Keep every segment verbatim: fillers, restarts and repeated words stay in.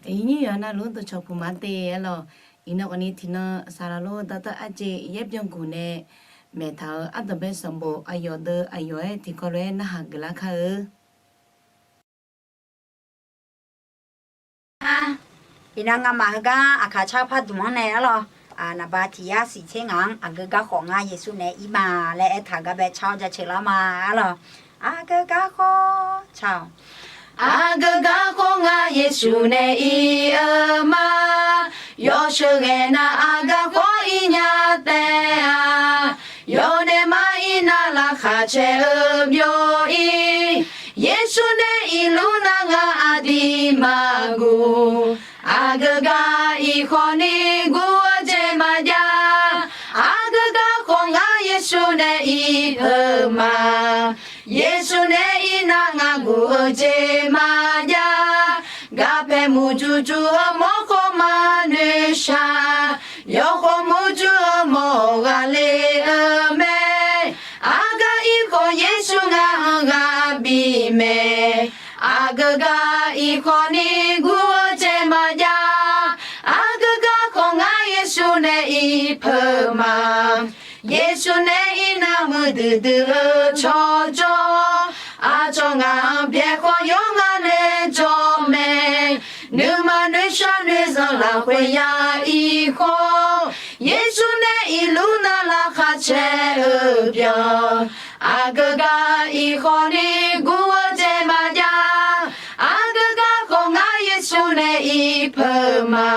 Iqnyir yawqha navluf-anr dawqcawq puq ma te aer lawq. Iqnan khawfni tiqnan saqlaq lor dawrtawv arjeq yaer byanguq nae maeqtaq-euq ardanqbae sanqbof aqyawf deuv aqyawf-aer tiqkawv lof-aer narhaq geuflar kar-eu. Iqnan ngamaf heugar Aqkaq car pardmq-anr nae aer lawq. Naqba tiq yar siq tser ngaq-anr aqgeu garkhawf ngar Yeqsur nae ir ma laer aertaq-eu gar bae car-awr jaceuq lar ma aer lawq. Aqgeu garkhawf car-awq. Aqgeu garkhawf ngar Yeqsur nae ir-eu ma. Yawsheuq ghae nar aqgeu garkhawf ir nya taef-a. Yawdaef mar ir nar laqkhaq caer-eu byov-ir. Yeqsur nae irluf nar ngar aqdir maqguv. Aqgeu gar irkhawf ni guv-eu jeq maqjav. Aqgeu garkhawf ngar Yeqsur nae ir peuq ma. Yeqsur nae ir nar ngar guv-eu jeq maqjav. Garpae murjur jur-eu mawrkhawf maqnoeq shaq. Yawkhawf murjur-eu mawr ghaqler-eu mae. Aqgeu gar irkhawf Yeqsur ngar-anr ghaq bif mae. Aqgeu gar irkhawf ni guv-eu jeq maqjav. Aqgeu garkhawf ngar Yeqsur nae ir peuq ma. Yeqsur nae ir nar muiqdui dui-eu tsawrjawr. Aqcawq ngaq-anr byaer khawf yawr ngar nae jawr mae. Nuima noeqshaq noeqzanq lafkhoer ya irkhawf. Yeqsur nae irluf nar laqkhaq caer-eu byan. Aqgeu gar irkhawf ni guv-eu jeq maqjav. Aqgeu garkhawf ngar Yeqsur nae ir peuq ma.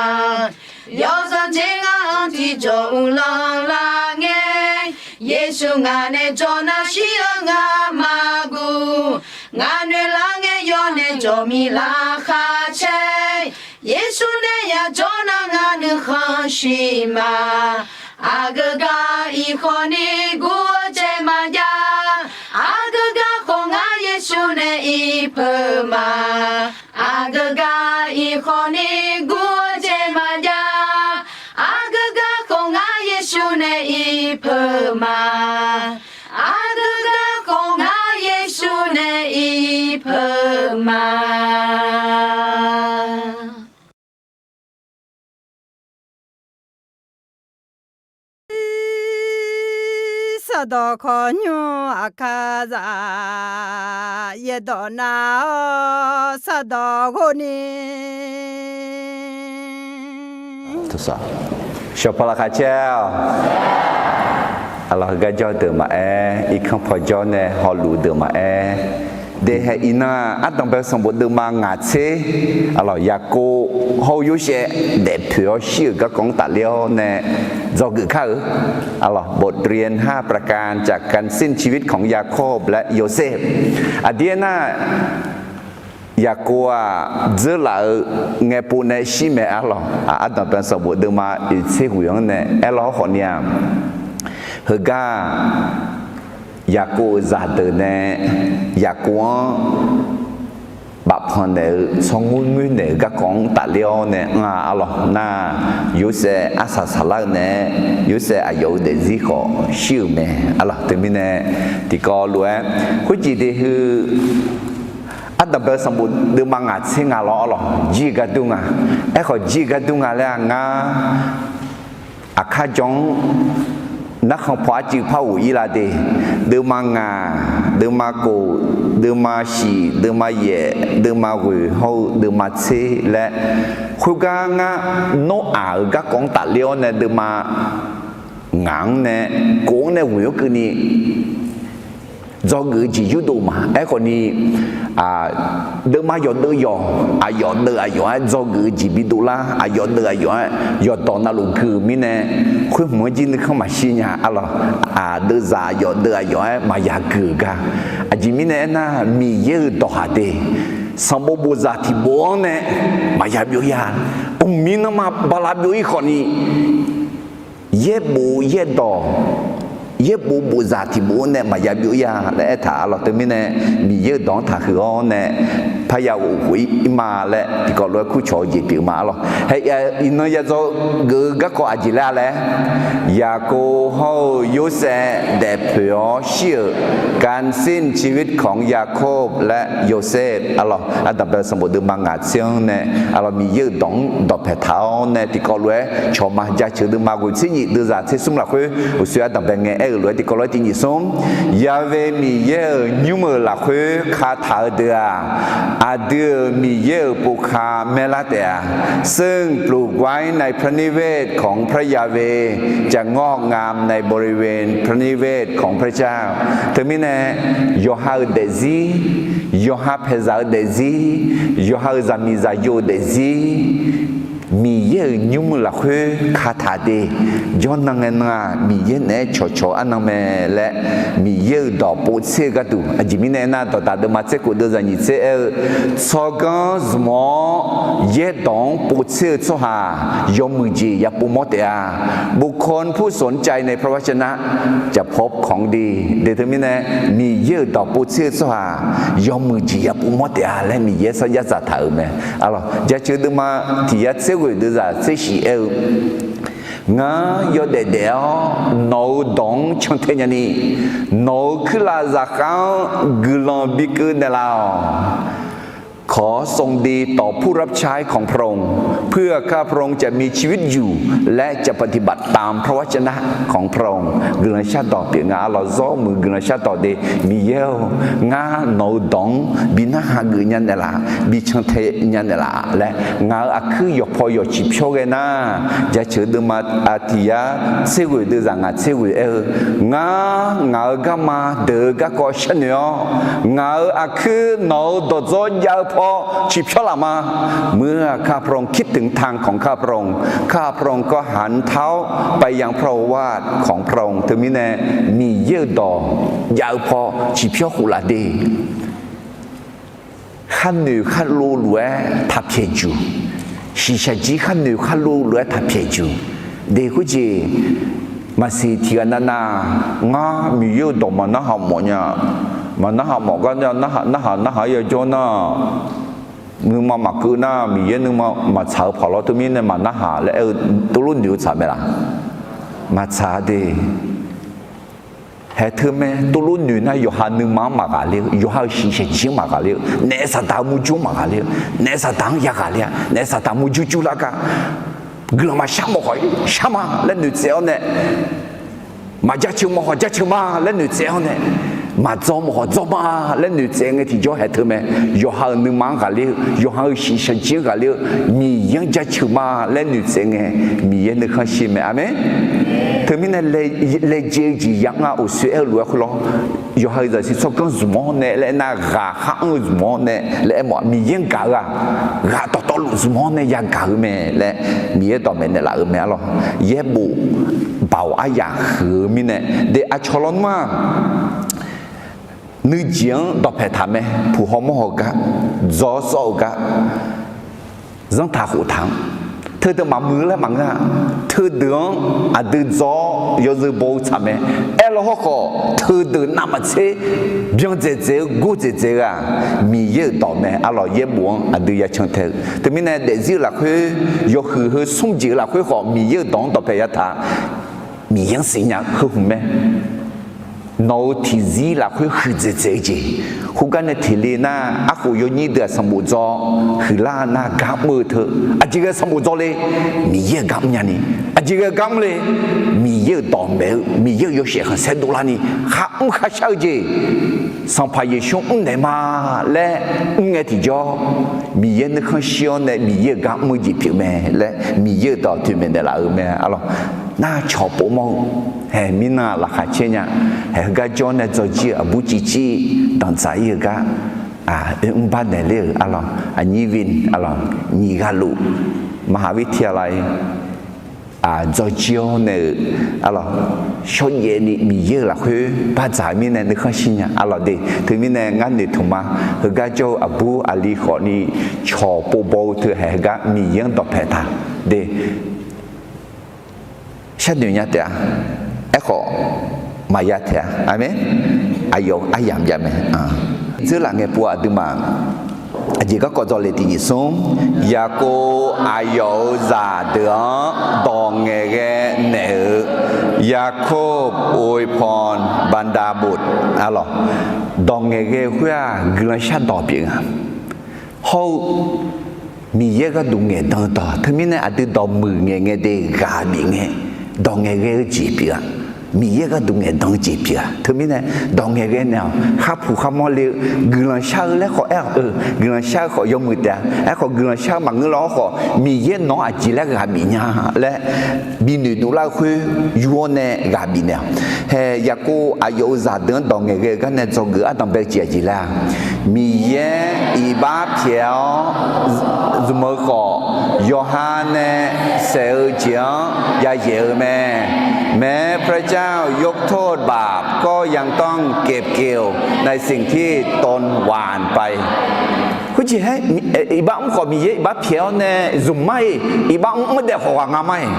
Yawzanq jeq ngar-anr tiqjawq uvlanr lar ngae. Yeqsur ngaq nae jawr nar shir-eu ngar maqguv. Ngaq noeq lar ngae yawr nae jawq mir laqkhaq caer. Yeqsur nae yajawr nar ngar nuikhanr shir ma. Aqgeu gar irkhawf ni guv-eu jeq maqjav. Aqgeu garkhawf ngar Yeqsur nae ir peuq ma. Aqgeu gar irkhawf ni guv-eu jeq maqjav. Aqgeu garkhawf ngar Yeqsur nae ir peuq ma. Aqgeu garkhawf ngar Yeqsur nae ir peuq ma. Sardawq khawqnymr aqkar zaq yaerdawq nar-awr sardawq ghov ni. Shawqpaq laqkhaq caer-awq. Aqlawq heugar jawr deuq maqaer, irkanr paw jawr nae hawluf deuq maqaer, daehae iqnan-aq ardanqbae sanqbof deuvma ngaq tser, aqlawq Yaqkov hawr-eu Yorsaev daefpoeq-awr shir-euq garkawv-anr tafler-awr nae dzawgeuf kar-euq. Aqlawq บทเรียนห้าประการจากการสิ้นชีวิตของยาโคบและโยเซฟ aqdir aernar, Yaqkov-aq dzeurlaf-eu ngaepov nae shir mae arlawq. Ardanqbae sanqbof deuvma oeq tser ghoeq-anr nae aerlawr khawfni-aq, heugar-aq, Yaqkov-euq zaqdeuq nae Yaqkov-anr bafpanq naeq-eu tsawrngoer ngoer naeq-euq garkawv-anr tafler-awr nae anr-a arlawq nar, Yorsaev arsaq saqlar-eu nae, Yorsaev aqyawf-euq daefzir khawf shir-euq mae arlawq. Teumirnae tiqkawv lof-aer khoerjeq de heu ardanqbae sanqbof deuvma ngaq tser nga lawr arlawq, jir-eu gar dur nga. Aerkhawf jir-eu gar dur nga laer-aq ngar aqkar jawr-anr narkhan paw arcuiv par ghof-ir la de. Deuvma ngaq, deuvma kof, deuvma shiq, deuvma yaef, deuvma ghoeq hawr-eu deuvma tser laer, khoergar ngar Noraq-euq garkawv-anr tafler-awr nae deuvma ngaq-anr nae kof-anr nae ghoeq-anr keuvni dzawgeuf-eu jeq yurdov ma. Aerkhawfni, deuvma yawqdeuv yawq, aqyawf deuv aqyawf-aer dzawgeuf-eu jeq bidov lar, aqyawf deuv aqyawf-aer yawqdawq navluf gui-euq mirnae, khoer hmq-anr jir nuikhanr maqshir nya arlawq. Aqdeuvzaq aqyawf deuv aqyawf-aer maqya gui-euq gar. Aqjeq mirnae aernar, Miqyaer-euq dawqhaq de sanqbof bofzaq tiqbof-anr nae maqya byov ya. Mqmir nanrma bala byov-ir khawfni, yaerbof yaerdawq, yaerbof bofzaq tiqbof-anr nae maqya byov ya laer aertaq arlawq. Teumirnae Miqyaer-euq dawq-anr taqhuiq-awr nae parya of khof-ir ma laer tiqkawv lof-aer kurcawq-eu jeq pyeuf ma arlawq. Hae, iqnan yadzaw geuf-eu garkawv aqjeq laer-a laer, Yaqkov hawr-eu Yorsaev daefpoeq-awr shir-euq การสิ้นชีวิตของยาโคบและโยเซฟ arlawq. Ardanqbae sanqbof deuvma ngaq tser-anr nae arlawq, Miqyaer-euq dawq-anr dawqpae taq-awr nae tiqkawv lof-aer cawq ma. Jaceuq deuvma ghoeq tser nyif deuvzaq tser smr lafkhoer uqshoe ardanqbae ngae aer-euq lof-aer tiqkawv lof-aer tiq nyif smr, Yahweh Miqyaer-euq nymr-euq lafkhoer kataq-eu deuq-aq, aqdui-euq Miqyaer-euq povkhav maerlar taef-a. ซึ่งปลูกไว้ในพระนิเวศของพระยาเวห์ จะงอกงามในบริเวณพระนิเวศของพระเจ้า Teumirnae, yawqha-euq daefzir, yawqha paeqzaq-eu daefzir, yawqha-euq zaqmiq zaqyo-euq daefzir, Miqyaer-euq nymr-eu lafkhoer kataq de. Jawrnan ngae nan-aq, Miqyaer naeq-aer cawqcawq-eu arnan mae laer, Miqyaer-euq dawq povtser-eu gharduq. Aqjeq mirnae aernar, dawqdaq deuvma tser khof deuvzaq nyiq tser aer-eu, tsawrganr zmq-awr yaerdawq-anr povtser-eu tsawrhaq yawmuiq jeq yapov mawr taef-a. บุคคลผู้สนใจในพระวจนะจะพบของดี de. Teumirnae, Miqyaer-euq dawq povtser-eu tsawrhaq yawmuiq jeq yapov mawr taef-a laer Miqyaer sarjax dzaqtaq-euq mae. Arlawq, jaceuq deuvma tiq yar tser ghoeq deuvzaq tser shif aer-eu, Ngar yawdaef daef-awr nawq-euq dawq-anr cantae nyani, nawq-euq kuirlav zaqkhav-anr guiqlanq bikeuv naeqlaf-awq. ขอทรงดีต่อผู้รับใช้ของพระองค์ เพื่อข้าพระองค์จะมีชีวิตอยู่ และจะปฏิบัติตามพระวจนะของพระองค์ Guiqlanq shardawq pyeuf nga. Arlawq, zawr muiq guiqlanq shardawq de. Miqyaer-or, ngar nawq-euq dawq-anr bi narhaq geuf nya naeqlaf, bi cantae nya naeqlaf laer, ngaq-euq aqkuir yawqpaw yawq ciqpyawr ghae nar, jaceuq deuvma tiq yar tser ghoeq deuvzaq ngaq tser ghoeq aer-eu, Ngar ngaq-euq garma deuq-eu garkawv sharnoeq-awr, ngaq-euq aqkuir nawq-euq dawqdzawr jav-eu paw ciqpyawr laf ma. เมื่อข้าพระองค์คิดถึงทางของข้าพระองค์ ข้าพระองค์ก็หันเท้าไปยังพระโอวาทของพระองค์ Teumirnae, Miqyaer-euq dawq jav-eu paw ciqpyawr khof laf de. Kharnoeq kharlov lof-aer taq pyaeq juq. Shiqshaq jir kharnoeq kharlov lof-aer taq pyaeq juq. De khoerjeq, maqsiq tiq ghaq navnav, ngar Miqyaer-euq dawq maqnarhaq mawf nya, maqnarhaq mawf gar nya, narhaq narhaq-aer yajawr nar, nuima maqkeuv nar, Miqyaer nuima maqtsaq-eu paq lawr. Teumirnae maqnarhaq laer aer-eu tuvlof noeq-eu tsaq mae laf? Maqtsaq de. Haeq teu mae, tuvlof noeq nar yawqha nuima-anr maqghaqler-eu, yawqha-euq shiqshaq jir-anr maqghaqler-eu, naef Saqdaq-euq murjur-anr maqghaqler-eu, naef Saqdaq-anr yagaq ler-a, naef Saqdaq murjur jur lar gar, guiqlanq maqshar mawf khawf shar ma laer noeqtsaev-awr nae, maqjaceuq mawf khawf jaceuq ma laer noeqtsaev-awr nae, maqdzaw mawf khawf dzaw ma laer noeqtsaev ngae tiqjawr haeq teu mae. Yawqha-euq nuima-anr ghaqler-eu, yawqha-euq shiqshaq jir-anr ghaqler-eu, Miqyaer-anr jaceuq ma laer noeqtsaev ngae, Miqyaer nuikhanr shir mae. Aqmeq. Teumirnae, laejae-eu jeq yamr-a uqshoe aer-eu lof-aer khoerlawr, yawqha-euq zaqsiq tsawrganr zmq-awr nae laer aernar, ghaqkhav anr-eu zmq-awr nae laer aermawf-a. Miqyaer-anr gaq-eu-aq, ghaq dawqtawvluf zmq-awr nae yagaq-eu mae laer Miqyaer dawqmaeq naeqlaf-euq mae arlawq. Yaerbof baoq aryaq huiq-eu mirnae, de aqcawq lawnmr-aq, nuijeq-anr dawqpaeq taq mae, puq haw mawr haw gar, dzaw-awr sawr-eu gar, zanrtaq khoftaq-anr, teudeuq maqmuiq laer maqngeur-a. Teudeuq-anr aqdui dzaw-awr yawzeu baw-eu tsaq mae. Aerlaw hawrkhawf, teudeuq navmaqtser byan dzaeqdzaeq-eu gordzaeqdzaeq-eu-aq, Miqyaer-euq dawq mae arlawq. Yaerbof-anr aqdui yacan tae-eu teumirnae, daefzir-eu lafkhoer, yawhuiq heu smr jeq-eu lafkhoer khawf Miqyaer-euq dawq-anr dawqpaeq yataq-a. Miqyaer-anr siqnya-eu heu hmq mae. Nawq-euq tiqzir lafkhoer huiqdzaeqdzaeq-eu jeq, khoergar nae teq le nar, arkhof yawnyir deuq-aq sanqbof dzaw huiqlar nar gar mr-eu teu, aqjeq ghae sanqbof dzaw le, Miqyaer-euq gar mrnya ni. Aqjeq ghae gar mr le, Miqyaer-euq dawqmaeq-eu, Miqyaer-euq yawshaef khanqsaer dovlarni, kharmr kharshar-eu jeq, Sanqpaq Yeqsur mrnaeq ma laer mr ngae tiqjawr, Miqyaer nuikhanr shir-awr nae Miqyaer-euq gar mr-eu jeq pyeuf mae laer Miqyaer-euq dawq toeqmaeq naeqlaf-euq mae arlawq. Nar cawq pov mawr-eu, haeq mirnan-aq laqkhaq caer nya. Haeq heugar jawr nae dzawjir-eu aqbur civcir danqdzaq-ir-eu gar, oe mrbar naeqler-euq arlawq, aqnyir vin arlawq, nyiq ghaq luf, maqhaq vir tiq ghaq laf-ir, dzawjir-awr nae-euq arlawq, shawrjaev ni Miqyaer-euq lafkhoer bardzaq-eu mirnae nuikhanr shir nya arlawq de. Teumirnae ngar noeqtmq ma, heugar jawr-eu aqbur aqli khawfni cawq pov baw-eu teu haeq heugar Miqyaer-anr dawqpaeq taq de. Sharnoeq nya taef-a. Aerkhawf, maqya taef-a. Aqmeq. Aqyawf-eu aryamq jav mae. Dzeurlaf ngae pov-a aqduimaf. Aqjeq garkawv dzawle tiqjeq smr, Yaqkov aqyawf-euq zaqdeuq-anr dawq ngaeqghae naeq-euq, Yaqkov อวยพรบรรดาบุตร arlawq, dawq ngaeqghae-eu khoer-aq guiqlanq shardawq pyeuf nga. Hawr-eu Miqyaer gharduq ngaeqdan-eu dawq teumirnae aqdui dawqmuiq ngaeqngae de ghaq bif ngae, dawq ngaeqghae-eu jeq pyeuf-a. Miqyaer gharduq ngaeqdan-eu jeq pyeuf-a. Teumirnae dawq ngaeqghae naeq-awq, kharpuq kharmawr le-eu, guiqlanq shar-eu laer khawf aer-awq, guiqlanq shar-eu khawf yawmuiq taef-a. Aerkhawf guiqlanq shar-eu maqngeur lar-awr khawf, Miqyaer nawq-anr aqjeq laer ghaq bif nya laer binoeq dovlar-eu khoer yur-awr nae ghaq bif naeq-awq. Hae, Yaqkov aqyawf-euq zaqdeuq-anr dawq ngaeqghae-eu gar nae dzawgeuf ardanqbae-eu jeq aqjeq laer-aq, Miqyaer iqbax pyaeq-awr zmq-eu khawf, yawqha nae saeq-eu jeq-anr yayaeq-eu mae. แม้พระเจ้ายกโทษบาป ก็ยังต้องเก็บเกี่ยวในสิ่งที่ตนหว่านไป Khoerjeq-aer iqbax mr khawf Miqyaer iqbax pyaeq-awr nae zmq mar-iq, iqbax mr mr daef khawf ghaq nga mar-iq.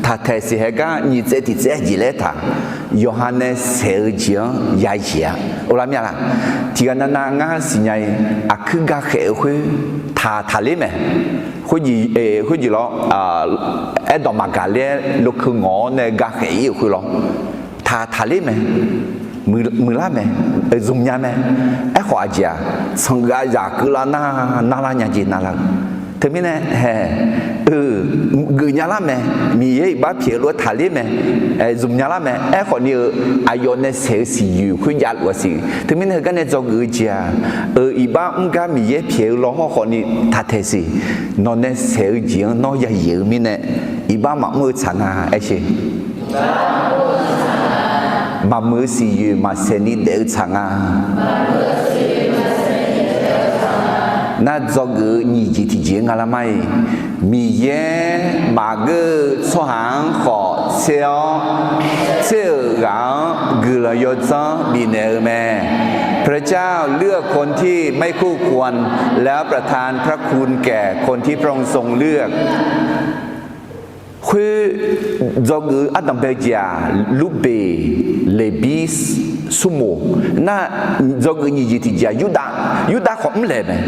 Taqtaeq siq hae gar nyiq tsaev tiq tsaev jeq laer taq, yawqha nae saeq-eu jeq-anr yayaeq-a. Or lar mir-a laq? Tiqghaq navnav ngar siqnya-iq, aqkuir gakhaeq-eu khoer taq taqler mae. Khoerjeq lawr, aerdawq maqgaq ler-aer lokeu ngawq-awr nae gakhaeq-ir-euq khoer lawr, taq taqler mae. Muiqlar mae, zmqnya mae. Aerkhawf aqjeq-aq, tsanqghav zaq keuvlar nar narlar nya jeq narlar-eu. Teumirnae hae, geufnya lar mae. Miqyaer iqbax pyaeq-eu lof-aer taqler mae. Zmqnya lar mae. Aerkhawf ni-eu aqyawf nae saeq-eu siqyoeq khoer javluf-a siq. Teumirnae heugar nae dzawgeuf-eu jeq-aq, iqbax mr gar Miqyaer pyaeq-eu law hawrkhawf ni taqtaeq siq. Nawq nae saeq-eu jeq-anr nawr yayaeq-eu mirnae, iqbax maqmr-eu tsaq nga aer sher. Maqmuiq-eu siqyoeq maqsaeq ni daef-eu tsaq nga. Nar dzawgeuf-eu nyiq jeq tiqjeq-anr nga lar mar-iq, Miqyaer maqgeur-eu tsawrhaq-anr khawf tser-awr, tser-euq ghaq-anr guiqlanq yawdzanr bifnaeq-eu mae. พระเจ้าเลือกคนที่ไม่คู่ควร แล้วประทานพระคุณแก่คนที่พระองค์ทรงเลือก Khoer dzawgeuf-eu ardanqbae jeq-aq, Lurbeq, Leqbir, Surmoq. Nar dzawgeuf nyiq jeq tiqjeq-aq, Yurdav, Yurdav khawf mrlaeq mae.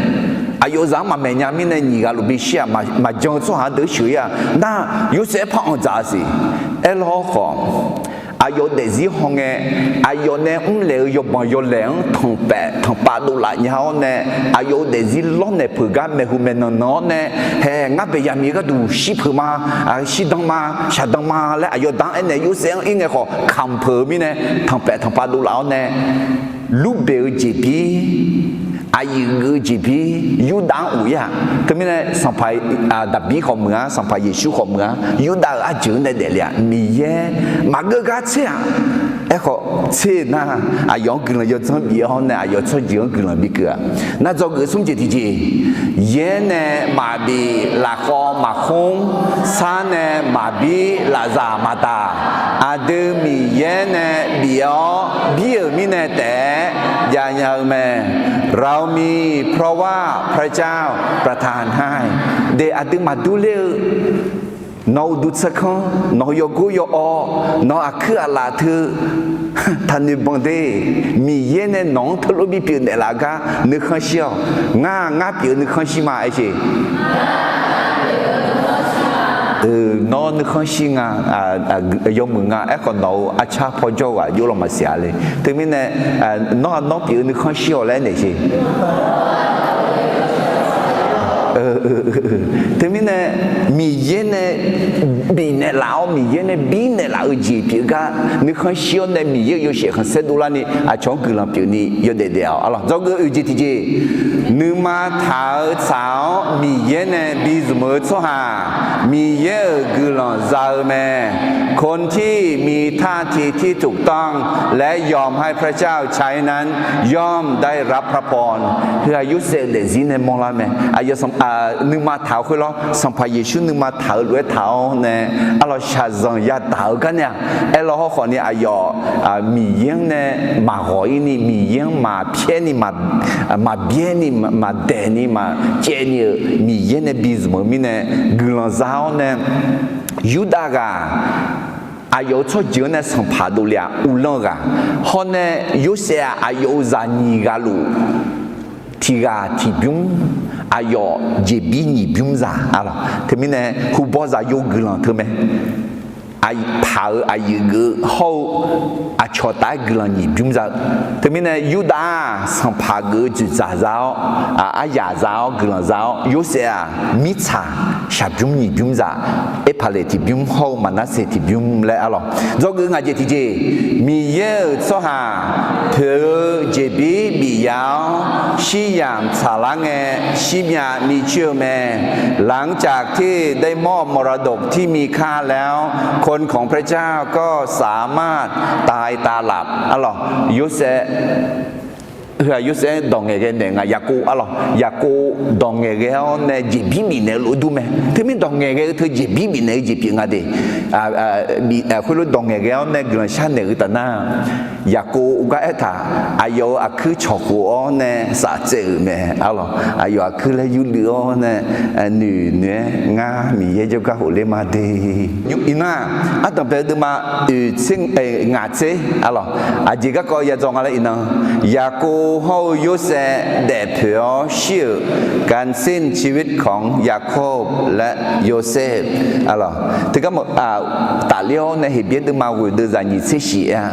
Aqyawf-euq zaq-anr maqmaeq nya mirnae nyiq ghaq luf bishir-aq, maqjan-eu tsawrhaq-anr deuq sheuq-ir-aq, nar Yorsaev par anq dzaq-a siq. Aerlawr khawf, aqyawf-euq daefzir hawngae, aqyawf nae mrlaeq-eu yawbanq yawlaeq-anr tanqpaef tanqpav dovlaf nya-awr nae, aqyawf-euq daefzir lawrnaeq peuq gar maeqhu maeqnan nan-awr nae, hae ngar baeq yamir-eu gharduq shir peuq ma, shirdan ma, shaqdan ma laer aqyawf da-anr aernaeq Yorsaev-anr ir ngae khawf kamq peuq-eu mirnae, tanqpaef tanqpav dovlaf-awr nae, Lurbeq-eu jeqbir, aqyuif geuf-eu jeqbir, Yurdav-anr of-ir-aq. Teumirnae Sanqpaq Daqbir khawf meuq-a, Sanqpaq Yeqsur khawf meuq-a, Yurdav-euq arjeuq-anr nae daefle-aq, Miqyaer maqgeur gar tser-aq. Aerkhawf tser nar, aqyawf-anr guiqlanq yawdzanr bif-awr nae aqyawf tsawrjeuq-anr guiqlanq bikeuv-aq. Nar dzawgeuf smr jeq tiqjeq, yaer nae maqbif, lafkhawv maqkhmr, sar nae maqbir, lafzaq maqdaq, aqdui Miqyaer nae bif-awr bir-euq mirnae taef-aer jav nya-eu mae. เรามี เพราะว่าพระเจ้าประทานให้ De aqdui maqdur ler-eu, nawq-euq uqduq tsaerkanr, nawq-euq yawgor yawawr, nawq-euq aqkuir aqlaf teu taqnoeq banq de. Miqyaer nae nawq-anr teulof bipyeuf naeqlaf gar nuikhanr shir-awq. Ngar, ngar pyeuf-eu nuikhanr shir ma aer sher. Nawr nuikhanr shir nga, yawmuiq nga. Aerkhawf nawq-euq arcar pawjawr-eu ghaq jov law maqsiq-a le. Teumirnae nawr, nawr pyeuf-eu nuikhanr shir-awq laer aernaeq sher. Teumirnae Miqyaer nae bifnaeq laf-awr, Miqyaer nae birnaeq laf-eu jeq pyeuf gar nuikhanr shir-awr nae Miqyaer-euq yawshaef khanqsaer dovlarni aqcawq-anr guiqlanq pyeufni yawdaef daef-awq. Arlawq dzawgeuf oeq jeq tiqjeq, nuima taq-eu tsaq-awr Miqyaer nae bizmq-eu tsawrhaq, Miqyaer-euq guiqlanq za-eu mae. คนที่มีท่าทีที่ถูกต้อง และยอมให้พระเจ้าใช้นั้น ย่อมได้รับพระพร Heu-aq Yorsaev-euq daefzir nae mawrlar mae. Aqyawf nuima taq-eu khoer lawr, Sanqpaq Yeqsur nuima taq-eu lof-aer taq-awr nae, arlawq shaqzanq yadaq-eu gar nae-aq, aerlawr hawrkhawf ni aqyawf Miqyaer-anr nae maqghawq-ir ni, Miqyaer-anr maqpyaer ni, maqbyaer ni, maqdaeq ni, maqcaev ni-euq Miqyaer nae bizmq-eu mirnae guiqlanq za-awr nae, Yurdav ghaq aqyawf-euq tsawrjeuq-anr nae sanqpaq dovle-aq uvlanr-eu ghaq, hawr nae Yorsaev-aq aqyawf-euq zaq nyiq ghaq luf tiq ghaq tiq bymr, aqyawf jeqbir nyiq bymr zaq arlawq. Teumirnae hubawr zaqyo guiqlanq teu mae. Aqpaq-euq aqyuif geuf-eu hawr-eu aqcawq taf-aer guiqlanq nyiq bymr za-eu. Teumirnae Yurdav-aq sanqpaq geuf-eu dzoeqdzaq za-awr, aryaq za-awr guiqlanq za-awr, Yorsaev-aq mirtsaq shaq bymr nyiq bymr za, Erpaqleq tiq bymr hawr-eu Maqnarseq tiq bymr laer arlawq. Dzawgeuf ngaq jeq tiqjeq, Miqyaer-euq tsawrhaq poeq-eu jeqbir bif ya-awr shir yamq tsaqlar ngae, shir myav micoer-eu mae. หลังจากที่ได้มอบมรดกที่มีค่าแล้ว คนของพระเจ้าก็สามารถตายตาหลับ arlawq. Yorsaev, heu-aq Yorsaev dawq ngaeqghae naeq nga, Yaqkov arlawq. Yaqkov dawq ngaeqghae-awr nae jeqbir bifnaeq-eu lof-aer dur mae. Teumirnae dawq ngaeqghae-eu teu jeqbir bifnaeq-eu jeq pyeuf nga de. Khoerlof dawq ngaeqghae-awr nae guiqlanq sharnaeq-eu taf nar, Yaqkov gar aertaq, aqyawf-euq aqkuir cawqkhof-awr nae saftsaev-euq mae arlawq. Aqyawf aqkuir laer yurluiv-awr nae noeq noeq-aer, ngar Miqyaer jawrgar khofler ma de. Iqnan, ardanqbae deuvma oeq tser, ngaq tser arlawq. Aqjeq garkawv ya dzaw nga laer iqnan, Yaqkov hawr-eu Yorsaev daefpoeq-awr shir-euq การสิ้นชีวิตของยาโคบและโยเซฟ arlawq. Teugar mq, tafler-awr nae Heqbyaer deuvma ghoeq deuv zaq nyiq tser shif-a,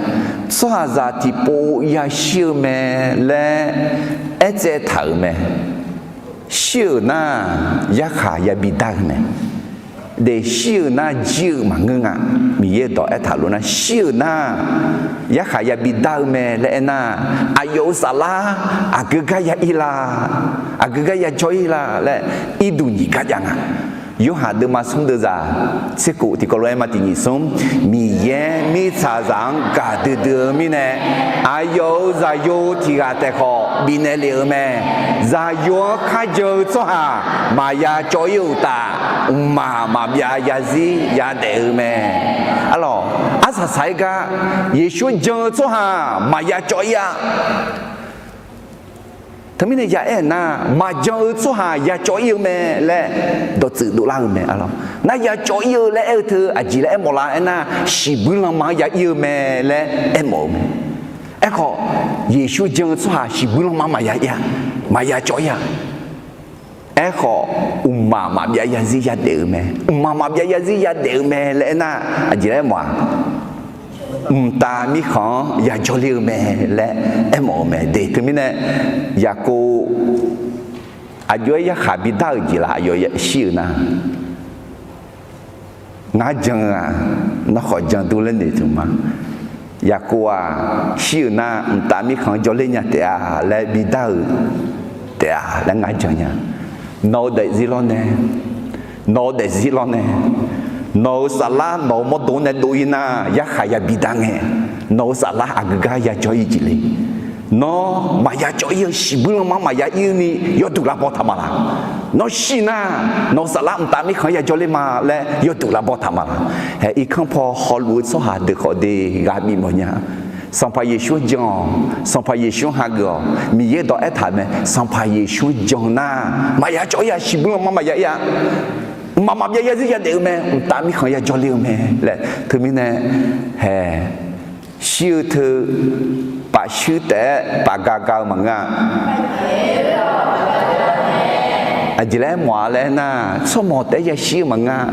tsawrhaqzaq tiqpov yashir-eu mae laer aertsaev taq-euq mae. Shir-euq nar, yarkhaq yabi dar-eu mae. De, shir-euq nar jir-eu maqngeur nga. Miqyaer dawq aertaq lof nar, shir-euq nar, yarkhaq yabi dar-eu mae laer aernar, aqyawf-euq saflar aqgeu gar ya ir la, aqgeu gar ya jawr ir la laer irduq nyiq gar jav nga. Yorhaq deuvma smr deuv zaq tser kof tiqkawv lof-aer ma tiq nyiq smr, Miqyaer mirtsaqzaq-anr gaqdui dui-eu mirnae, aqyawf-euq zaqyo tiq ghaq taef khawf bifnaeq lef-euq mae. Zaqyo-anr kharjan-eu tsawrhaq maqya cawv ir-euq uqtaf, mqmaq maqbyav yazir yadaef-eu mae. Arlawq, arsaq saq-aer gar Yeqsur jan-eu tsawrhaq maqya cawv ir-a. Teumirnae ya aer-eu nar, maqjan-eu tsawrhaq ya cawv ir-eu mae laer dawqtsuif dovlar-eu mae arlawq. Nar ya cawv ir-eu laer aer-eu teu aqjeq laer aermawf lar aernar, shiqbuir lanma-anr ya ir-eu mae laer aermawf-eu mae. Aerkhawf, Yeqsur jan-eu tsawrhaq shiqbuir lanma maqya ir-a, maqya cawv ir-a. Aerkhawf, mqmaq maqbyav yazir yadaef-eu mae. Mqmaq maqbyav yazir yadaef-eu mae laer aernar, aqjeq laer aermawf-aq, mqtav mirkhanq-anr yajawr ler-eu mae laer aermawf-eu mae de. Teumirnae, Yaqkov aqjox-aer yarkhaq bidar-euq jeq laf, aqyawf shir-euq nar, ngar jan-eu-aq, nawr khawf jan dur laer noeqtmq ma. Yaqkov-aq, shir-euq nar mqtav mirkhanq-anr jawrler nya taef-a laer bidar-euq taef-a laer ngar jan nya. Nawq-eu daefzir lawrnae, nawq-eu daefzir lawrnae, nawq-euq saflar nawq-euq mawrdo nae dov-ir nar, yarkhaq yabi dar ngae, nawq-euq saflar aqgeu gar yajawr ir jeq le. Nawr maqya cawv ir-eu, shiqbuir lanma-anr maqya ir-eu ni yawduq lavbaw taq ma laq. Nawr shir nar, nawq-euq saflar mqtav mirkhanq-anr yajawr ler ma laer yawduq lavbaw taq ma laq. Hae, irkanr paw hawluf-eu tsawrhaq deuq khawf de, ghaq bif mawf nya. Sanqpaq Yeqsur-anr jan-awq, Sanqpaq Yeqsur-anr hageuf-awq. Miqyaer dawq aertaq mae, Sanqpaq Yeqsur-anr jan nar, maqya cawv ir-a, shiqbuir lanma maqya ir-a. Mqmaq maqbyav yazir yadaef-eu mae, mqtav mirkhanq yajawr ler-eu mae laer. Teumirnae, hae, shir-eu teu paf shuir taef-aer paf ga ga-eu maqngeur-a. Aqjeq laer mawf-a laer nar, tsawrmawq taef-aer yashir-eu maqngeur-a.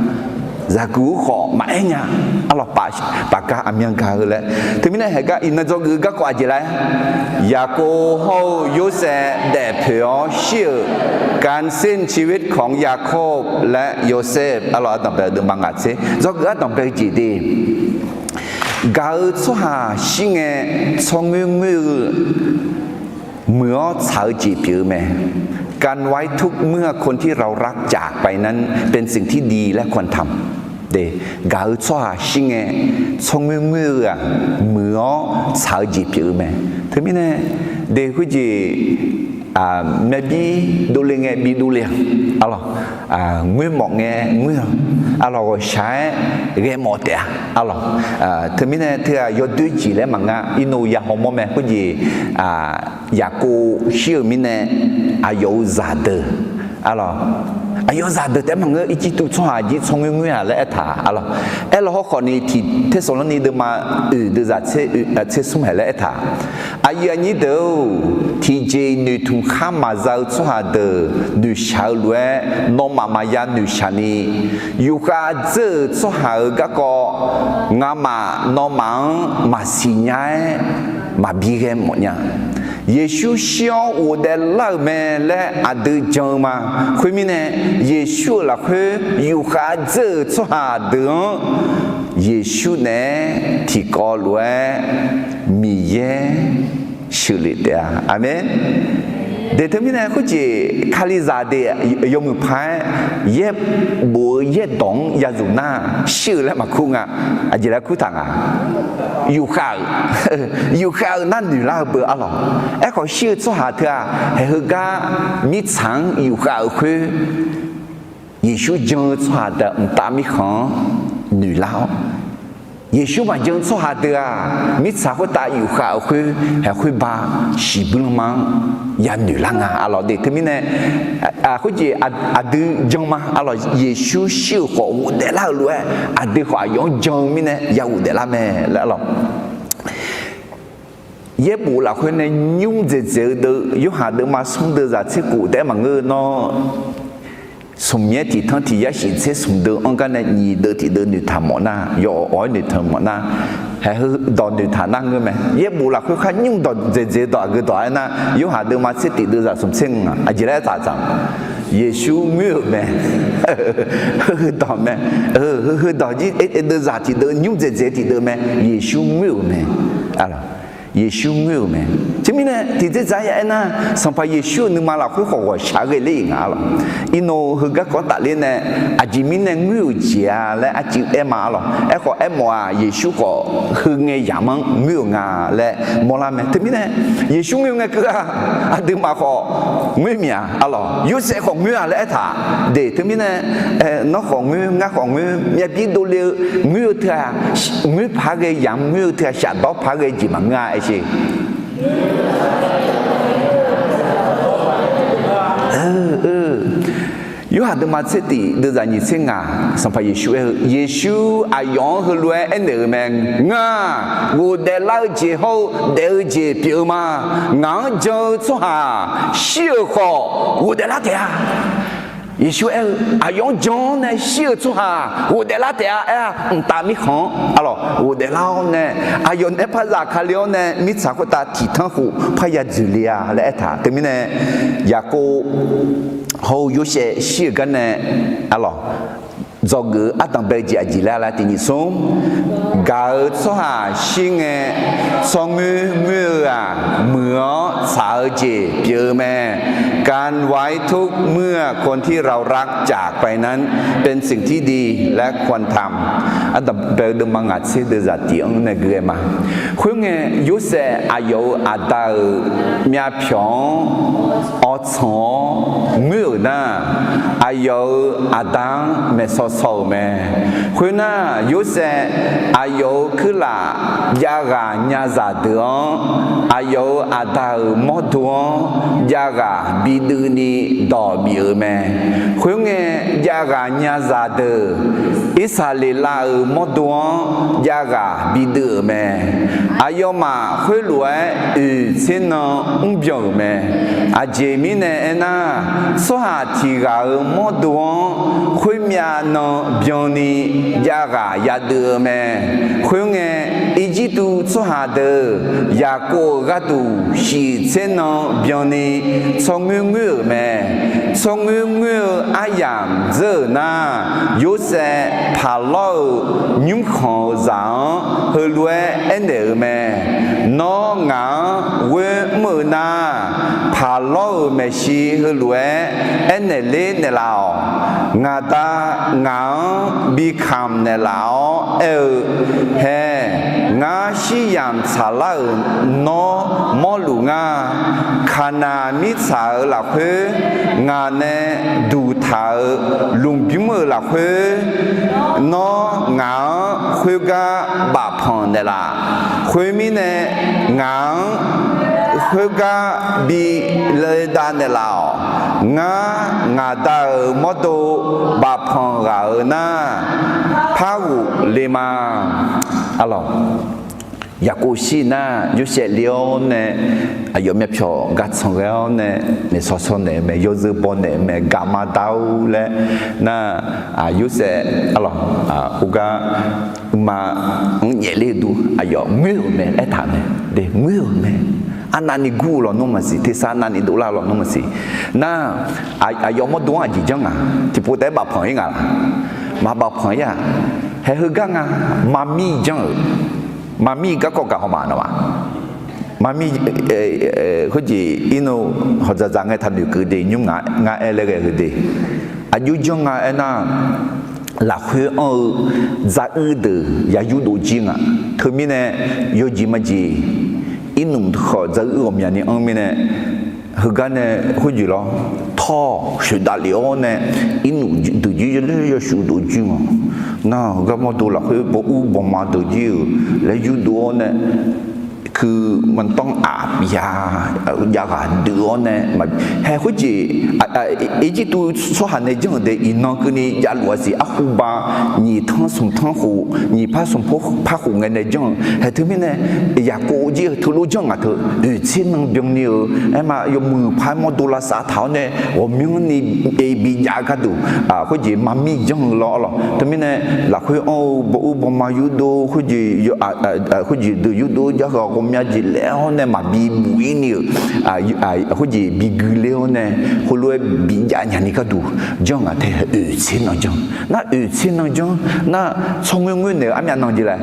Zaqguq-eu khawf maqaer nya. Arlawq, paf ga aqmyan ga-eu laer. Teumirnae haeq gar iqnan dzawgeuf-eu garkawv aqjeq laer, Yaqkov hawr-eu Yorsaev daefpoeq-awr shir-euq การสิ้นชีวิตของยาโคบและโยเซฟ arlawq, ardanqbae-eu deuvma ngaq tser dzawgeuf ardanqbae-eu jeq de. Gaq-eu tsawrhaq shir ngae, tsawrngoer ngoer-eu muiq-awr tsaq-eu jeq pyeuf-eu mae. การไว้ทุกข์เมื่อคนที่เรารักจากไปนั้นเป็นสิ่งที่ดีและควรทำ De, gaq-eu tsawrhaq shir ngae, tsawrngoer ngoer-eu-aq, muiq-awr tsaq-eu jeq pyeuf-eu mae. Teumirnae, de khoerjeq, myavbir dovle ngae bi dovle-a, arlawq, ngoermawf ngae ngoer-a, arlawq, ghawqshaq-aer ghaemawf taef-a, arlawq. Teumirnae teu-aq yawdoer jeq laer maqnga, irnov ya hawmawr mae. Khoerjeq, Yaqkov shir-euq mirnae, aqyawf-euq zaqdeuq, arlawq, Aqyawf zaqdeuq taef-aer maqngeur, Irjirtuv tsawrhaq jir tsawrngoer ngoer-aq laer aertaq-a lawq. Aerlaw hawrkhawf ni tiq Tersaqlawrni deuvma oeq deuvzaq tser oeq tser smr haeq laer aertaq. Aqyuif aqnyir deuq-or, tiqjeq-iq noeqtmq khar maqza-eu tsawrhaq deuq noeqshaq-eu lof-aer, nawmaf maqya noeqshaq ni, yufkhav dzeur-euq tsawrhaq-euq garkawv ngamaf nawmaf-anr maqsiq nya-aer maqbi ghae mawf nya. Yeqsur shir-awr ghofdaef lar-euq mae laer aqdui jan-eu ma. Khoermirnae, Yeqsur-euq lafkhoer yufkhav dzeur-euq tsawrhaq deuq-anr Yeqsur naeq-aer tiqkawv lof-aer Miqyaer sheuqlef taef-a. Aqmeq. Deq teumirnae khoerjeq Kalizaq deuq yawmuiq paq-aer yaerbof-eu yaerdawq-anr yazuf nar shir-eu laer maqkur nga. Aqjeq laer kurtaq nga. Yufkhav-euq, yufkhav-euq nar noeqlar-eu beu-a lawq. Aerkhawf shir-eu tsawrhaq teu-aq, haeq heugar mirtsaq-anr yufkhav-euq khoer Yeqsur jan-eu tsawrhaq deuq-aq mqtav mirkhanq-anr noeqlar-awr, Yeqsur maqjan-eu tsawrhaq deuq-aq mirtsaq khoertav yufkhav-euq khoer haeq khoerba shiqbuir lanma-anr ya noeqlar nga-a lawq. Deq teumirnae khoerjeq aqdui jan ma-a lawq. Yeqsur shir-euq khawf ghofdaef lar-euq lof-aer aqdui khawf aqyawf-anr jan-eu mirnae ya ghofdaef lar mae laer-a lawq. Yaerbof lafkhoer nae nymr dzaeqdzaeq-eu deuv, Yorhaq deuvma smr deuvzaq tser khof taef-aer maqngeur-eu nawr, smq yaer tiq tanr tiq yar shif tser smq deuv-anr gar nae nyiq deuv tiq deuv noeqtaq mawf nar, yawawq-aer noeqtaq mawf nar, haeq heu dawq noeqtaq nar ngeur mae. Yaerbof lafkhoer khar nymr dawq dzaeqdzaeq dawq aqgeu dawq-aer nar, Yorhaq deuvma tser tiq deuvzaq smq tser ngaq aqjeq laer aertaq dzaq-a. Yeqsur ngoer-euq mae. Heu heu dawq mae. Heu heu dawq jir deuvzaq tiq deuv nymr dzaeqdzaeq tiq deuv mae. Yeqsur ngoer-euq mae. Yeqsur ngoer-euq mae. Teumirnae tiqdzerdzaq ya aernar, Sanqpaq Yeqsur-euq nuima lafkhoer khawf ghawqshaq ghae ler-iq nga-a lawq. Irnov heugar kawv tafler nae aqjeq mirnae ngoer-euq jeq-a laer arcuiv aer ma-a lawq. Aerkhawf aermawf-aq, Yeqsur khawf heu ngae yamq-anr ngoer-euq nga laer mawrlar mae. Teumirnae Yeqsur ngoer-eu ngae keuv-aq, aqduimaf khawf ngoer mya-a lawq. Yorsaev khawf ngoer-a laer aertaq. Deq teumirnae nawr khawf ngoer, ngar khawf ngoer, myavbir dovle-eu ngoer-eu teu-aq, ngoer paq-aer ghae yamq ngoer-eu teu-aq, shafdawr paq-aer ghae jeq maqngeur-a aer sher. Yorhaq deuvma tser tiq deuvzaq nyiq tser ngaq, Sanqpaq Yeqsur aer-eu, Yeqsur aqyawf-anr heulof-aer aernaeq-euq mae. Ngar ghofdaef lar-eu jeq hawr-eu daef-eu jeq pyeuf-eu ma. Ngaq-anr jan-eu tsawrhaq shir-euq khawf ghofdaef lar taef-a. Yeqsur aer-eu, aqyawf-anr jan-awr nae shir-euq tsawrhaq ghofdaef lar taef-a aer-a. Mqtav mirkhanq-anr-a lawq ghofdaef lar-awr nae, aqyawf nae par zafkale-awr nae mirtsaq khoertav tiq tanr khof parya dzoeqle-a laer aertaq. Teumirnae Yaqkov hawr-eu Yorsaev shir-euq gar nae-a lawq, dzawgeuf-eu ardanq bae-eu jeq aqjeq laer laer tiq nyiq smr, gaq-euq tsawrhaq shir ngae, tsawrngoer ngoer-eu-aq, muiq-awr tsaq-eu jeq pyeuf-eu mae. การไว้ทุกข์เมื่อคนที่เรารักจากไปนั้นเป็นสิ่งที่ดีและควรทำ Ardanq bae-eu deuvma ngaq tser deuvzaq tiq-anr nae gui-aer ma. Khoerngae, Yorsaev aqyawf-euq aqda-euq myavpyawq-anr awrtsanq-awr ngoer-euq nar, aqyawf-euq aqda-anr maeqsaw saw-euq mae. Khoernar, Yorsaev aqyawf-euq kuirlaf javghaq nyazaq deuq-anr, aqyawf-euq aqda-euq mawrdo-anr javghaq biduivni dawq bif-euq mae. Khoerngae, javghaq nyazaq deuq Irsaqleqlav-euq mawrdo-anr javghaq biduiv-euq mae. Aqyawfmaf khoerlof-aer oeq tser nan mrbyan-euq mae. Aqjeq mirnae aernar, tsawrhaq tiq ghaq-euq mawrdo-anr khoermyav nan byanni javghaq yaduiv-eu mae. Khoerngae, Irjirtuv tsawrhaq deuq Yaqkov-euq gharduq shif tser nan byanni tsawrngoer ngoer-euq mae. Tsawrngoer ngoer-eu aryamq dzeur-euq nar, Yorsaev paqlawr-euq nymrkhanq-euq zaq-anr heulof-aer aernaeq-euq mae. Nawr ngaq-anr ghoer mr-eu nar, paqlawr-euq maeqshi heulof-aer aernaeq ler naeqlaf-awq. Ngaq Da ngaq-anr bi kamq naeqlaf-awr aer-eu, Hae, ngar shiryamq tsaqlar-euq nawr mawrluf ngar. Kaqnaq mirtsaq-euq lafkhoer ngaq nae duqtaq-euq lmqbymr-euq lafkhoer, nawr ngaq-anr khoergar bafpanq naeqlaf. Khoermirnae, ngaq-anr Khoergar bi le dav naeqlaf-awq. Ngar, ngaq Da-euq mawrdo bafpanq ghaq-euq nar, par ghofle ma. Arlawq, Yaqkov shir nar, Yorsaev le-awr nae, aqyawf myavpyawq gar tsanq ghae-awr nae, naeqsawq sawq naeq-eu mae, yawzeu baw naeq-eu mae, gaqma dar-ur laer nar, Yorsaev arlawq, khoergar uqma anr nyaef ler-eu dur aqyawf ngoer-euq mae aertaq mae. De, ngoer-euq mae. Arnavni gur-eu lawnmr maqsiq, tersar navni dovlar-eu lawnmr maqsiq. Nar, aqyawf mawrdo-anr aqjeq janr nga. Tiqpov taef-aer bafpanq-ir nga laq? Maqbafpanq-ir-aq. Haeq heugar nga. Maqmir janr-euq. Maqmir garkawv gaq haw ma nawmaf. Maqmir, khoerjeq irnu hawqdzaqdzaq ngae taqnoeq keuv de, nymr nga, ngar aer laer ghae-eu de. Aqjox janr nga aernar, lafkhoer anr-eu dzaruir deuq ya yurdov jir nga. Teumirnae yawjeq majeq irnmq khawf dzaruir ghawqmyani anr mirnae, heugar nae khoerjeq lawr, tawr-awq, shoeqdav lef-awr nae irnmq deuq jir yawshuif dov jir nga. Nar heugar mawrdo lafkhoer baw ur bawma deuq jir-euq laer yurdov-awr nae, kuiq maqdanr aq bya, jav ghaq deuq-awr nae, haeq khoerjeq, Irjirtuv tsawrhaq nae janr-euq de, iqnan keuvni javluf-a siq. Arhuba nyiq tanr smq tanr khof, nyiq par smq par khof ngae nae janr-eu. Haeq teumirnae, Yaqkov jir-eu teulof janr ngaq teu, oeq tser nan byanni-euq aerma yawmuiq par mawrdo lavsav taq-awr nae ghawqmyanrni bijav-eu gharduq, khoerjeq maqmir janr-eu lawr arlawq. Teumirnae, lafkhoer anr-eu baw ur bawma yurdov, khoerjeq deuq yurdov-eu jar ghaq ghawqmya jeq laer-awr nae maqbi buq-ir ni-euq, khoerjeq bi gui ler-awr nae, heulof-aer bijav nyani gharduq janr ngaq tae oeq tser nan janr. Nar oeq tser nan janr nar, tsawrngoer ngoer naeq-eu armyav nan jeq laer,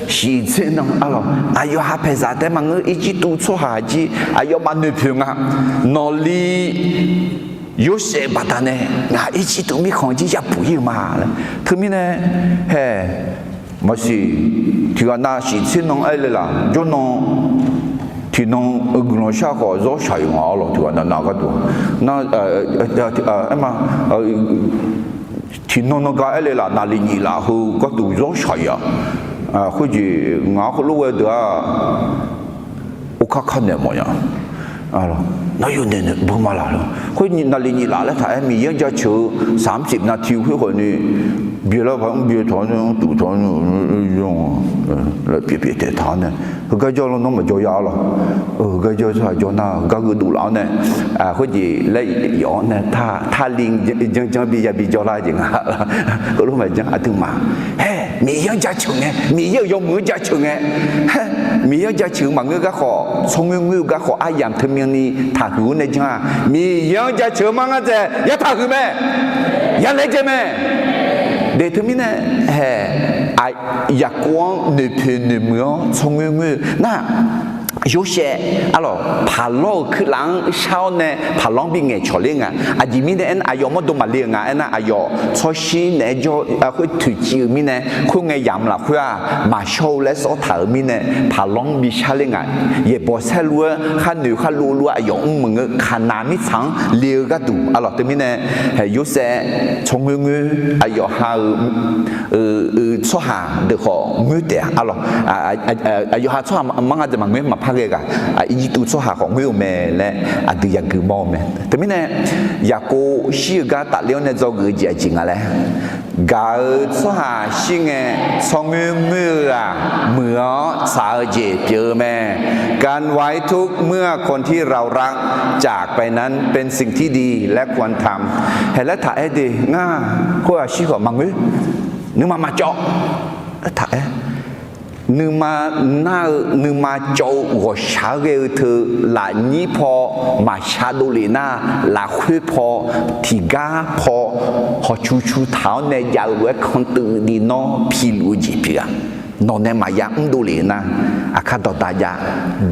shiq tser nan arlawq. Aqyawf ha paeqzaq taef maqngeur, Irjirtuv tsawrhaq jir aqyawfmaf noeqpoeq nga. Nawqli Yorsaev baqdanae ngaq Irjirtuv mirkhanq jir yabuq-ir-eu ma laer. Teumirnae, haeq, maqsiq, tiqghaq nav shiq tser nan aer le laf jawrnan, tiqnan-eu guiqlanq shar khawf zawr shaq-iq nga arlawq. Tiqghaq nav nav gharduq, nar, aerma, tiqnan nan gar aer le laf, naqliq nyiq laf heu gharduq zawr shaq-iq-aq, khoerjeq ngaq-anr heulof ghae deuq-aq, orkar kar naeq mawf nya. Nawr yawnaeq naeq beu ma laq lawr. Khoer naqliq nyiq laf laer taq-aer Miqyaer-anr jaceuq-eu saqmr cif nav tiq khoer khawf ni, byaelar paq-anr byae taq-awr nae, anr tuf taq-awr nae, pyaeq pyaeq taeq taq-awr nae, heugar jawr lawr nawr maqjawr ya arlawq. Heugar jawr tsawrhaq jawr nar, heugar gheudov laf-awr nae, khoerjeq laer yawf-awr nae, tarli janr janr bi ya bi jawrlar jeq nga. Heulof maqjanr aqduimaf. Haer, Miqyaer-anr jaceuq ngae, Miqyaer-euq yawmuiq-anr jaceuq ngae, haer, Miqyaer-anr jaceuq-eu maqngeur gar khawf, tsawrngoer ngoer-eu gar khawf, aryamq teumyanni taqhuiq-awr nae janr-a. Miqyaer-anr jaceuq-eu mar ngar dzaeq ya taqhuiq mae, ya laejae mae. De teumirnae, haer, Yaqkov-anr noeqpoeq noeqmuiq-awr tsawrngoer ngoer-eu nar, Yorsaev arlawq, paqlawr-euq kuirlaf-anr shar-awr nae paqlawr-anr bi ngaeqcawq ler nga. Aqjeq mirnae aernar, aqyawf mawrdo maqle-euq nga aernar, aqyawf tsawrshir naeq-aer jawr khoer toeqciv-euq mirnae, khoerngae yamq lafkhoer-aq maqshawr-eu laer sawr taq-euq mirnae, paqlawr-anr bi shar ler nga. Yaeqbawq saerlu-aer khar noeq khar lov lof-aer aqyawf mr maqngeur, Kaqnaq mirtsaq-anr le-eu gharduq arlawq. Teumirnae, haer, Yorsaev tsawrngoer ngoer, aqyawf ha-eu tsawrhaq deuq khawf ngoer taef-a arlawq. Aqyawf ha tsawrhaq mar ngar dzaeq maqngoer maqpar ghae ghaq, Irjirtuv tsawrhaq khawf ngoer-eu mae laer aqdui yagui mawr-eu mae. Teumirnae, Yaqkov shir-eu gar tafler-awr nae dzawgeuf-eu jeq aqjeq nga laer, gaq-eu tsawrhaq shir ngae, tsawrngoer ngoer-eu-aq, muiq-awr tsaq-eu jeq pyeuf-eu mae. การไว้ทุกข์เมื่อคนที่เรารักจากไปนั้นเป็นสิ่งที่ดีและควรทำ haer laer taq-aer de ngar, khoer-aq shir khawf maqngoer, nuima maqcawv taq-aer, nuima nar-eu nuima cawv-eu ghawqshaq-aer ghae-eu teu, lafnyir paw maqshar dovlef nar, lafkhoer paw, tiqgar paw, hawqcu cu taq-awr nae jav-eu lof-aer kantuiv ni nawr piluf-eu jeq pyeuf-a. Nawq nae maqya mrdov lef nar, aqkar dawqdaq jav,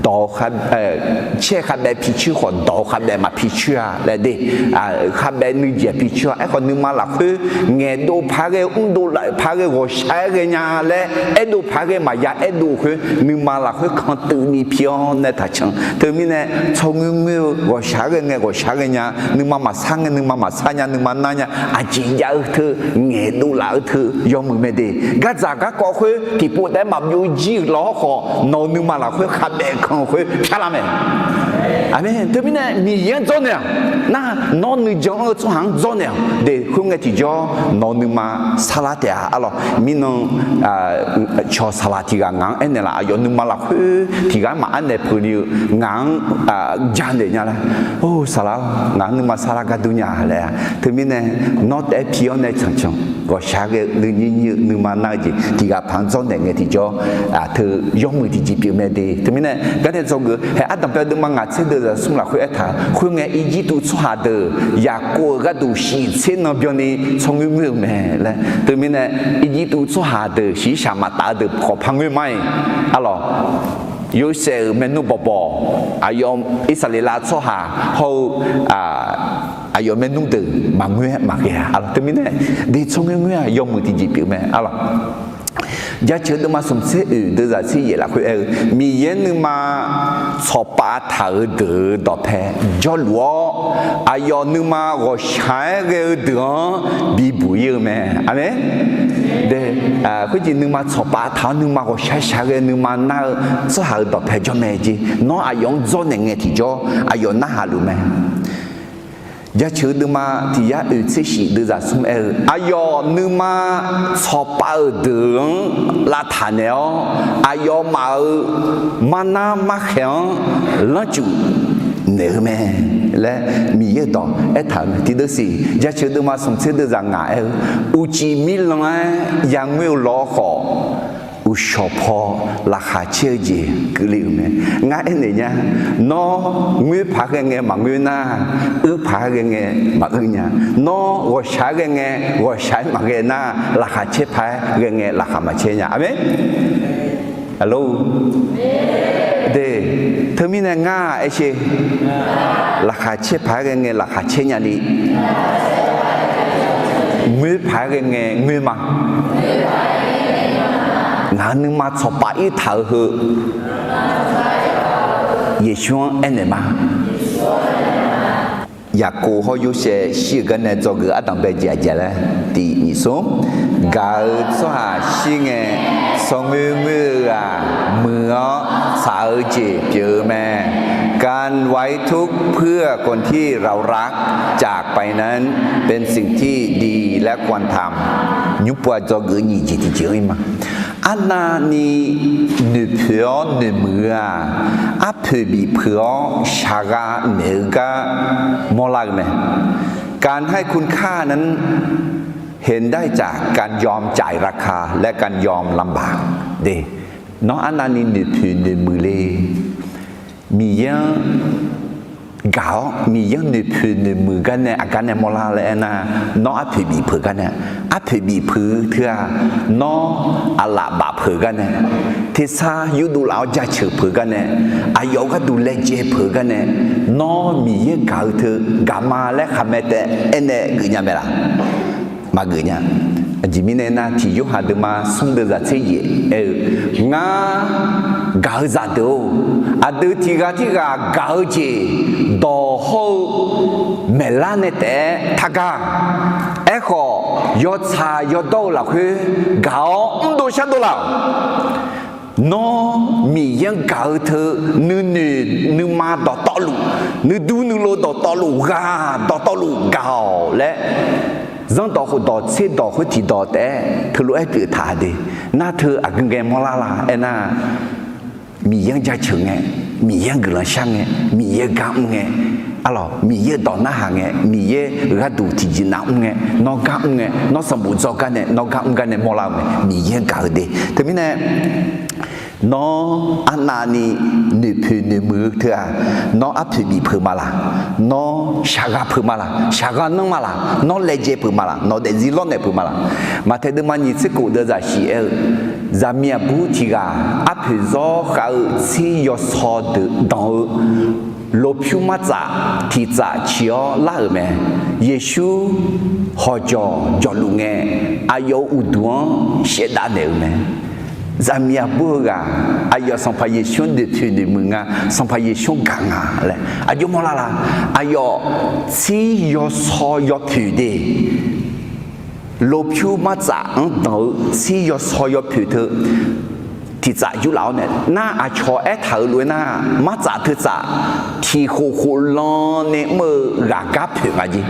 dawq, caer khavbaev picoer khawf dawq khavbaev maqpicoer-a laer de, khavbaev nuijeq picoer-a. Aerkhawf nuima lafkhoer ngaeqdov paq-aer ghae, mrdov laf paq-aer ghae, ghawqshaq-aer ghaenya laer aerdov paq-aer ghae maqya aerdov khoer, nuima lafkhoer kantuiv ni pi-awr nae taqcan. Teumirnae, tsawrngoer ngoer-eu ghawqshaq-aer ghae ngae ghawqshaq-aer ghaenya, nuima maqsar ngae nuima maqsar nya, nuima nar nya, aqjeq jav-eu teu, ngaeqdov laf-eu teu yawmuiq mae de. Gardzaq garkawv khoer tiq Yaeqbov taef-aer maqbyov jir-euq lawr khawf, nawq-euq nuima lafkhoer khaqbaef kanq-eu khoer pyar lar mae. Aqmeq. Teumirnae Miqyaer-anr dzawrnaeq-aq, nar nawr nuijan-anr-eu tsawrhaq-anr dzawrnaeq-aq de, khoerngae tiqjawr nawq-eu nuima sarlar taef-a. Arlawq, mirnan caw saqlaq tiq ghaq ngaq-anr aernaeq laf, aqyawf nuima lafkhoer tiq ghaq-anr maqaer naeq peuq ni-eu ngaq-anr janaeq nya laer, or saqlaq-awr, ngaq-anr nuima sarlar gar dur nya laer-a. Teumirnae nawr taef-aer pi-awr nae canq canq ghawqshaq ghae-eu nuinyir nyir-eu nuima nar-eu jeq tiq ghaq paq-anr dzawrnaeq ngae tiqjawr, teu yawmuiq tiqjeq pyeuf mae de. Teumirnae garnae dzawgeuf hae ardanqbae deuvma ngaq tser deuv zaq smr lafkhoer aertaq-eu, khoerngae Irjirtuv tsawrhaq deuq Yaqkov-euq gharduq shiq tser nan byanni tsawrngoer ngoer-eu mae laer. Teumirnae Irjirtuv tsawrhaq deuq shiqshaq maqtaf-eu deuq khawf par ngoer ma-iq, arlawq, Yorsaev-euq maernmr bawqbawq, aqyawf Irsaqleqlav tsawrhaq hawr-eu aqyawf maernmr deuq maqngoer-aer maqghae-a. Arlawq, teumirnae de tsawrngoer ngoer-aq yawmuiq tiqjeq pyeuf mae, arlawq. Jaceuq deuvma smq tser oeq deuv zaq tser yaef lafkhoer aer-eu, Miqyaer nuima tsawqpav taq-euq deuq-euq dawqpae jawrluf-awr, aqyawf nuima ghawqshaq-aer ghae-eu deuq-anr bibuq ir-eu mae. Aqmeq. De, khoerjeq nuima tsawqpav taq-awr nuima ghawqshaq shaq ghae nuima nar-eu tsawrhaq-euq dawqpae jawr mae jeq. Nawr aqyawf-anr dzawrnaeq ngae tiqjawr aqyawf narhaq luf mae. Jaceuq deuvma tiq yar oeq tser shif deuv zaq smr aer-eu, aqyawf nuima tsawqpav-euq deuq-anr lavtaq naeq-awr, aqyawfmaf-euq marnar markhaeq-anr lanrcuf naeq-eu mae laer Miqyaer-euq dawq aertaq-euq mae. Tiqdeuv siq, Jaceuq deuvma smq tser deuv zaq ngaq aer-eu, uqcif mirlanq-aer yangoer-eu lawr khawf, uqshawq paw laqkhaq caer-eu jeq keuvle-euq mae. Ngar aernaeq nya, nawr ngoer paq-aer ghae ngae maqngoer nar, uir paq-aer ghae ngae maquir nya. Nawr ghawqshaq-aer ghae ngae ghawqshaq-aer maqghae nar, laqkhaq caer paq-aer ghae ngae laqkhaq maqcaer nya. Aqmeq. Aqlor, de, teumirnae ngar aer sher, laqkhaq caer paq-aer ghae ngae laqkhaq caer nya ni, ngoer paq-aer ghae ngae ngoer ma. Ngaq-euq nuima tsawqpav ir taq-eu heu Yeqsur-anr aernaeq ma. Yaqkov hawr Yorsaev shir-euq garnae dzawgeuf ardanqbae jeq aqjeq laer tiq nyiq smr, gaq-eu tsawrhaq shir ngae tsawrngoer ngoer-eu ghaq muiq-awr tsaq-eu jeq pyeuf-eu mae. การไว้ทุกข์เพื่อคนที่เรารักจากไปนั้น เป็นสิ่งที่ดีและควรทำ Nymrpov-aq dzawgeuf nyiq jeq tiqjeq-anr ir ma. Arnavni noeqpoeq-awr noeqmuiq-eu-aq, arpoeq bif peuq-awr shaqgha naeq-eu gar mawrlar-eu mae. การให้คุณค่านั้น เห็นได้จากการยอมจ่ายราคา และการยอมลำบาก de. Nawr arnavni noeqpoeq noeqmuiq le. Miqyaer-anr gaq-awr Miqyaer-anr noeqpoeq noeqmuiq gar nae aqgar nae mawrlar laer aernar, nawr arpoeq bif peuq gar nae, arpoeq bif peuq teu-aq, nawr aqlaf baf peuq gar nae, tersar yurdov laf-awr jaceuq peuq gar nae, aqyawf-eu gharduq laejae peuq gar nae, nawr Miqyaer gaq-eu teu gaq ma laer khaqmae taef aernaeq geuf nya mae laq? Maqgeuf nya. Aqjeq mirnae nar, tiq Yorhaq deuvma smr deuv zaq tser yaef aer-eu, Ngar gaq-eu zaqdeuq-or, aqdui tiq ghaq tirghaq gaq-eu jeq dawq hawr-eu maeqlar nae taef-aer targar. Aerkhawf, yawtsaq yawdawr-eu lafkhoer gaq-awr mrdov shardov laf-awq. Nawr Miqyaer-anr gaq-eu teu nuinoeq nuima dawqtawvluf, nuidur nuilov dawqtawvluf, ghaq dawqtawvluf gaq-awq laer, Zanrdawq khofdawq tserdawq khoer tiqdawq taef-aer teulof-aer pyeuf taq de. Nar teu aqgeu ngae mawrlar la aernar, Miqyaer-anr jaceuq ngae, Miqyaer-anr guiqlanq shar ngae, Miqyaer gar mr ngae, arlawq, Miqyaer dawq narhaq ngae, Miqyaer gharduq tiqjeq nav mr ngae, nawr gar mr ngae, nawr sanqbof dzawr gar nae, nawr gar mr gar nae mawrlar-eu mae. Miqyaer-anr gaq-eu de. Teumirnae, nawr arnavni noeqpoeq noeqmuiq-eu teu-aq, nawr arpoeq bif peuq ma laq? Nawr shaqgha peuq ma laq? Shaqgha nanr ma laq? Nawr laejae peuq ma laq? Nawq daefzir lawrnaeq peuq ma laq? Maqtaeq deuvma nyiq tser khof deuv zaqsiq aer-eu, zaqmiq aqbur tiq ghaq arpoeq zawr khav-eu tsir yawsaw deuq danq-eu lofpyur martsaf tiq tsaf ciq-awr lar-euq mae. Yeqsur hawqjawq jawqluf ngae, aqyawf-euq uqduq-anr shaevdav naeq-euq mae. Zaqmiq aqbur-eu ghaq, aqyawf Sanqpaq Yeqsur-anr noeqpoeq noeqmuiq nga, Sanqpaq Yeqsur-anr gaq nga laer aqjox mawrlar la? Aqyawf tsir yawsaw yawpoeq de. lopyur martsaf-anr danq-eu tsir yawsaw yawpoeq teu tiqtsaf yurlaf-awr nae nar, aqcawq aertaq-euq lof-aer nar, martsaf teutsaf tiqkhof khof lan ni mr-eu ghaqgar poeq nga jeq.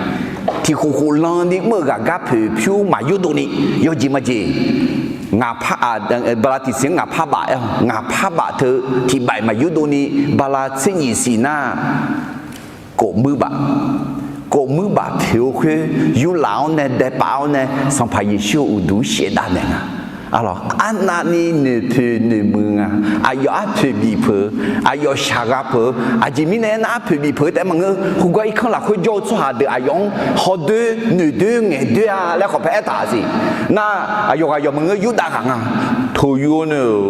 Tiqkhof khof lan ni mr-eu ghaqgar poeq pyur maqyurdov ni yawjeq majeq. Ngaq par, bala tiqsiq-anr ngaq par baf aer-awq. Ngaq par baf teu tiqbaf-iq maqyurdov ni bala tser nyiq siq nar, kofmuir baf, kofmuir baf poeq-eu khoer yurlaf-awr nae daepaf-awr nae Sanqpaq Yeqsur-euq uqduq shaevdav naeq nga. Arlawq, arnavni noeqpoeq noeqmuiq nga. Aqyawf arpoeq bif peuq-eu, aqyawf shaqgha peuq-eu, aqjeq mirnae aernar arpoeq bif peuq-eu taef maqngeur. Khoergar irkanr lafkhoer jawr-eu tsawrhaq deuq aqyawf-anr hawdoer noeqdoer ngaeqdoer-a laer khawf paer aertaq siq. Nar, aqyawf ghaq yawq maqngeur, Yurdav ghaq nga. Toqyur nae-euq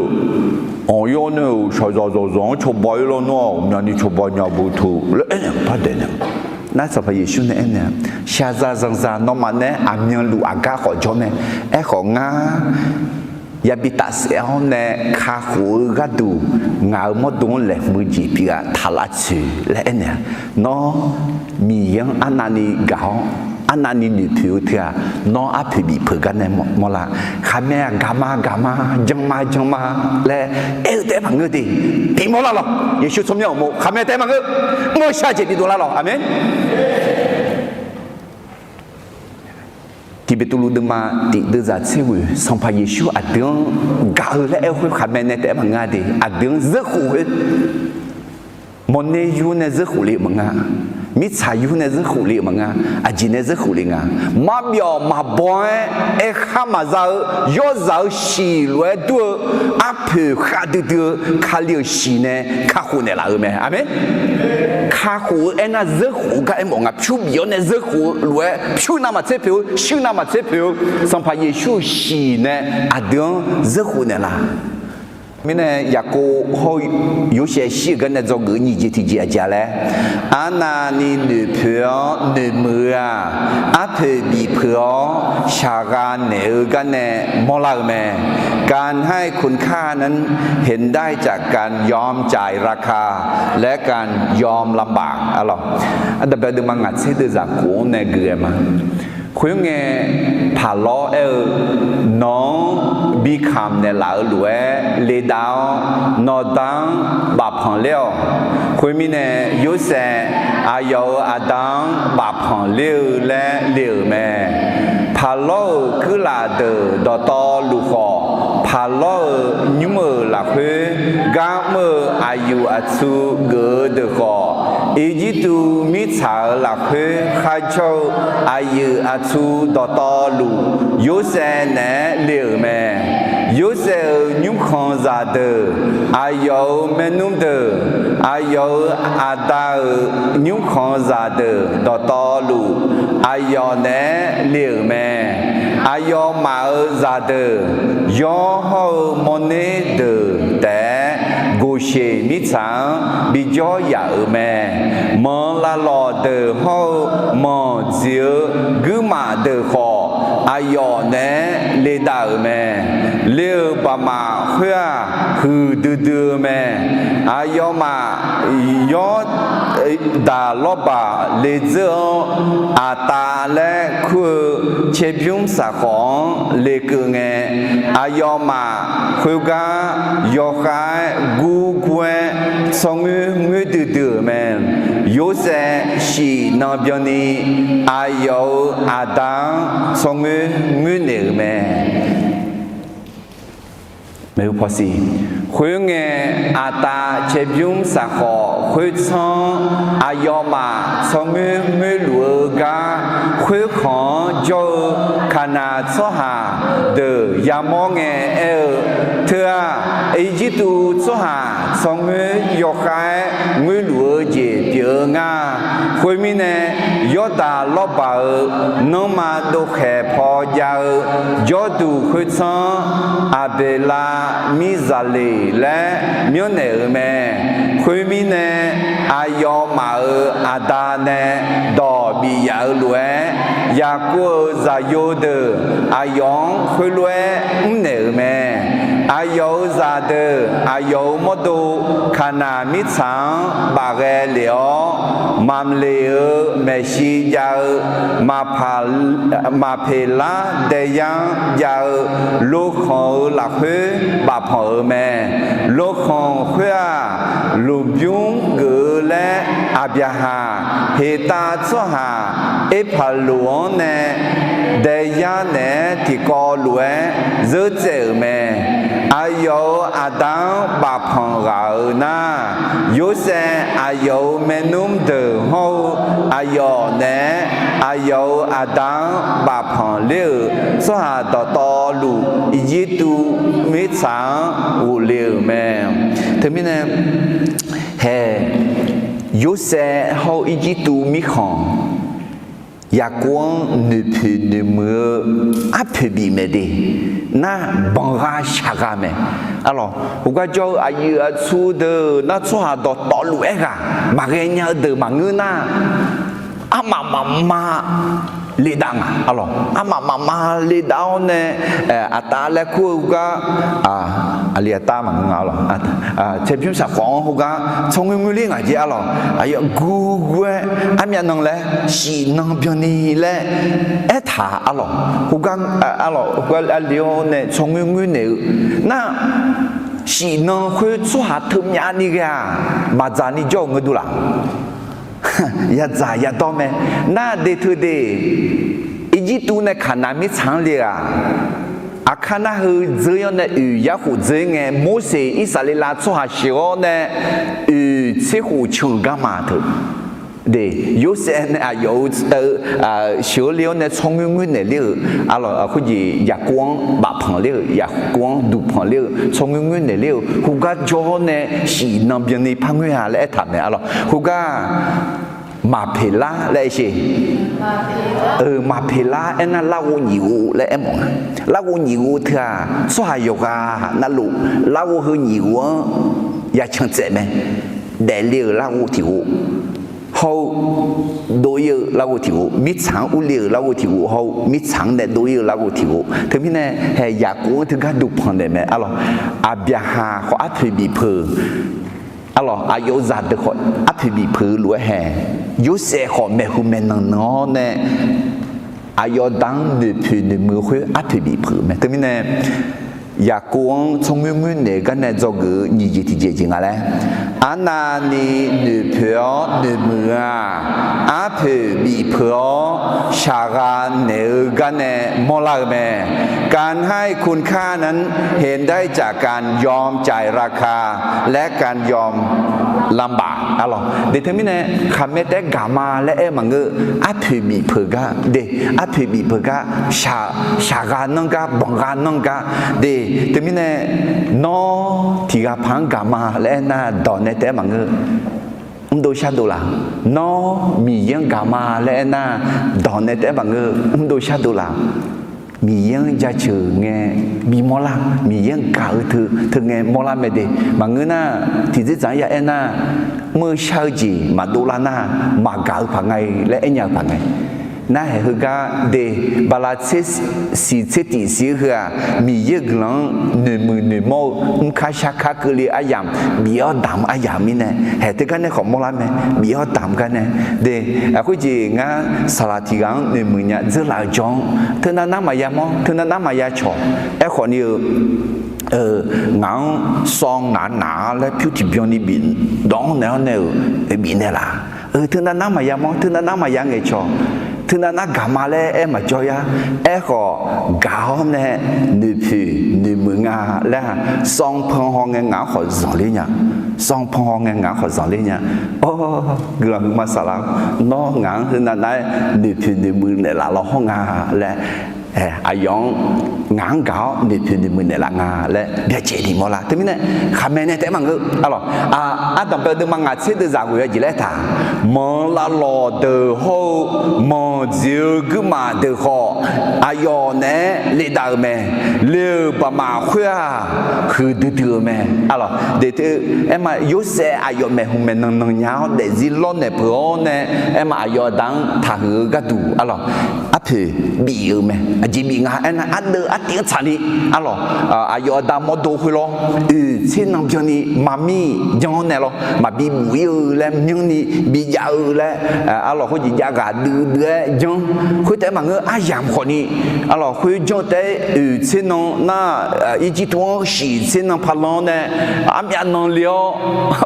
anqyawr nae-euq shaqzaq zaqzaq-anr cawba ir lar nar, ghawqmyani cawba nya bu teu laer aernaeq-eu par daeq naeq. Nar Sanqpaq Yeqsur nae aernaeq-a, shaqzaq zanqzaq nawmaf nae aqmyanluf aqgar khawf jawr mae. Aerkhawf ngar yabi tafsaef-awr nae kakhof-eu gharduq ngaq-euq mawrdo-anr laeqhmq-eu jeq pyeuf-aq taq lavtsoeq laer aernaeq-a. Nawr Miqyaer-anr arnavni gaq-awr arnavni noeqpoeq-eu teu-aq, nawr arpoeq bif peuq gar nae mawrlar. Khaqmae-aq gaqma gaqma, janma janma laer aer-eu taef maqngeur de. Bimawr lar lawq. Yeqsur tsawrmyanr uqmov khaqmae taef maqngeur. Mr-eu shar jeq bidov lar lawq. Aqmeq. Tiq Beqtuvluv deuvma tiq deuvzaq tser ghoeq, Sanqpaq Yeqsur aqdui-anr gaq-eu laer aer-eu khoer khaqmae nae taef-aer maqngeur de. Aqdui-anr zeurkhof khoer, mawrner yur nae zeurkhof le-euq maqnga. Mirtsaq yur nae zeurkhof le-euq maqnga. Aqjeq nae zeurkhof le nga. Marbyawf maqbaw-aer, aerkhar maqza-eu, yawrzaq-eu shiq lof-aer dur-eu, arpoeq khav duidui-eu Kali-euq shiq nae kakhof naeqlaf-eu mae. Aqmeq. Kakhof-eu aernar zeurkhof-eu gar aermawf nga. Pyur bif-awr nae zeurkhof-eu lof-aer pyur navmaqtser poeq-eu, shuir navmaqtser poeq-eu, Sanqpaq Yeqsur-euq shiq nae aqdui-anr zeurkhof naeqlaf. Mirnae Yaqkov hawr-eu Yorsaev shir-euq gar nae dzawgeuf-eu nyiq jeq tiqjeq aqjeq-a laer, arnavni noeqpoeq-awr noeqmuiq-eu-aq, arpoeq bif peuq-awr shaqgha naeq-eu gar nae mawrlar-eu mae. การให้คุณค่านั้นเห็นได้จากการยอมจ่ายราคา และการยอมลำบาก arlawq. Ardanqbae deuvma ngaq tser deuvzaq kof-anr nae gui-aer ma. Khoerngae, paqlawr aer-eu, nawq-anr bi kamq naeqlaf-eu lof-aer ledav-awr, nawqda-anr bafpanq ler-awq. Khoermirnae, Yorsaev aqyawf-euq aqda-anr bafpanq ler-eu laer le-euq mae. Paqlawr-euq kuirlaf deuq dawqtawvluf khawf, paqlawr-euq nymr-euq lafkhoer gar mr-eu aqyuif aqtsu geuf-eu deuq khawf, Irjirtuv mirtsaq-euq lafkhoer kharjawr-eu aqyuif aqtsu dawqtawvluf, Yorsaev naeq-aer le-euq mae. Yorsaev-euq nymrkhanq zaqdeuq, aqyawf-euq maernmr deuq, aqyawf-euq aqda-euq nymrkhanq zaqdeuq dawqtawvluf, aqyawf naeq-aer le-euq mae. Aqyawfmaf-euq zaqdeuq, yawr hawr-eu mawrner deuq taef-aer, Goqseq mirtsaq-anr bijawr yaf-euq mae. Manq lavlawq deuq hawr-eu manq dziq-eu guirmaf deuq khawf, aqyawf naeq-aer ledav-euq mae. Le-euq baqmaf khoer-aq, huiqdui dui-eu mae. Aqyawfmaf yawr daq lawrbaq ledzeur-anr, Aqtav laer kur-eu caerbymr saqkhawf-anr lekeuv ngae, aqyawfmaf khoergar yawkhav-aer gurgur-aer tsawrngoer ngoerdui dui-euq mae. Yorsaev shif nan byanni aqyawf-euq aqda-anr tsawrngoer ngoernaeq-euq mae. Khoerngae, Aqtav caerbymr saqkhawf khoertsanr-anr aqyawfmaf tsawrngoer ngoerluf-eu gar, khoerkhanq-anr jawr-eu Kaqnaq tsawrhaq deuq yamawr ngae aer-eu, Teu-aq, Irjirtuv tsawrhaq tsawrngoer yawkhav-aer ngoerluf-eu jeq pyeuf-eu ngar. Khoermirnae, Yawrdaq lawrbaq-euq nanrma dovkhaeq paw jav-eu jawrduq khoertsanr-anr Aqbeqlav mirzaqleq laer myanrnaeq-euq mae. Khoermirnae, aqyawfmaf-euq aqda nae dawq bif yaf-eu lof-aer, Yaqkov-euq zaqyo deuq aqyawf-anr khoerlof-aer mrnaeq-euq mae. Aqyawf-euq zaqdeuq aqyawf-euq mawrdo Kaqnaq mirtsaq-anr bafghae lef-awr, Mamleq-euq maeqshi jav-eu Maqpeqlar daeyar-anr jav-eu lokhanq-euq lafkhoer bafpanq-euq mae. Lokhanq khoer-aq, lmqbymr geuf-eu laer Aqbyaqhaq, Heqtav tsawrhaq Erpaqloq-anr nae daeyar naeq-aer tiqkawv lof-aer zeur tsaev-euq mae. Aqyawf-euq aqda-anr bafpanq ghaq-euq nar, Yorsaev aqyawf-euq maernmr deuq hawr-eu aqyawf naeq-aer aqyawf-euq aqda-anr bafpanq ler-euq tsawrhaq dawqtawvluf, Irjirtuv mirtsaq-anr ghofle-euq mae. Teumirnae, hae, Yorsaev hawr-eu Irjirtuv mirkhanq, Yaqkov-anr noeqpoeq noeqmuiq-eu arpoeq bif maeq de. Nar, banqgha shaqgha mae. Arlawq, heugar jawr-eu aqyuif aqtsu deuq nar, tsawrhaq dawqtawvluf-aer ghaq maqghae nya-eu deuq maqngeur nar, armaf mafma ledav nga. Arlawq, armaf mafma ledav-awr nae, aqtav laer kur-eu heugar, aqli aqtav maqngeur nga. Arlawq, caerbymr saqkhawf-anr heugar tsawrngoer ngoer ler ngaq jeq. Arlawq, aqyawf gurgur-aer armyav nan laer shif nan byanni laer aertaq. Arlawq, heugar, arlawq, heugar aqli-awr nae tsawrngoer ngoer naeq-eu nar, shif nan khoer tsawrhaq teumyavni ghae-aq, maqdzaq ni jawr-euq ngeur dur laf. Yadzaq yadawr mae. Nar, de teu de, Irjirtuv nae Kaqnaq mirtsaq-anr le-aq, aqkar nar heu dzeur-awr nae oeq yarkhof dzeur ngae, Morseq Irsaqleqlav tsawrhaq sheuq-awr nae oeq tserkhof canq garma teu. De, Yorsaev nae aqyawf-euq sheuq-eu le-awr nae tsawrngoer ngoer naeq ler-euq, arlawq, khoerjeq Yaqkov-anr bafpanq ler-euq, Yaqkov-anr duqpanq ler-euq, tsawrngoer ngoer naeq ler-euq, heugar jawr-awr nae shif nan byanni par ngoer-a laer aertaq mae. Arlawq, heugar Maqpeqlar laer aer sher. Maqpeqlar aernar, larghov nyiq ghov laer aermawf nga. Larghov nyiq ghov teu-aq, tsawrhaq yawqghaq navluf larghov heu nyiq ghov-anr yacan tsaev mae. Daefle-euq larghov tiq ghov hawr-eu, dov-ir-eu larghov tiq ghov, mirtsaq-anr urle-euq larghov tiq ghov hawr-eu, mirtsaq-anr nae dov-ir-eu larghov tiq ghov. Teumirnae, hae, Yaqkov-anr teugar duqpanq naeq mae. Arlawq, Aqbyaqhaq khawf arpoeq bif peuq. Arlawq, aqyawf-euq zaqdeuq khawf arpoeq bif peuq-eu lof-aer hae, Yorsaev khawf maeqhu maeqnan nan-awr nae aqyawf da-anr noeqpoeq noeqmuiq-eu khoer arpoeq bif peuq mae. Teumirnae, Yaqkov-anr tsawrngoer ngoer naeq-eu gar nae dzawgeuf-eu nyiq jeq tiqjeq jeq nga laer, arnavni noeqpoeq-awr noeqmuiq-eu-aq, arpoeq bif peuq-awr shaqgha naeq-eu gar nae mawrlar-eu mae. การให้คุณค่านั้น เห็นได้จากการยอมจ่ายราคา และการยอมลำบาก Arlawq, de teumirnae khaqmae taef-aer gaq ma laer aer maqngeur. Arpoeq bif peuq gar de, arpoeq bif peuq gar, shaq, shaqgha nanr gar, banqgha nanr gar de. Teumirnae nawr tiqghaq paq-anr gaq ma laer aernar, dawq nae taef-aer maqngeur. Mrdov shardov laf. Nawr Miqyaer-anr gaq ma laer aernar, dawq nae taef-aer maqngeur. Mrdov shardov laf. Miqyaer-anr jaceuq ngae bimawr lar. Miqyaer-anr gaq-eu teu, teu ngae mawrlar mae de. Maqngeur nar, tiqdzerdzaq-anr ya aernar, mr-eu shar-eu jeq maqdov lar nar, maqgaq-eu paq nga-i laer aernya-eu paq ngae. Narhaq heugar de, bala tser siq tser tiq siq-eu heu-aq, Miqyaer-euq guiqlanq-anr noeqmuiq noeqmawr-eu mrkar sharkar keuvle aryamq, bif-awr damq-eu aryamq mirnae, haeq teugar nae khawf mawrlar mae, bif-awr damq gar nae. De, khoerjeq ngar saqlaq tiq ghaq-anr noeqmuiq nya dzeurlaf-eu jawr-anr, teunav nar maqya mawr, teunav nar maqya cawq. Aerkhawf ni-eu, ngaq-anr sawr ngaq naq-a laer pyur tiqbyan ni bif dawq-anr naeq-awr nae-euq bif naeqlaf. Teunav nar maqya mawr, teunav nar maqya ngaeqcawq, teunav nar gaq ma laer aer maqjawr yar. Aerkhawf, gaq-awr nae noeqpoeq noeqmuiq nga laer-aq, sanr pan haw ngae ngaq-anr khawf zanqler nya. Sanr pan haw ngae ngaq-anr khawf zanqler nya. Awr, guiqlanq huiqma saqlaq-awr, nawr ngaq-anr teunav nar-aer noeqpoeq noeqmuiq naeqlaf law hawr nga laer, aqyawf-anr ngaq-anr gaq-awr noeqpoeq noeqmuiq naeqlaf nga laer byacaevni mawrlar. Teumirnae khaqmae nae taef-aer maqngeur. Arlawq, ardanqbae-eu deuvma ngaq tser deuv zaq ghoeq-eu jeq laer aertaq, manq lavlawq deuq hawr-eu manq dziq-eu guirmaf deuq khawf, aqyawf naeq-aer ledav-euq mae. Le-euq baqmaf khoer-aq, huiqdui dui-eu mae. Arlawq, de teu, aerma Yorsaev aqyawf maeqhu maeqnan nan nya-awr daefzir lawrnaeq peuq-awr nae, aerma aqyawf aqda-anr taqhuiq-eu gharduq arlawq, arpoeq bif-euq mae. Aqjeq bif nga aernar, ardeuv artiv-anr tsaqni, arlawq, aqyawf aqda mawrdo khoerlawr, oeq tser nan byanni maqmir janr-awr nae lawr, maqbi buf-ir-eu laer myanrni bijav-eu laer, arlawq, khoerjeq jav ghaq duidui-aer janr. Khoertaef-aer maqngeur, aryamq khawfni, arlawq, khoer janr-eu taef-aer oeq tser nan nar, Irjirtuv-anr shif tser nan parlan-awr nae, armyav nan le-awr,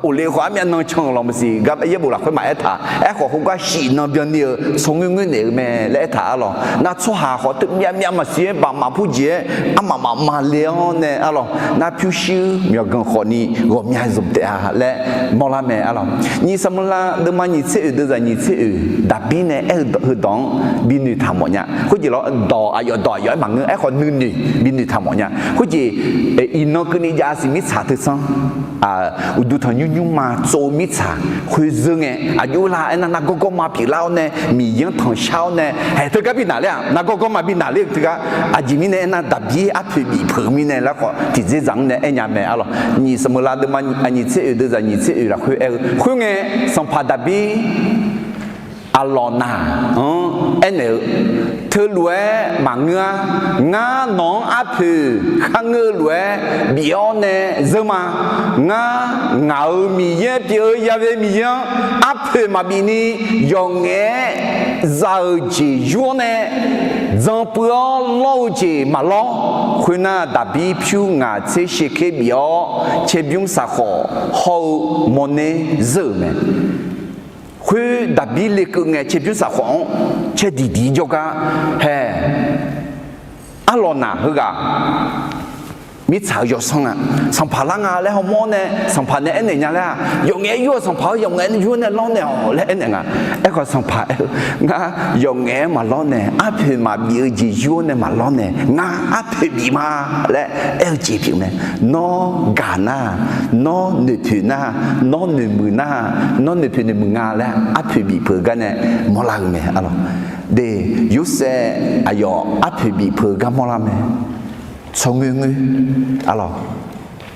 oqle khawf armyav nan can-euq lawq maqsiq gar yaerbof lafkhoer maqaer taq. Aerkhawf, khoergar shif nan byanni-euq tsawrngoer ngoer naeq-eu mae laer aertaq, arlawq. Nar tsawrhaq khawf teu myav myav maqsiq-aer baq maqpur jeq-aer armaf mafma le-awr nae, arlawq, nar pyurshuir myawqganq khawfni ghawqmya zmq taef-a laer mawrlar mae, arlawq. Nyiq Saqmeuqlav deuvma nyiq tser oeq deuvzaq nyiq tser oeq, Daqbir nae aer-eu heudawq-anr binoeq taq mawf nya. Khoerjeq lawr, dawq aqyawf dawq aqyawf-aer maqngeur, aerkhawf nuinoeq binoeq taq mawf nya. Khoerjeq, iqnan keuvni jav siq mirtsaq teu tsanr, uqduq tanqnymr nymrma tsov-eu mirtsaq khoer zeur ngae, aqjox lar aernar, nargawr gawrma pyeuflar-awr nae, Miqyaer-anr tanqshar-awr nae, haeq teugar bi naqler-aq, nargawr gawrma bi naqler-eu teugar. Aqjeq mirnae aernar, Daqbir arpoeq bif peuq-eu mirnae laer khawf, tiqdzerdzaq-anr nae aernya mae, arlawq. Nyiq Saqmeuqlav deuvma nyiq tser oeq deuvzaq nyiq tser oeq lafkhoer aer-eu khoerngae, sanqpaq Daqbir Aqlawqnaq-anr aernaeq-eu, teulof-aer maqngeur-ar. Ngar nawq-anr arpoeq kharngeur-eu lof-aer bif-awr nae zeur ma. Ngar, ngaq-euq Miqyaer pyeuf-eu Ya'we Miqyaer-anr arpoeq maqbif ni, yawqngaef-aer za-euq jeq yur-awr nae dzanpuiv-awr lawr-eu jeq maqlawr. Khoernar, Daqbir pyur ngaq tser shirker bif-awr, caerbymr saqkhawf hawr-eu mawrner zeur-euq mae. Khoer Daqbir lekeuv ngae, caerbymr saqkhawf-anr caer diqdiq jawrgar hae, Arlawqnaq heughaq mirtsaq-eu yawsanr nga. Sanqpaq lar nga laer hawmawr nae, sanqpaq nae aernaeq nya laer-aq, yawqngaef-aer yur-awq, sanqpaq-eu yawqngaef yur-awr nae lawr naeq-awq laer aernaeq nga. Aerkhawf, sanqpaq aer-eu, ngar yawqngaef-aer maqlawr nae, arpoeq maqbif-eu jeq yur-awr nae maqlawr nae, ngar arpoeq bif ma laer aer-eu jeq pyeuf mae. Nawr gaq nar, nawr noeqpoeq nar, nawr noeqmuiq nar, nawr noeqpoeq noeqmuiq nga laer arpoeq bif peuq-eu gar nae mawrlar-eu mae, arlawq. De, Yorsaev aqyawf arpoeq bif peuq-eu gar mawrlar mae. Tsawrngoer ngoer, arlawq.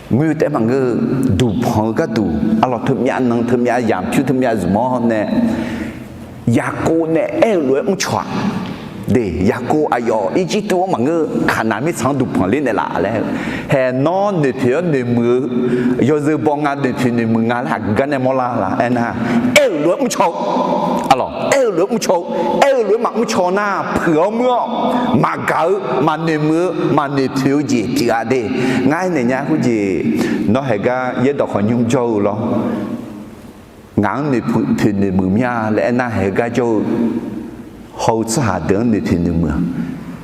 Ngoer-eu taef-aer maqngeur-eu, duqpanq-eu gharduq, arlawq, teumyav nan teumyav yamq pyur teumyav zmq-awr nae, Yaqkov nae aer-eu lof-aer mrcaw-aq. De, Yaqkov aqyawf Irjirtuv-anr maqngeur-eu, Kaqnaq mirtsaq-anr duqpanq ler naeqlaf laer-eu, hae nawr noeqpoeq-awr noeqmuiq-eu, yawzeu baw nga noeqpoeq noeqmuiq nga laer aqgeu gar nae mawrlar la aernar, aer-euq lof-aer mrcaw-eu, arlawq, aer-euq lof-aer mrcaw-eu, aer-euq lof-aer maqmr caw nar, puiq-awr muir-awr, maqgaq-eu, maqnoeqmuiq-eu, maqnoeqpoeq-eu jeq pyeuf-a de. Ngar aernaeq nya khoerjeq, nawr haeq gar yaerdawq khawf nymr jawr-eu lawr. Ngaq-anr noeqpoeq noeqmuiq mir-a laer aernar, haeq gar jawr-eu haw-eu tsawrhaq deuq-anr noeqpoeq noeqmuiq-a.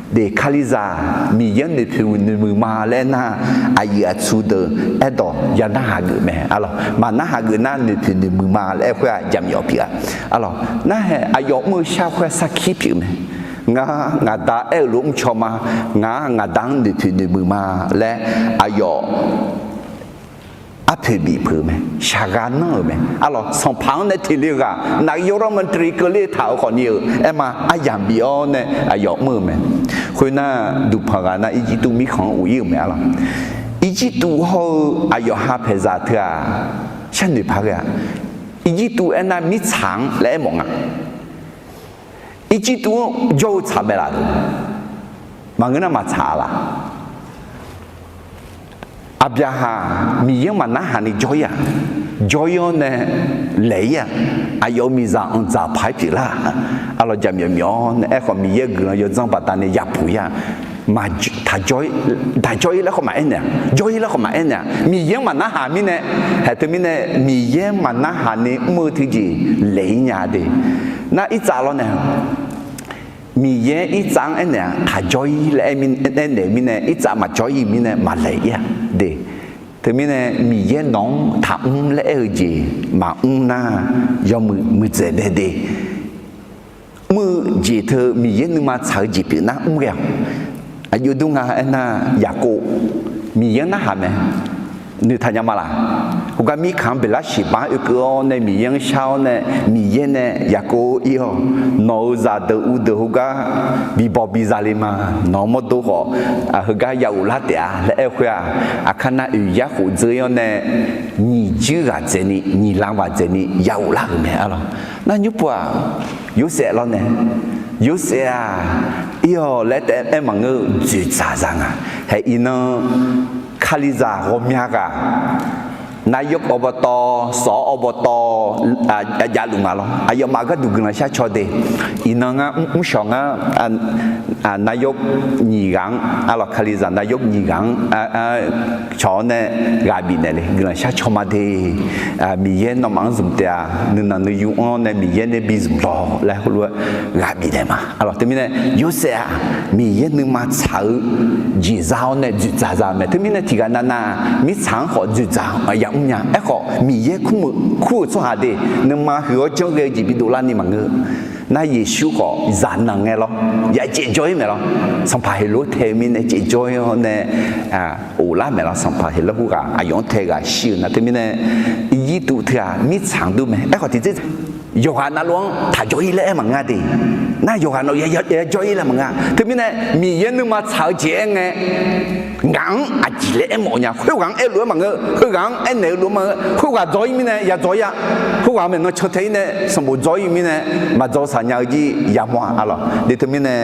De, Kalizaq, Miqyaer-anr noeqpoeq noeqmuiq ma laer aernar, aqyuif aqtsu deuq aerdawq ya narhaq geuf mae, arlawq. Maq narhaq geuf nar, noeqpoeq noeqmuiq ma laer aer khoer-aq, jaqmyawf pyeuf-a, arlawq. Narhaeq aqyawf mr-eu shar khoer-aq sarkir pyeuf mae. Ngar ngaqda aer-euq lof-aer mrcaw ma. Ngaq ngaqda-anr noeqpoeq noeqmuiq ma laer aqyawf arpoeq bif peuq-eu mae. Shaqgha nanr-euq mae, arlawq. Sanqpaq-anr nae teq le-eu ghaq, naqyawr rawr mantae keuvler taq-euq khawfni-euq aer ma, aryamq bif-awr nae aqyawf mr-eu mae. Khoernar, duqpanq ghaq nar Irjirtuv mirkhanq-anr of-ir-euq mae, arlawq. Irjirtuv hawr-eu aqyawf ha paeqzaq teu-aq, sharnoeq paq ghae-aq, Irjirtuv aernar mirtsaq-anr laer aermawf nga. Irjirtuv-anr jawr-eu tsaq mae laf-euq, maqngeur nar maqtsaq-a laf. Aqbyaqhaq Miqyaer-anr maqnarhaq ni jawr-ir-aq, jawr-ir-awr nae laeq-ir-aq, aqyawf-euq miqzaq anqdzaq paq-aer pyeuflar-aq, arlawq, jaqmyawf myawf-awr nae aerkhawf Miqyaer-euq guiqlanq yawdzanr baqdanae yapuq-ir-aq, maqtaq jawr-ir, taq jawr-ir laer khawf maqaer naeq-aq, jawr-ir laer khawf maqaer naeq-aq, Miqyaer-anr maqnarhaq mirnae, haeq teu mirnae Miqyaer-anr maqnarhaq ni mr-eu teujeq laeq-ir nya de. Nar irtsav lawr nae Miqyaer irtsav-anr aernaeq-aq, taq jawr-ir laer aer-eu mirnae, irtsav maqjawr-ir mirnae maqlaeq-ir-aq de. Teumirnae Miqyaer nawq-anr taqmr laer aer-eu jeq maqmr nar, yawmuiq muiqdzaeq mae de. Mr-eu jeq teu Miqyaer nuima tsaq-eu jeq pyeuf nar mr ghae-awq. Aqjox dur nga aernar, Yaqkov Miqyaer-anr narhaq mae. Noeqtaq nya ma laf. Khoergar mirkhanq-anr beqlar shiqbax-anr oekeuv-awr nae Miqyaer-anr shar-awr nae Miqyaer nae Yaqkov ir-awq, nawq-euq zaqdeuq uvdeuq heugar bibaw biza le ma. Nawq-euq mawrdo khawf heugar ya ghoflar taef-a laer aer-eu khoer-aq, aqkar nar oeq yar khof dzeur-ir-awr nae nyiq juir ghaq dzaeqni nyiq lar ghaq dzaeqni ya ghoflar-euq mae, arlawq. Nar nymr pov-aq, Yorsaev lawr nae, Yorsaev-aq, ir laer taef-aer aer maqngeur-eu dzoeqdzaq za nga. Hae iqnan kalizaq ghawqmya ghaq นายกอบต สอบต javluf nga lawr. Aqyawfmaf gharduq guiqlanq shar caw de. Iqnan ngar mrshawq ngar นายก nyiq ghaq-anr arlawq, kalizaq นายก nyiq ghaq-anr cawq-awr nae ghaq bifnaeq le. Guiqlanq shar caw ma de. Miqyaer nawmaf-anr zmq taef-a. Nuinanq nuiyu-anr nae Miqyaer nae bi zmq lawq laer heulof-aer ghaq bifnaeq ma. Arlawq teumirnae Yorsaev-aq Miqyaer nuima tsaq-eu jeq za-awr nae dzoeqdzaq za-eu mae. Teumirnae tiqghaq navnav mirtsaq-anr khawf dzoeqdzaq-anr ya mrnya. Aerkhawf Miqyaer kur-euq tsawrhaq de, nuima huiq-awr janrghae-eu jeq bidov larni maqngeur. Nar Yeqsur khawf zaqnanq ngae lawr, ya caevjawr-ir mae lawr. Sanqpaq Heqlov tae-eu mirnae caevjawr-ir-awr nae ghoflar mae lawr. Sanqpaq Heqlov khoerghaq aqyawf-anr tae ghaq shir-eu nar teumirnae Irjirtuv teughaq mirtsaq-anr dur mae. Aerkhawf tiqjeq yawqghaq navluf-anr taq jawr-ir laer aer maqngeur de. Nar yawqghaq navluf ya jawr-ir laer maqngeur. Teumirnae Miqyaer nuima tsaq-eu jeq aer ngae, ngaq-anr aqjeq laer aermawf nya. Khoerghaq-anr aerluf-aer maqngeur, heughaq-anr aernaeq-eu lof maqngeur. Khoerghaq dzaw-ir mirnae ya dzaw-ir-a. Khoerghaq maeqnan can tae-ir nae sanqbof dzaw-ir mirnae maqdzaw saq nya-eu jir yamawr-a arlawq. De teumirnae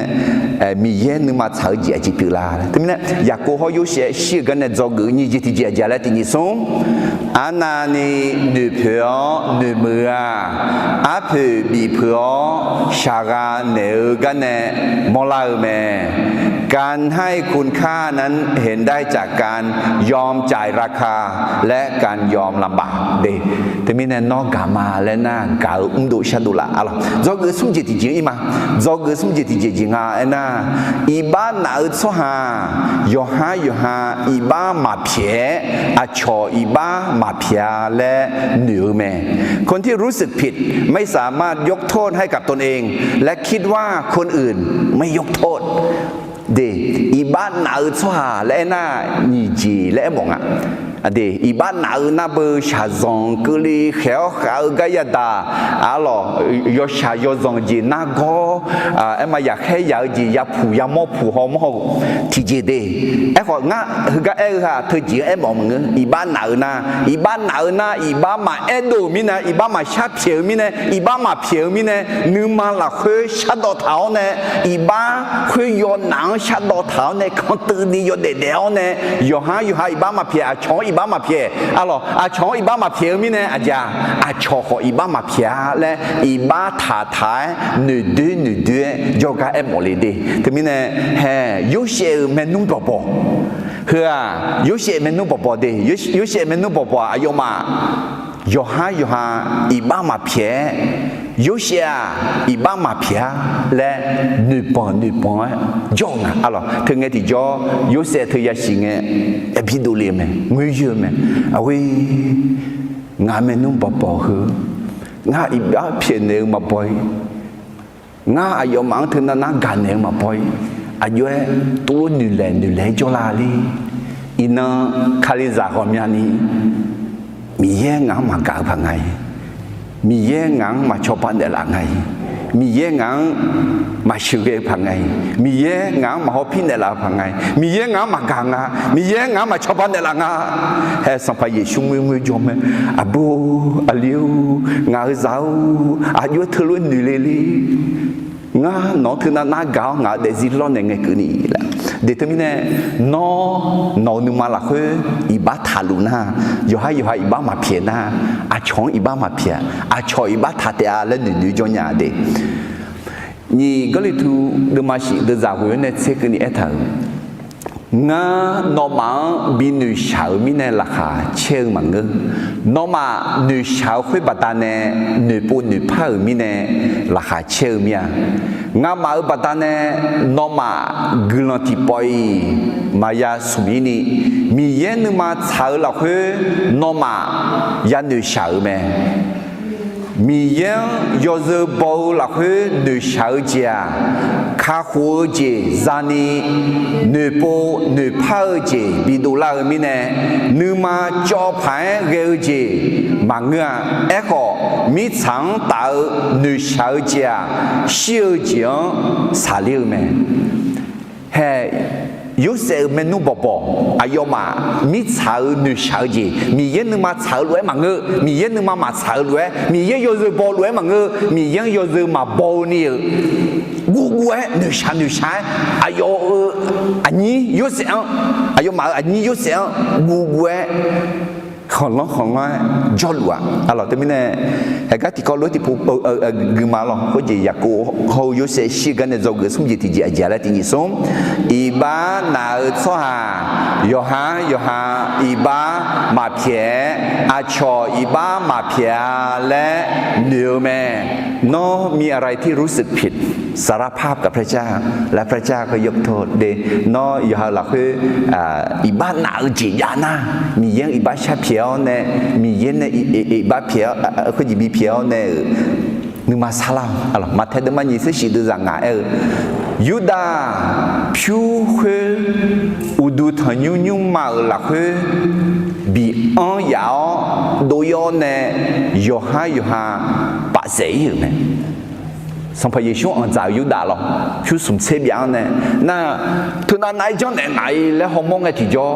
Miqyaer nuima tsaq-eu jeq aqjeq pyeuflar. Teumirnae Yaqkov hawr Yorsaev shir-eu garnae dzawgeuf nyiq jeq tiqjeq aqjeq laer tiqnyif smr Arnavni noeqpoeq-awr noeqmuiq-eu-aq, arpoeq bifpeuq-awr shaqgha naeq-eu garnae mawrlar-eu mae. การให้คุณค่านั้นเห็นได้จากการยอมจ่ายราคา และการยอมลำบาก de. Teumirnae nawr gaq ma laer nar gaq-eu mrdov shardov laf arlawq. Dzawgeuf smr jeq tiqjeq-ir ma. Dzawgeuf smr jeq tiqjeq jeq nga aernar, iqbax naf-eu tsawrhaq yawqhar yawqha iqbax maqpyaeq-aer aqcawq iqbax maqpyaeq-a laer noeq-eu mae. คนที่รู้สึกผิดไม่สามารถยกโทษให้กับตนเอง และคิดว่าคนอื่นไม่ยกโทษ de. Iqbax naf-eu tsawrhaq laer aernar nyiq jeq laer aermawf nga. Aqde iqbax naf-eu nar beu shaqzanq keuvle khaeq-awr khav-eu gar yadaq arlawq, yawshaq yawzanq jeq nargawr, aerma yaqkhaer yaq-eu jeq yapuq yamawr puq hawmawr-eu tiqjeq de. Aerkhawf ngar heugar aer-eu ha teujeq-anr aermawf maqngeur. Iqbax naf-eu nar, iqbax naf-eu nar iqbax maqaerdov-euq mirnae, iqbax maqshar pyaeq-eu mirnae, iqbax maqpyaeq-eu mirnae, nuima lafkhoer shardawv taq-awr nae, iqbax khoeryaw naf-anr shardawv taq-awr nae kanteuvni yawdaef daef-awr nae, yawqhar yawqha iqbax maqpyaeq, aqcawq-anr iqbax maqpyaeq arlawq, aqcawq-anr iqbax maqpyaeq-eu mirnae aqjeq-aq, aqcawq khawf iqbax maqpyaeq-a laer iqbax taqtaq-aer noeqdoer noeqdoer-aer jawrgar aermawf le de. Teumirnae hae Yorsaev-euq maernmr bawqbawq heu-aq, Yorsaev maernmr bawqbawq de. Yorsaev maernmr bawqbawq-aq aqyawfmaf yawqhar yawqha iqbax maqpyaeq-aer, Yorsaev-aq iqbax maqpyaeq-a laer noeqbanq noeqbanq-aer jawr-eu nga arlawq. Teungae tiqjawr Yorsaev teu yasiq ngae, yabi dovle-eu mae, ngoer yoer-eu mae. Aqghoer, ngaq maernmr bawqbawq heu, ngar iqbax pyaeqnaeq-eu maqbaw-ir, ngar aqyawfmaf-anr teunav nar gaqnaeq-eu maqbaw-ir, aqjox-aer tuvlof noeqlaeq noeqlaeq-aer jawrlar le. Iqnan kalizaq ghawqmyani Miqyaer ngaq-anr maqgaq-eu paq nga-iq, Miqyaer ngaq-anr maqcawba naeqlaf nga-iq, Miqyaer ngaq-anr maqsheuqghae-eu paq nga-iq, Miqyaer ngaq-anr maqhawpir naeqlaf-eu paq nga-iq, Miqyaer ngaq-anr maqgaq nga, Miqyaer ngaq-anr maqcawba naeqlaf nga. Hae Sanqpaq Yeqsur ngoerngoer jawr mae. Aqbur, aqli-or, ngaq-euq zaq-or, aqjox-aer teulof-aer noeq le le. Ngar nawq-anr teunav nar gaq-awr ngaq-euq daefzir lawrnaeq ngae keuvni laer. De teumirnae, nawr nawq-euq nuima lafkhoer iqbax taqluf nar, yawqhar yawqha iqbax maqpyaeq nar, aqcawq-anr iqbax maqpyaeq, aqcawq iqbax taq taef-a laer noeqnoeq jawr nya de. Nyiq Gawrliqtu deuvma shif deuvzaq ghoeq-awr nae tser keuvni aertaq-euq, ngar nawmaf-anr bi noeqshaq-euq mirnae laqkhaq caer-eu maqngeur. Nawmaf noeqshaq-eu khoer baqdanae noeqpov noeqpar-euq mirnae laqkhaq caer-eu mir-a. Ngamaf-euq baqdanae nawmaf guiqlanq tiqpawf-iq maqya smq-ir ni, Miqyaer nuima tsaq-eu lafkhoer nawmaf ya noeqshaq-euq mae. Miqyaer-anr yawzeu baw-eu lafkhoer noeqshaq-eu jeq-aq, kakhof-eu jeq zani noeqpov noeqpar-eu jeq bidov lar-eu mirnae, nuima cawv paq-aer ghae-eu jeq maqngeur-a. Aerkhawf, mirtsaq-anr taf-eu noeqshaq-eu jeq-aq, shir-eu jeq-anr saqler-eu mae. Hae, Yorsaev-euq maernmr bawqbawq aqyawfmaf mirtsaq-eu noeqshaq-eu jeq, Miqyaer nuima tsaq-eu lof-aer maqngeur, Miqyaer nuima maqtsaq-eu lof-aer, Miqyaer yawzeu baw lof-aer maqngeur, Miqyaer-anr yawzeu maqbaw-eu ni-euq guvguv-aer noeqshaq noeqshaq-aer aqyawf-euq aqnyir Yorsaev-anr, aqyawfmaf-euq aqnyir Yorsaev-anr guvguv-aer khanqlanr khanqlanr-aer jawrluf-aq. Aqlawq teumirnae, haeqgar tiqkawv lof-aer tiqpov guima lawq. Khoerjeq Yaqkov hawr-eu Yorsaev shir-eu gar nae dzawgeuf smr jeq tiqjeq aqjeq laer tiqjeq smr. Iqbax naf-eu tsawrhaq yawqha yawqha iqbax maqpyaeq-aer, aqcawq iqbax maqpyaeq-a laer noeq-eu mae. น้องมีอะไรที่รู้สึกผิด สารภาพกับพระเจ้า และพระเจ้าก็ยกโทษ Nawr yawqha-euq lafkhoer iqbax naf-eu jeq jav nar, Miqyaer-anr iqbax shar pyaeq-awr nae, Miqyaer nae iqbax pyaeq-awr, khoerjeq bipyaeq-awr nae-euq nuima sarlar-awq. Maqtaeq deuvma nyiq tser shif deuv zaq ngaq aer-eu, Yurdav pyur khoer uqduq tanqnymr nymrma-euq lafkhoer bianr yaf-awr dov-ir-awr nae yawqhar yawqha bafsaef-ir-euq mae. Sanqpaq Yeqsur-anr anqdzaq-euq Yurdav lawq, pyur smq tser byav-anr nae, nar, teunav nav-aer janrnaeq ngaq-ir laer hawmawr ngae tiqjawr,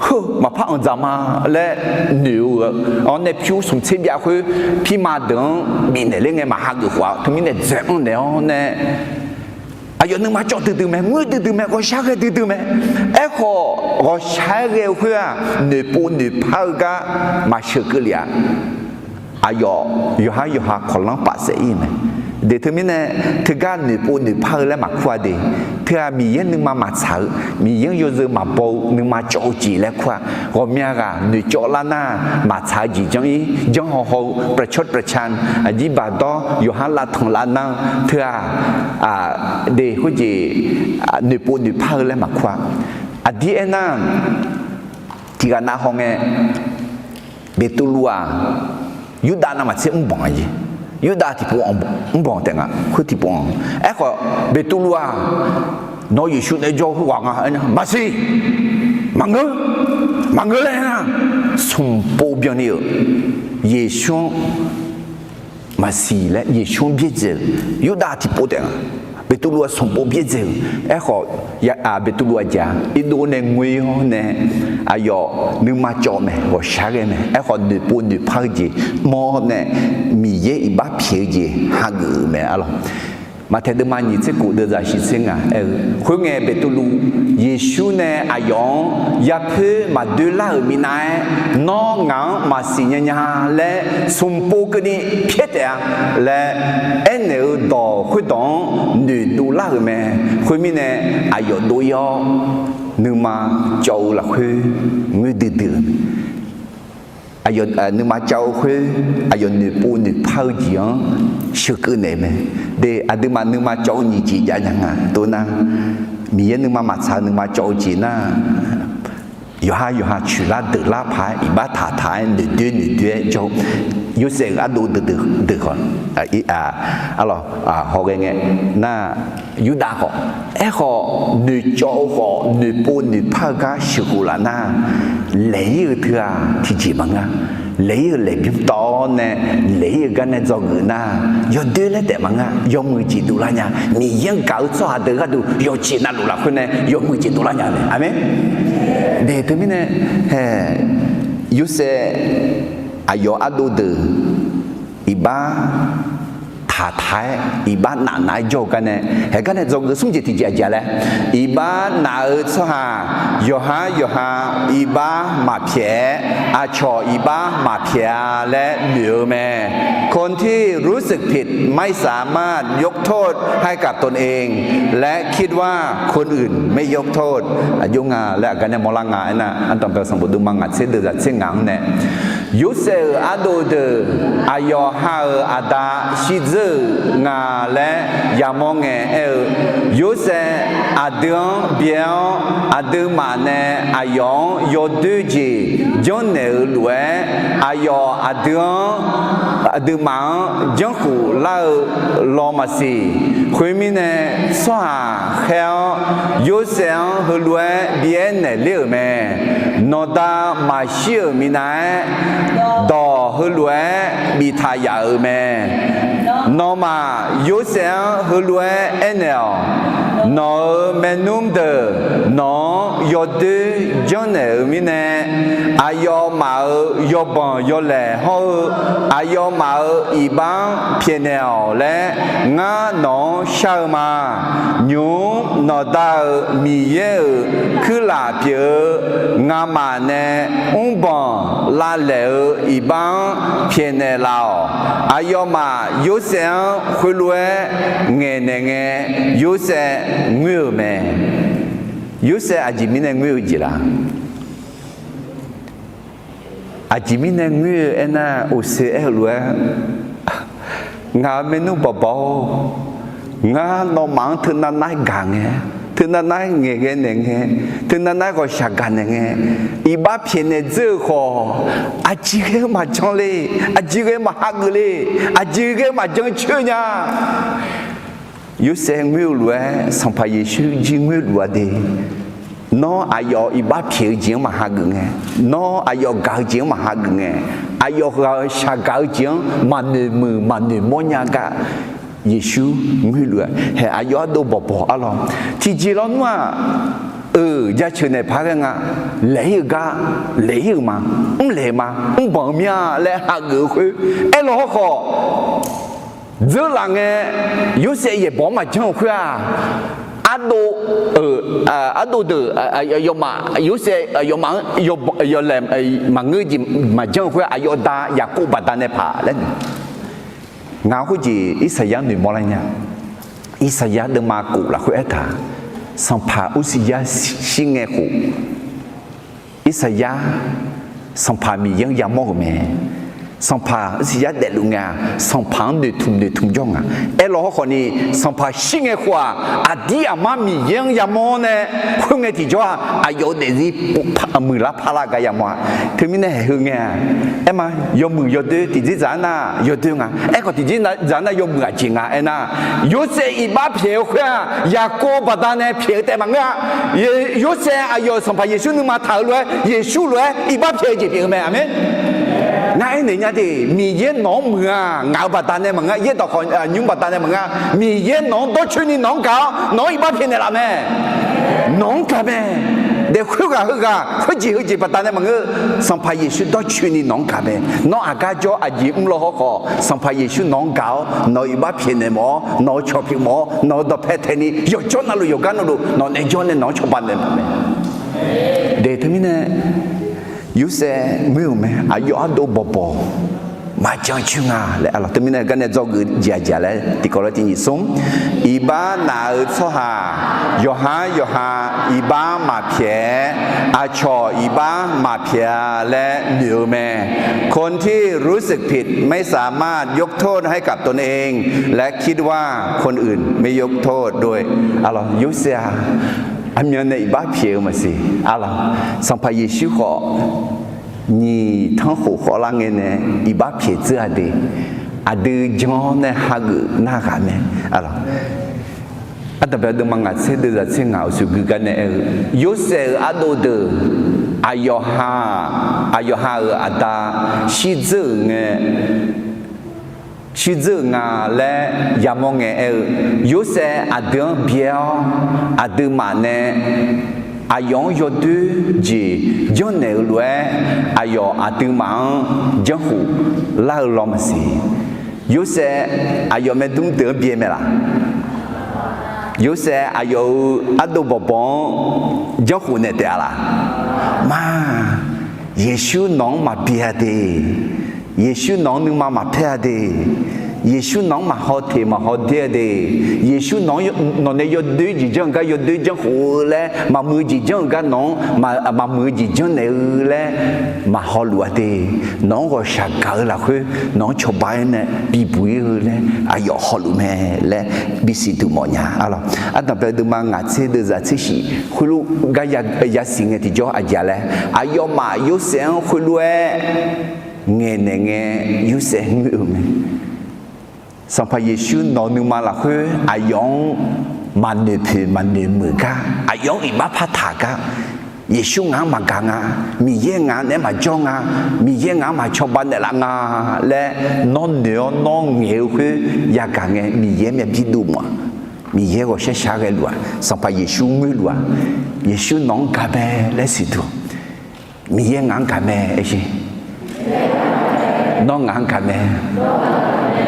heu, maqpar anqdzaq ma laer noeq-eu-awr nae pyur smq tser byav khoer pirma deuq-anr bifnaeq ler ngae maq hageuf khawf-a, teumirnae dzaeq-anr naeq-awr nae aqyawf nuima cawv duidui mae, ngoer duidui mae, ghawqshaq ghae duidui mae. Aerkhawf, ghawqshaq-aer ghae-eu khoer-aq, noeqpov noeqpar-eu gar maqsheuq keuv lef-a. Aqyawf yawqhar yawqha kawqlanr paf saef-ir mae. De teumirnae, teugar noeqpov noeqpar-eu laer maqkur-a de. Teu-aq, Miqyaer nuima maqtsaq-eu, Miqyaer-anr yawzeu maqbaw-eu nuima cawv-eu jeq laer kur-a. Ghawqmya ghaq noeqcawv lar nar, maqtsaq-eu jeq janr-ir, janr hawhaw-eu ประชดประชัน aqjir baqdawr yawqhar lavtanq lavnar-eu teu-aq, de khoerjeq noeqpov noeqpar-eu laer maqkur-a. Aqdir aernar, tiqghaq nav hawngae, Beqtuvluv-aq, Yurdav navmaqtser mrbanq-a jeq. Yurdav tiqpov mrbanq taef nga, khoer tiqpov-anr. Aerkhawf, Beqtuvluv-aq, nawr Yeqsur nae jawr-eu khoerghaq nga aernar, maqsiq, maqngeur, maqngeur laer aernar, smqpov byanni-euq Yeqsur-anr maqsiq laer Yeqsur-anr byaerdzae-euq, Yurdav tiqpov taef nga. Beqtuvluv-aq smqpov byaerdzae-euq. Aerkhawf, Beqtuvluv aqjeq-aq, irdov nae ngoer-awr nae, aqyawf nuima cawv mae, ghawqshaq ghae mae. Aerkhawf, noeqpov noeqpar-eu jeq mawr-awr nae, Miqyaer iqbax pyaeq-eu jeq hageuf-euq mae arlawq. Maqtaeq deuvma nyiq tser kof deuv zaq shif tser ngaq aer-eu, khoerngae Beqtuvluv, Yeqsur nae aqyawf-anr yapoer maqdoer lar-euq minav-aer, nawr ngaq-anr maqsiq nyanya laer smqpov keuvni pyaer taef-a laer aernaeq-eu dawq khoerdawq-anr noeqdov lar-euq mae. Khoermirnae, aqyawf dov-ir-awr nuima cawv-eu lafkhoer ngoer duidui-eu mae. Aqyawf nuima cawv-eu khoer, aqyawf noeqpov noeqpar-eu jeq-anr sheuqkeuv naeq mae. De, aqduimaf nuima cawv-eu nyiq jeq jav nya nga dov nar, Miqyaer nuima maqtsaq-eu nuima cawv-eu jeq nar, yawqha yawqha coeqlar deuqlar paq-aer iqbax taqtaq-aer noeqdoer noeqdoer-aer jawr-eu, Yorsaev-euq ardov deuq deuq khawf, arlawq, hawghae ngae nar, Yurdav khawf, aerkhawf noeqcawv-eu khawf noeqpov noeqpar-eu gar sheuqkhof laf nar, laeq-ir-eu teu-aq tiqjeq maqngeur. Laeq-ir-euq laeqbymr tawv-awr nae, laeq-ir-eu gar nae dzawgeuf nar, yawdoer laer taef maqngeur. Yawmuiq jeq dovlar nya. Miqyaer-anr gaq-eu tsawrhaq deuq gharduq yawqjeq navluf lafkhoer nae yawmuiq jeq dovlar nya mae. Aqmeq. De teumirnae, Yorsaev aqyawf ardov deuq iqbax taqtaq-aer iqbax nafnav-aer jawr-eu gar nae, haeq gar nae dzawgeuf smr jeq tiqjeq aqjeq laer, iqbax naf-eu tsawrhaq yawqhar yawqha iqbax maqpyaeq-aer, aqcawq iqbax maqpyaeq-a laer noeq-eu mae. คนที่รู้สึกผิดไม่สามารถยกโทษให้กับตนเอง และคิดว่าคนอื่นไม่ยกโทษ aqjox nga laer aqgar nae mawrlar nga aernar, ardanqbae sanqbof deuqma ngaq tser deuq zaq tser ngaq-anr nae, Yorsaev-euq ardov deuq aqyawf ha-euq aqda shirdzeur-euq nga laer yamawr ngae aer-eu, Yorsaev aqdui-anr byae-awr, aqduimaf nae aqyawf-anr yawdoer jeq janrnaeq-euq lof-aer, aqyawf aqdui-anr, aqduimaf-anr janrkhof lar-eu law maqsiq. Khoermirnae, tsawrhaq khaer-awr Yorsaev-anr heulof-aer bi aernaeq ler-euq mae. Nawqda maqshir-euq minav-aer, dawq heulof-aer biftaq yaf-euq mae. Nawmaf Yorsaev-anr heulof-aer aernaeq-awq. Nawq-euq maernmr deuq nawq-anr yawdoer janrnaeq-euq mirnae, aqyawfmaf-euq yawbanq yawlaeq hawr-eu aqyawfmaf-euq iqbax-anr pyaeqnaeq-awq laer ngar nawq-anr shar-eu ma. Nymq-mr nawqda-euq Miqyaer-euq kuirlaf pyeuf-eu ngamaf nae mrbanq lavlaeq-eu iqbax-anr pyaeqnaeq laf-awq. Aqyawfmaf Yorsaev-anr khoerlof-aer ngaeqnaeq ngae, Yorsaev ngoer-euq mae. Yorsaev aqjeq mirnae ngoer-eu jeq laf? Aqjeq mirnae ngoer-eu aernar, oqse aer-eu lof-aer, ngaq-euq maernmr bawqbawq-or, ngar nawmaf-anr teunav nar-aer gaq ngae, teunav nar-aer ngaeqghae naeq ngae, teunav nar-aer ghawqshaq gaq naeq ngae, iqbax pyaeqnaeq dzeur-eu khawf, aqjeq ghae-eu maqjan le, aqjeq ghae-eu maqhageuf le, aqjeq ghae-eu maqjan coer nya. Yorsaev ngoer-eu lof-aer Sanqpaq Yeqsur jir ngoer luf-a de. Nawr aqyawf iqbax pyaeq-eu jeq-anr maqhageuf ngae, nawr aqyawf gaq-eu jeq-anr maqhageuf ngae, aqyawf ghaq-eu shaq gaq-eu jeq-anr maqnoeq muiq maqnoeq mawrnya gar Yeqsur ngoer luf-a. Haeq aqyawf ardov bawqbawq arlawq. Tiqjeq lawnmr-aq, euq jaceuq naeq paq ghae nga, laeq ir-eu gar laeq ir-euq ma, mrlaeq ma, mrbanq-eu mya laer hageuf-eu khoer, aerlaw hawrkhawf dzeurlaf ngae, Yorsaev yaeqbawq-anr maqjanr-eu khoer-aq, ardov, ardov deuq, yawmaf Yorsaev yawmaf-anr yawlaeq maqngeur jeq maqjanr-eu khoer-aq, aqyawf da Yaqkov baqdanae paq laer noeq. Ngaq khoerjeq Irsaqyar noeqmawr lar nya. Irsaqyar deuvma kof lafkhoer aertaq, sanqpaq Ursiya shir ngae khof, Irsaqyar sanqpaq Miqyaer-anr yamawr-euq mae. Sanqpaq Ursiya daefluf ngae-aq, sanqpaq-anr noeqtmq noeqtmq jawr nga. Aerlaw hawrkhawf ni, sanqpaq shir ngae khof-aq, aqdir aqmar Miqyaer-anr yamawr nae, khoerngae tiqjawr-aq, aqyawf-euq daefzir muiqlar parlar gar yamawr-a. Teumirnae haeq heu ngae-aq, aerma yawmuiq yawdoer tiqdzerdzaq-anr nar yawdoer nga. Aerkhawf tiqdzerdzaq-anr nar yawmuiq aqjeq nga aernar, Yorsaev iqbax pyaeq-eu khoer-aq, Yaqkov baqdanae pyaeq-eu taef maqngeur-a. Yorsaev aqyawf-euq sanqpaq Yeqsur nuima taq-eu lof-aer, Yeqsur lof-aer iqbax pyaeq-eu jeq pyeuf-eu mae. Aqmeq. Ngar aernaeq nya de, Miqyaer nawq-anr muiq-a, ngaq-euq baqdanae maqngeur, yaerdawq khawf nymr baqdanae maqngeur-a. Miqyaer nawq-anr dawrcoeni nawq-anr gaq-awr nawq-anr iqbax pyaeqnaeq laf mae. Nawq-anr gaq mae. Daef khoerghaq heughaq khoerjeq heujeq baqdanae maqngeur, sanqpaq Yeqsur dawrcoeni nawq-anr gaq mae. Nawr aqgar jawr aqjeq mrlaw hawrkhawf, sanqpaq Yeqsur nawq-anr gaq-awr nawq-euq iqbax pyaeqnaeq mawf-awr, nawq-euq cawq pyaeq mawf-awr, nawq-euq dawqpae taeqni yawqjawr navluf yawqgar navluf nawq nae jawr nae nawq-anr cawba naeq mawf mae. De teumirnae Yorsaev ngoer-euq mae, aqyawf ardov bawqbawq maqjan coer nga laer arlawq. Teumirnae garnae dzawgeuf jeq aqjeq laer tiqkawv lar tiq nyiq smr, iqbax naf-euq tsawrhaq yawqhar yawqha iqbax maqpyaeq-aer, aqcawq iqbax maqpyaeq-a laer noeq-eu mae. คนที่รู้สึกผิด ไม่สามารถยกโทษให้กับตนเอง และคิดว่าคนอื่นไม่ยกโทษด้วย Yorsaev-aq, aqmyannae iqbax pyaeq-eu maqsiq arlawq. Sanqpaq Yeqsur khawf, nyiq tanrkhof khawvlar ngae nae iqbax pyaeq dzeur-a de. Aqdui jan-awr nae hageuf nar ghaq mae. Ardanq bae deuvma ngaq tser deuvzaq tser ngaq uqshoe gui gar nae aer-eu, Yorsaev-euq ardov deuq, aqyawf ha, aqyawf ha-euq aqda shirdzeur-euq ngae, shirdzeur-euq nga laer yamawr ngae aer-eu, Yorsaev aqdui-anr byae-awr, aqduimaf nae aqyawf-anr yawdoer jeq janrnaeq-eu lof-aer, aqyawf aqduimaf-anr janrkhof lar-eu law maqsiq. Yorsaev aqyawf maerdmr deuq-anr byae mae laq? Yorsaev aqyawf-euq ardov bawqbawq-anr janrkhof naeq taef-a laq? Ma, Yeqsur nawq-anr maqbyae-a de. Yeqsur nawq-anr nuima maqpaer-a de. Yeqsur nawq-anr maqhaw teq maqhaw der-a de. Yeqsur nawq-anr, nawq nae yawdoer jeq janr-eu gar yawdoer janrkhof-eu laer, maqmuiq-eu jeq janr-eu gar nawq-anr maqmuiq-eu jeq janrnaeq-eu laer maqhaw luf-a de. Nawq-anr ghawqshaq gaq-eu lafkhoer nawq-anr cawba-aer nae bibuq-ir-eu laer aqyawf hawluf mae laer bisiq duq mawfnya arlawq. Ardanq bae deuvma ngaq tser deuvzaq tser shif khoerlof gar yasiq ngae tiqjawr aqjeq laer, aqyawfmaf Yorsaev-anr khoerlof-aer ngaeqnaeq ngae, Yorsaev ngoer-eu mae. Sanqpaq Yeqsur nawq-eu nuima lafkhoer aqyawf-anr maqnoeq poeq maqnoeq muiq gar, aqyawf-anr iqbax partaq gar, Yeqsur ngaq-anr maqgaq nga, Miqyaer ngaq-anr naeq-aer maqjawr nga, Miqyaer ngaq-anr maqcawba naeqlaf nga laer nawr noeq-awr nawr ngaeq-eu khoer yagaq ngae, Miqyaer myav biduv mawf-a. Miqyaer ghawqshaq shaq-aer ghae luf-aq, Sanqpaq Yeqsur ngoerluf-aq, Yeqsur nawq-anr gaq mae laer siqduq. Miqyaer ngaq-anr gaq mae aer sher. Nawr ngaq-anr gaq mae.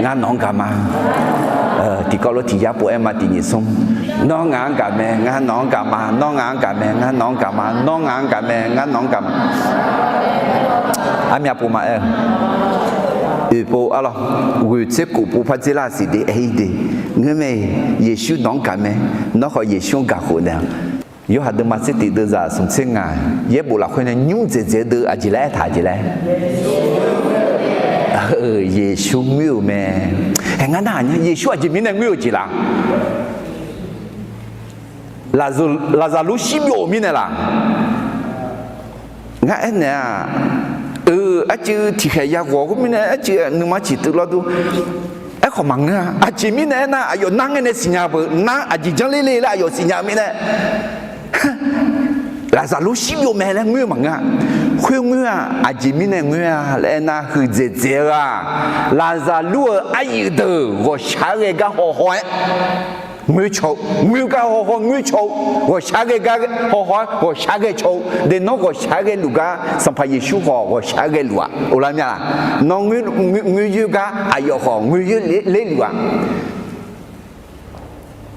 Ngar nawq-anr gaq ma. Tiqkawv lof tiq yar pov-aer ma tiq nyiq smr. Nawr ngaq-anr gaq mae, ngar nawq-anr gaq ma. Nawr ngaq-anr gaq mae, ngar nawq-anr gaq ma. Nawr ngaq-anr gaq mae, ngar nawq-anr gaq ma. Armyav pov ma aer-eu. Oeq pov arlawr. Ghoeq tser khof pov par dzer lar siq de aer-ir de. Ngeur mae, Yeqsur nawq-anr gaq mae. Nawr khawf Yeqsur-anr gaq khof naeq-a. Yorhaq deuvma tser tiq deuvzaq smq tser ngaq yaerbof lafkhoer nae nymr dzaeqdzaeq-eu deuv aqjeq laer aertaq aqjeq laer. Yeqsur ngoer-euq mae. Aer, ngar nar-aq nya, Yeqsur aqjeq mirnae ngoer-euq jeq laf? Laqzaqlur shirbyov-euq mirnae laf? Ngar aernaeq-aq, eu, arcuiv tiqkhaeq yaghawq khoermirnae arcuiv nuima ciqtuiv lawr dur. Aerkhawf maqngeur-a. Aqjeq mirnae aernar, aqyawf nar ngae nae siqnya beu, nar aqjeq janr ler le laer aqyawf siqnya-eu mirnae, Laqzaqlur shirbyov mae laer ngoer-eu maqngeur-a. Khoerngoer-aq, aqjeq mirnae ngoer-a laer aernar, huiqdzaeqdzaeq-eu-aq, Laqzaqlur-euq aryuif deuq ghawqshaq-aer ghae gar hawhaw-aer ngoer caw-eu, ngoer gar hawhaw ngoer caw-eu, ghawqshaq-aer ghae gar hawhaw-aer ghawqshaq-aer ghae caw-eu de. Nawr ghawqshaq-aer ghae luf gar Sanqpaq Yeqsur khawf ghawqshaq-aer ghae luf-aq, oqlar mya laq? Nawr ngoer, ngoer yoer gar aqyawf khawf ngoer yoer ler luf-aq.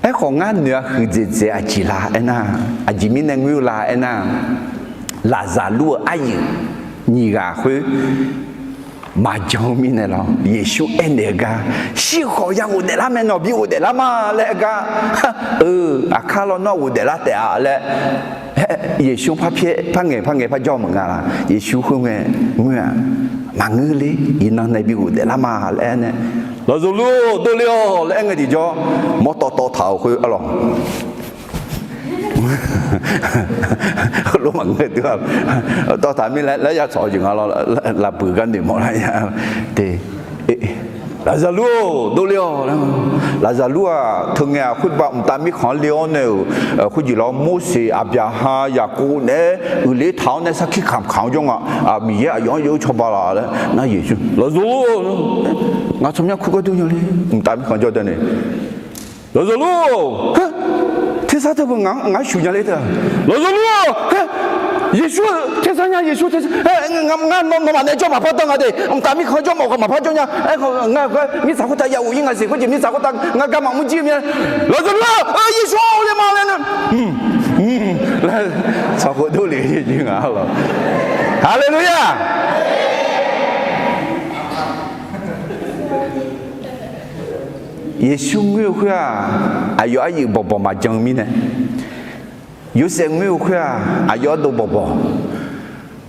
Aerkhawf ngar noeq-a, huiqdzaeqdzaeq aqjeq la aernar, aqjeq mirnae ngoer-eu la aernar, Laqzaqlur-euq aryuif nyiq ghaq khoer maqjan-eu mirnae lawr, Yeqsur aernaeq-eu gar, shir-eu khawf ya ghofdaef lar mae, nawq bi ghofdaef lar ma laer aer gar, eu, aqkar lawr nawr ghofdaef lar taef-a laer, Yeqsur par pyaer par ngaeq par ngaeq par jawr-eu maqnga laq? Yeqsur khoerngae ngoer-aq, maqngeur ler, iqnan nae bi ghofdaef lar ma laer aer nae, Laqzaqlur-or, dovle-awq laer aer ngae tiqjawr, mawrtawv tawv taq-euq khoer arlawq. Heulof maqngeur dui-a. Tawv taq mir laer ya tsawq-eu jeq nga lawr, laf buiq gar noeqmawf lar ya te. Laqzaqlur-or, dovle-awq laer. Laqzaqlur-aq, teungae-aq khoerbav mqtav mirkhanq-anr le-awr nae-euq khoerjeq lawr, Morseq, Aqbyaqha, Yaqkov naeq-aer uiqler taq-awr nae sarkir kamq kamq-awr jawr nga. Miqyaer aqyawf-anr yaw-eu cawba laf laer nar, Yeqsur, Laqzaqlur-or, ngar tsawrmyanr kur ghardur nya le, mqtav mirkhanq jawr deuq nae, Laqzaqlur-or, tersar teu beu ngaq-anr shuq nya le teu-a. Laqzaqlur-or, Yeqsur tersar nya, Yeqsur tersar, ngar nawmaf nae jawr maqpar danr nga de, mqtav mirkhanq-anr jawr mawf khawf maqpar jawr nya. Aerkhawf ngar mirtsaq khoertav ya ghofyir nga siq, khoerjeq mirtsaq khoertav ngar gar maqmr jir-eu mya. Laqzaqlur-or, Yeqsur-or, le ma laer nar, laer tsawq khof dovle-eu jeq nga lawr. Haleluya! Yeqsur ngoer-eu khoer-aq, aqyawf aryuif bawqbawq maqjan-eu mirnae, Yorsaev ngoer-eu khoer-aq, aqyawf ardov bawqbawq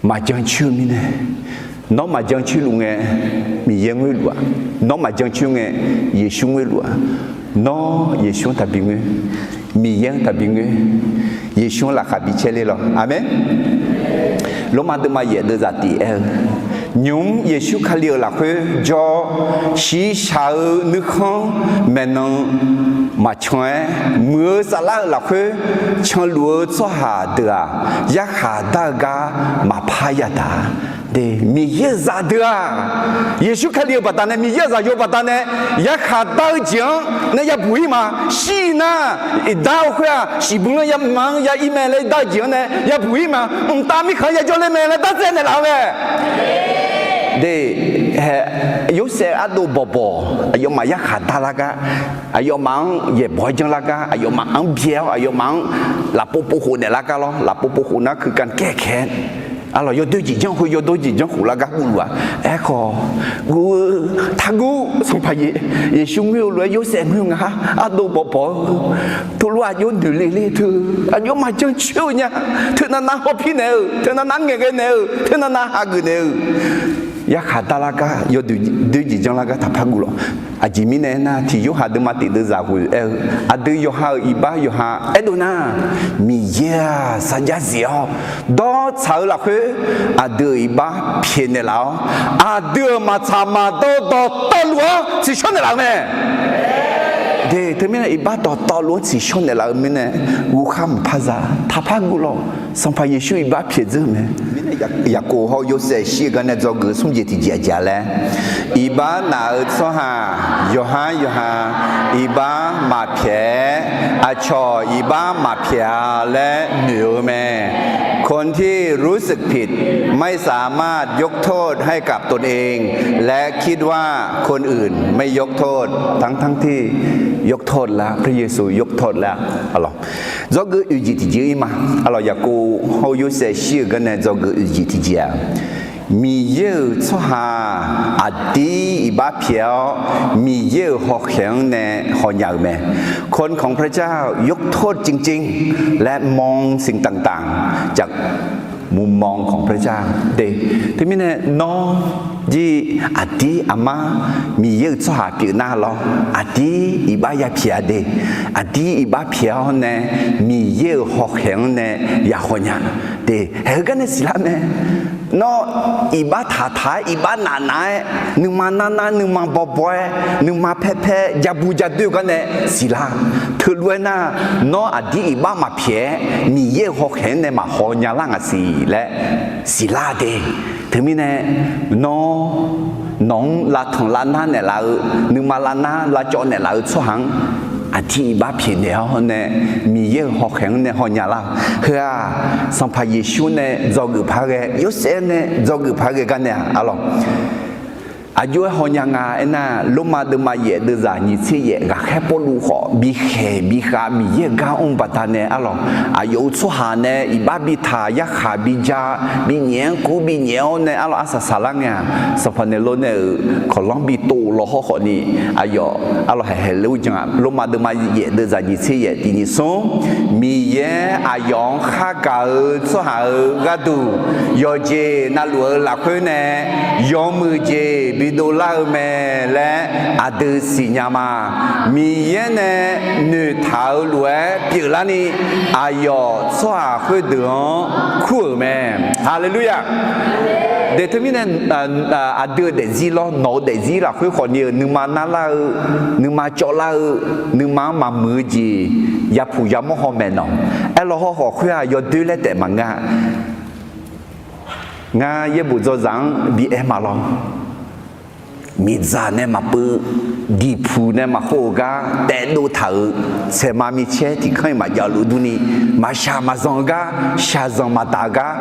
maqjan coer-eu mirnae, nawr maqjan coer luf ngae, Miqyaer ngoer luf-aq. Nawr maqjan coer ngae, Yeqsur ngoer luf-aq. Nawr Yeqsur-anr taqbi ngoer, Miqyaer-anr taqbi ngoer, Yeqsur-anr laqkhaq bi caer ler lawr. Aqmeq. Lormav deuvma yaef deuvzaq tif aer-eu, nymq-mr Yeqsur Kali-euq lafkhoer jawr-awr, shiqshaq-eu nuikhanr maeqnan maqcan-aer, muiq-eu saflar-euq lafkhoer canluf-eu tsawrhaq deuq-aq, yarkhaq dar-eu gar maqpar yadaq. Miqyaer-euq zaqdeuq-aq, Yeqsur Kali-euq baqdanae, Miqyaer-euq zaqyo baqdanae yarkhaq dar-eu jeq-anr nae yabuq-ir ma. Shir-ir nar, iqdar-eu khoer-aq, shiqbuir-anr yama-anr ya-ir mae laer dar-eu jeq-anr nae yabuq-ir ma. Mqtav mirkhanq-anr yajawr ler mae laer dar tsaev naeqlaf-eu mae. De, Yorsaev ardov bawqbawq aqyawfmaf yarkhaq dar lar gar, aqyawfmaf-anr yaeqbawq-aer janr lar gar, aqyawfmaf-anr byae-awr, aqyawfmaf-anr lafpov pov khof naeqlar gar lawr. Lafpov pov khof nar kuikani kaer kaer. Arlawq, yawdoer jeq janr khoer yawdoer jeq janr khof lar gar guv luf-aq. Aerkhawf, guv-eu, taqguv. Sanqpaq Yeqsur ngoer-eu lof-aer Yorsaev ngoer-eu nga. Ardov bawqbawq-eu, tov lof aqjox noeq le le teu, aqjox maqjan coer-eu nya. Teunav nav hawpir naeq-eu, teunav nav ngaeqghae naeq-eu, teunav nav hageuf naeq-eu, yarkhaq dar lar gar, yawdoer jeq janr lar gar taqpar guv lawq. Aqjeq mirnae aernar, tiq Yorhaq deuvma tif deuvzaq ghoeq aer-eu, aqdui yawqha-euq iqbax yawqha aerdov nar, Miqyaer-aq sarjax zif-awr, dawr tsaq-eu lafkhoer aqdui-euq iqbax pyaeqnaeq laf-awr, aqdui-euq maqtsaq maqdawr dawqtawvluf-anr tsiqshawr naeqlaf-eu mae. De, teumirnae iqbax dawqtawvluf-anr tsiqshawr naeqlaf-eu mirnae, guvkhar maqpar za, taqpar guv lawq. Sanqpaq Yeqsur iqbax pyaeq dzeur-eu mae. Yaqkov hawr-eu Yorsaev shir-eu gar nae dzawgeuf smr jeq tiqjeq-aq laer, iqbax naf-eu tsawrhaq yawqhar yawqha iqbax maqpyaeq-aer, aqcawq iqbax maqpyaeq-a laer noeq-eu mae. คนที่รู้สึกผิดไม่สามารถยกโทษให้กับตนเอง และคิดว่าคนอื่นไม่ยกโทษ ทั้งๆ ที่ยกโทษแล้ว พระเยซูยกโทษแล้ว Dzawgeuf oeq jeq tiqjeq-ir ma. Arlawq, Yaqkov hawr-eu Yorsaev shir-eu gar nae dzawgeuf oeq jeq tiqjeq-aq, Miqyaer-euq tsawrhaq aqdir iqbax pyaeq-awr, Miqyaer-euq hawkhaeq-anr nae hawnya-euq mae. คนของพระเจ้า ยกโทษจริงๆ และมองสิ่งต่างๆ จากมุมมองของพระเจ้า de. Teumirnae nawr jir aqdir aqmar Miqyaer-euq tsawrhaq pyeuf nar lawr, aqdir iqbax yapyaeq-a de. Aqdir iqbax pyaeq-awr nae Miqyaer-euq hawkhaeq-anr nae ya hawnya de. Haeq heugar nae siqlar mae. Nawr iqbax taqtaq-aer, iqbax nafnaf-aer, nuima narnar, nuima bawbaw-aer, nuima paerpaer, jabu jadoer-eu gar nae siqlar. Teulof-aer nar, nawr aqdir iqbax maqpyaeq-aer Miqyaer-euq hawkhaeq-anr nae maqhaw nyalar ngaq siq laer siqlar de. Teumirnae nawr nawq-anr lavtanq lavnar naeqlaf-eu, nuima lavnar lavcawv naeqlaf-eu tsawrhaq-anr aqdir iqbax pyaeqnaeq-awr nae Miqyaer-euq hawkhaeq-anr nae hawnya lar-awq. Heu-aq, Sanqpaq Yeqsur nae dzawgeuf paq-aer ghae, Yorsaev nae dzawgeuf paq-aer ghae gar nae-aq, arlawq, aqjox-aer hawnya nga aernar, Lormav deuvma yaef deuvzaq nyiq tser yaef ghaqkhaer Pawrluv khawf bikhaeq bikhav Miqyaer-euq gar mr baqdanae arlawq, aqyawf-euq tsawrhaq nae iqbax bitaq, yarkhaq bija, binyaef-anr kur binyaef-awr nae arlawq arsaq saqlar ngae-aq, Sanqpaq Neqlov nae-euq kawqlanr bitov law hawr khawfni, aqyawf arlawq haeqhaeq ler-ur jan-aq, Lormav deuvma yaef deuvzaq nyiq tser yaef tiq nyiq smr, Miqyaer aqyawf-anr khargaq-eu tsawrhaq-euq gharduq yawqjeq navluf-eu lafkhoer nae yawmuiq jeq bidov lar-eu mae laer aqdui siqnya ma. Miqyaer nae noeqtaq-eu lof-aer pyeuflarni, aqyawf tsawrhaq khoerdeuq-anr kur-euq mae. Haleluya! De teumirnae, aqdui-euq daefzir lawr, nawq-eu daefzir lafkhoer khawfni-euq nuima narlar-eu, nuima cawvlar-eu, nuima-anr maqmuiq-eu jeq yapuq yamawr haw maeqnawq. Aerlaw hawr khawf khoer-aq yawdoer laer taef maqngeur-a. Ngar yaerbof dzawzaq-anr bi aer ma lawr. Miqdzaq nae maqpeuv, diqpuq nae maqkhov-euq gar taevdov taq-euq, tsaeqma micaer tiq kanr-iq maqjav luf durni, maqshaq maqzanq-eu gar, shaqzanq maqdaq-eu gar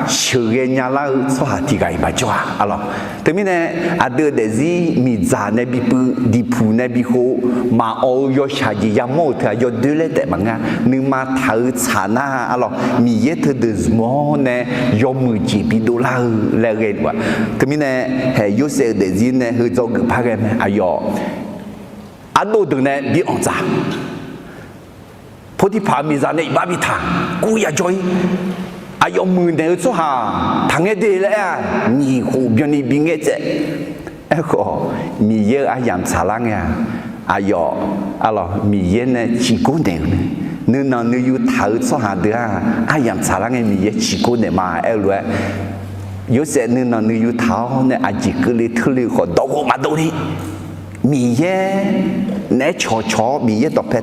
sheuqghae nyalar-eu tsawrhaq tiq ghaq-iq maqjawr-a arlawq. Teumirnae aqdui-euq daefzir miqdzaq nae bipuiv, diqpuq nae bikhov, maqawq-eu yawshaq jeq yamawr-euq teu-aq yawdoer laer taef maqngeur-a. Nuima taq-eu tsaq nar arlawq, Miqyaer teudeuq zmq-awr nae yawmuiq jeq bidov lar-eu laer ghae-a. Teumirnae haeq Yorsaev-euq daefzir nae heu dzawgeuf paq-aer ghae mae. Aqyawf ardov deuq nae bi anqdzaq. Potiphaq-euq miqzaq nae iqbax bitaq, guv yajawr-ir. Aqyawf muiqnaeq-eu tsawrhaq taqngaer de laer aer-aq, nyiq khof byanni bingaer tsaev. Aerkhawf, Miqyaer-euq aryamq tsaqlar ngae-aq, aqyawf arlawq Miqyaer nae ciqgor naeq-euq mae. Nuinanq nuiyu taq-eu tsawrhaq deuq-aq, aryamq tsaqlar ngae Miqyaer ciqgor naeq ma aer-eu lof-aer, Yorsaev nuinanq nuiyu taq-awr nae aqjeq keuvle teule-eu khawf dawqghof maqdov ni, Miqyaer naeq-aer cawqcawq-awr Miqyaer dawqpae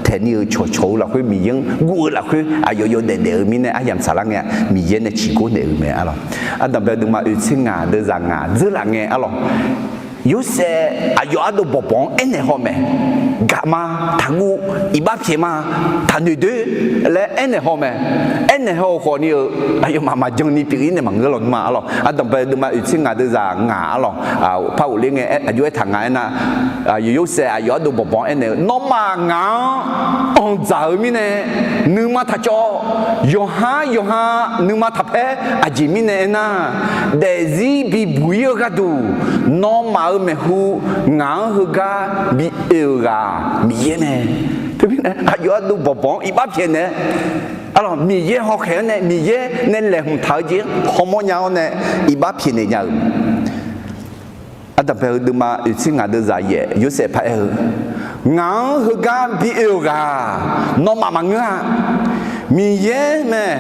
taeqni-euq cawqcawq-eu lafkhoer, Miqyaer-anr guv-eu lafkhoer aqyawf yawdaef daef-eu mirnae aryamq tsaqlar ngae-aq, Miqyaer nae ciqgor naeq-euq mae arlawq. Ardanqbae deuvma oeqtser ngaq deuvzaq ngaq dzeurlaf ngae arlawq, Yorsaev aqyawf ardov bawqbawq-anr aernaeq haw mae. Gaq ma, taqguv, iqbax pyaeq ma, taqnoeq doer laer aernaeq haw mae. Aernaeq haw-euq khawfni-euq aqyawfmaf maqjan ni pyeuf-ir nae maqngeur lawnmr ma arlawq. Ardanqbae deuvma oeqtser ngaq deuvzaq ngaq arlawq, par ghofler ngae aqjox aertaq nga aernar, Yorsaev aqyawf ardov bawqbawq-anr aernaeq-eu, Nawmaf ngaq-anr anqdzaq-euq mirnae nuima taqcawv. Yawqhar yawqha nuima taqpaer. Aqjeq mirnae aernar, daefzir bibuq-ir-eu gharduq nawmaf-euq maeqhu ngaq-anr heugar bi oe-euq ghaq Miqyaer mae. Teumirnae aqyawf ardov bawqbawq-anr iqbax pyaeqnaeq-aer, arlawq Miqyaer hawkhaeq-anr nae Miqyaer nae laeqhmq taq-eu jeq-anr hawmawr nya-awr nae iqbax pyaeqnaeq nya-euq mae. Ardanqbae-eu deuvma oeqtser ngaq deuvzaq yaef Yorsaev paraer-eu, Ngaq-anr heugar bi oe-euq ghaq nawmaf maqngeur-a. Miqyaer mae,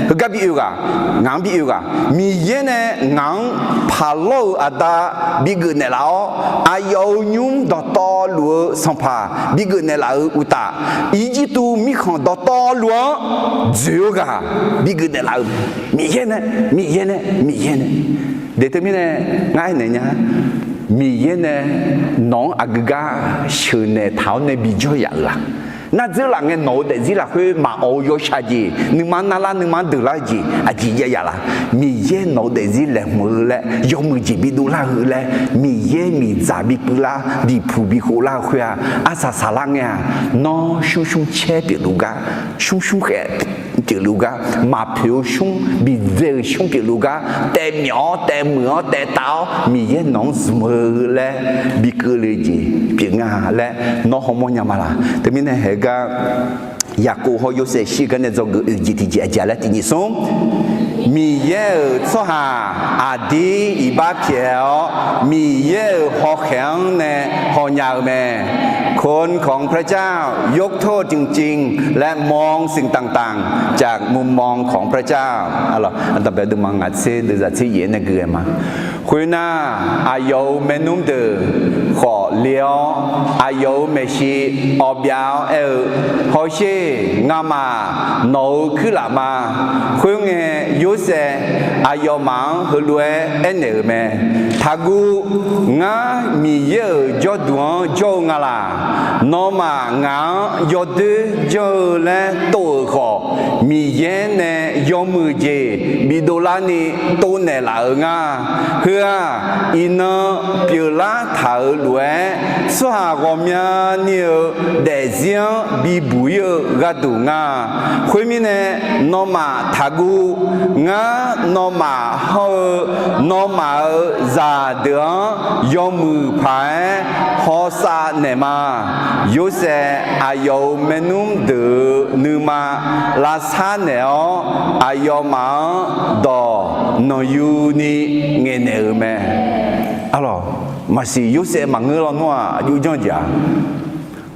heugar bi oe ghaq, ngaq-anr bi oe ghaq, Miqyaer nae ngaq-anr paqlawr-euq aqda bigeuf naeqlaf-awr, aqyawf-euq nymr dawqtawvluf-eu sanqpaq bigeuf naeqlaf-euq uqtaf, Irjirtuv mirkhanq dawqtawvluf-anr dzoeq-eu ghaq bigeuf naeqlaf-euq mae. Miqyaer nae, Miqyaer nae, Miqyaer nae. Deuq teumirnae ngar aernaeq nya, Miqyaer nae nawq-anr aqgeu gar sheuqnaeq taq-awr nae bijawr yaf-euq la? Nar dzeur laf ngae nawq-eu daefzir lafkhoer maqawq-eu yawshaq jeq, nuima narlar nuima deuqlar-eu jeq aqjeq jav yaf la? Miqyaer nawq-eu daefzir laeqhmq-eu laer, yawmuiq jeq bidov lar-eu laer, Miqyaer miqdzaq bipui lar, diqpuq bikhof lar-eu khoer-aq, arsaq saqlar ngae-aq, nawr shmr shmr caer pyeufluf gar, shmr shmr khaef pyeufluf gar, maqpoeq-eu shmr, bidzae-euq shmr pyeufluf gar, taevmyawf-awr taevmuiq-awr taevtav-awr Miqyaer nawq-anr zmq-eu laer bikeuv le jeq pyeuf nga laer nawr hawmawr nya ma laq? Teumirnae haegar Yaqkov hawr Yorsaev shir-eu gar nae dzawgeuf oeq jeq tiqjeq aqjeq laer tiqjeq smr, Miqyaer-euq tsawrhaq aqdir iqbax pyaeq-awr Miqyaer-euq hawkhaeq-anr nae hawnya-eu mae. คนของพระเจ้ายกโทษจริงๆ และมองสิ่งต่างๆ จากมุมมองของพระเจ้า Aqdaq bae deuq ma ngaq tser deuq zaq tser yaef nae gui-aer ma. Khoernar, aqyawf-euq maernmr deuq khawf le-awr, aqyawf-euq maeqshi awbyav-awr aer-eu, Hawsher, ngamaf nawq-euq kuirlaf ma. Khoerngae, Yorsaev aqyawfmaf-anr heulof-aer aernaeq-euq mae. Taqguv. Ngar Miqyaer-euq jawrduq-anr jawr-eu nga laq? Nawmaf ngaq-anr yawdoer janr-eu laer tov-euq khawf, Miqyaer nae yawmuiq jeq bidov larni tov naeq laf-euq nga. Heu-aq, iqnan pyeuflar taq-euq lof-aer, tsawrhaq ghawqmyani-euq daefzir-anr bibuq ir-eu gharduq nga. Khoermirnae, nawmaf taqguv. Ngar nawmaf hawr-eu nawmaf-euq zaqdeuq-anr yawmuiq paq-aer hawsav naeqma. Yorsaev aqyawf-euq maernmr deuq-euq nuima lavsar naeq-awr, aqyawfmaf-anr dawq nanqyuni ngaeqnaeq-euq mae. Arlawq, maqsiq Yorsaev maqngeur lawnmr-aq, aqjox janr jeq-a.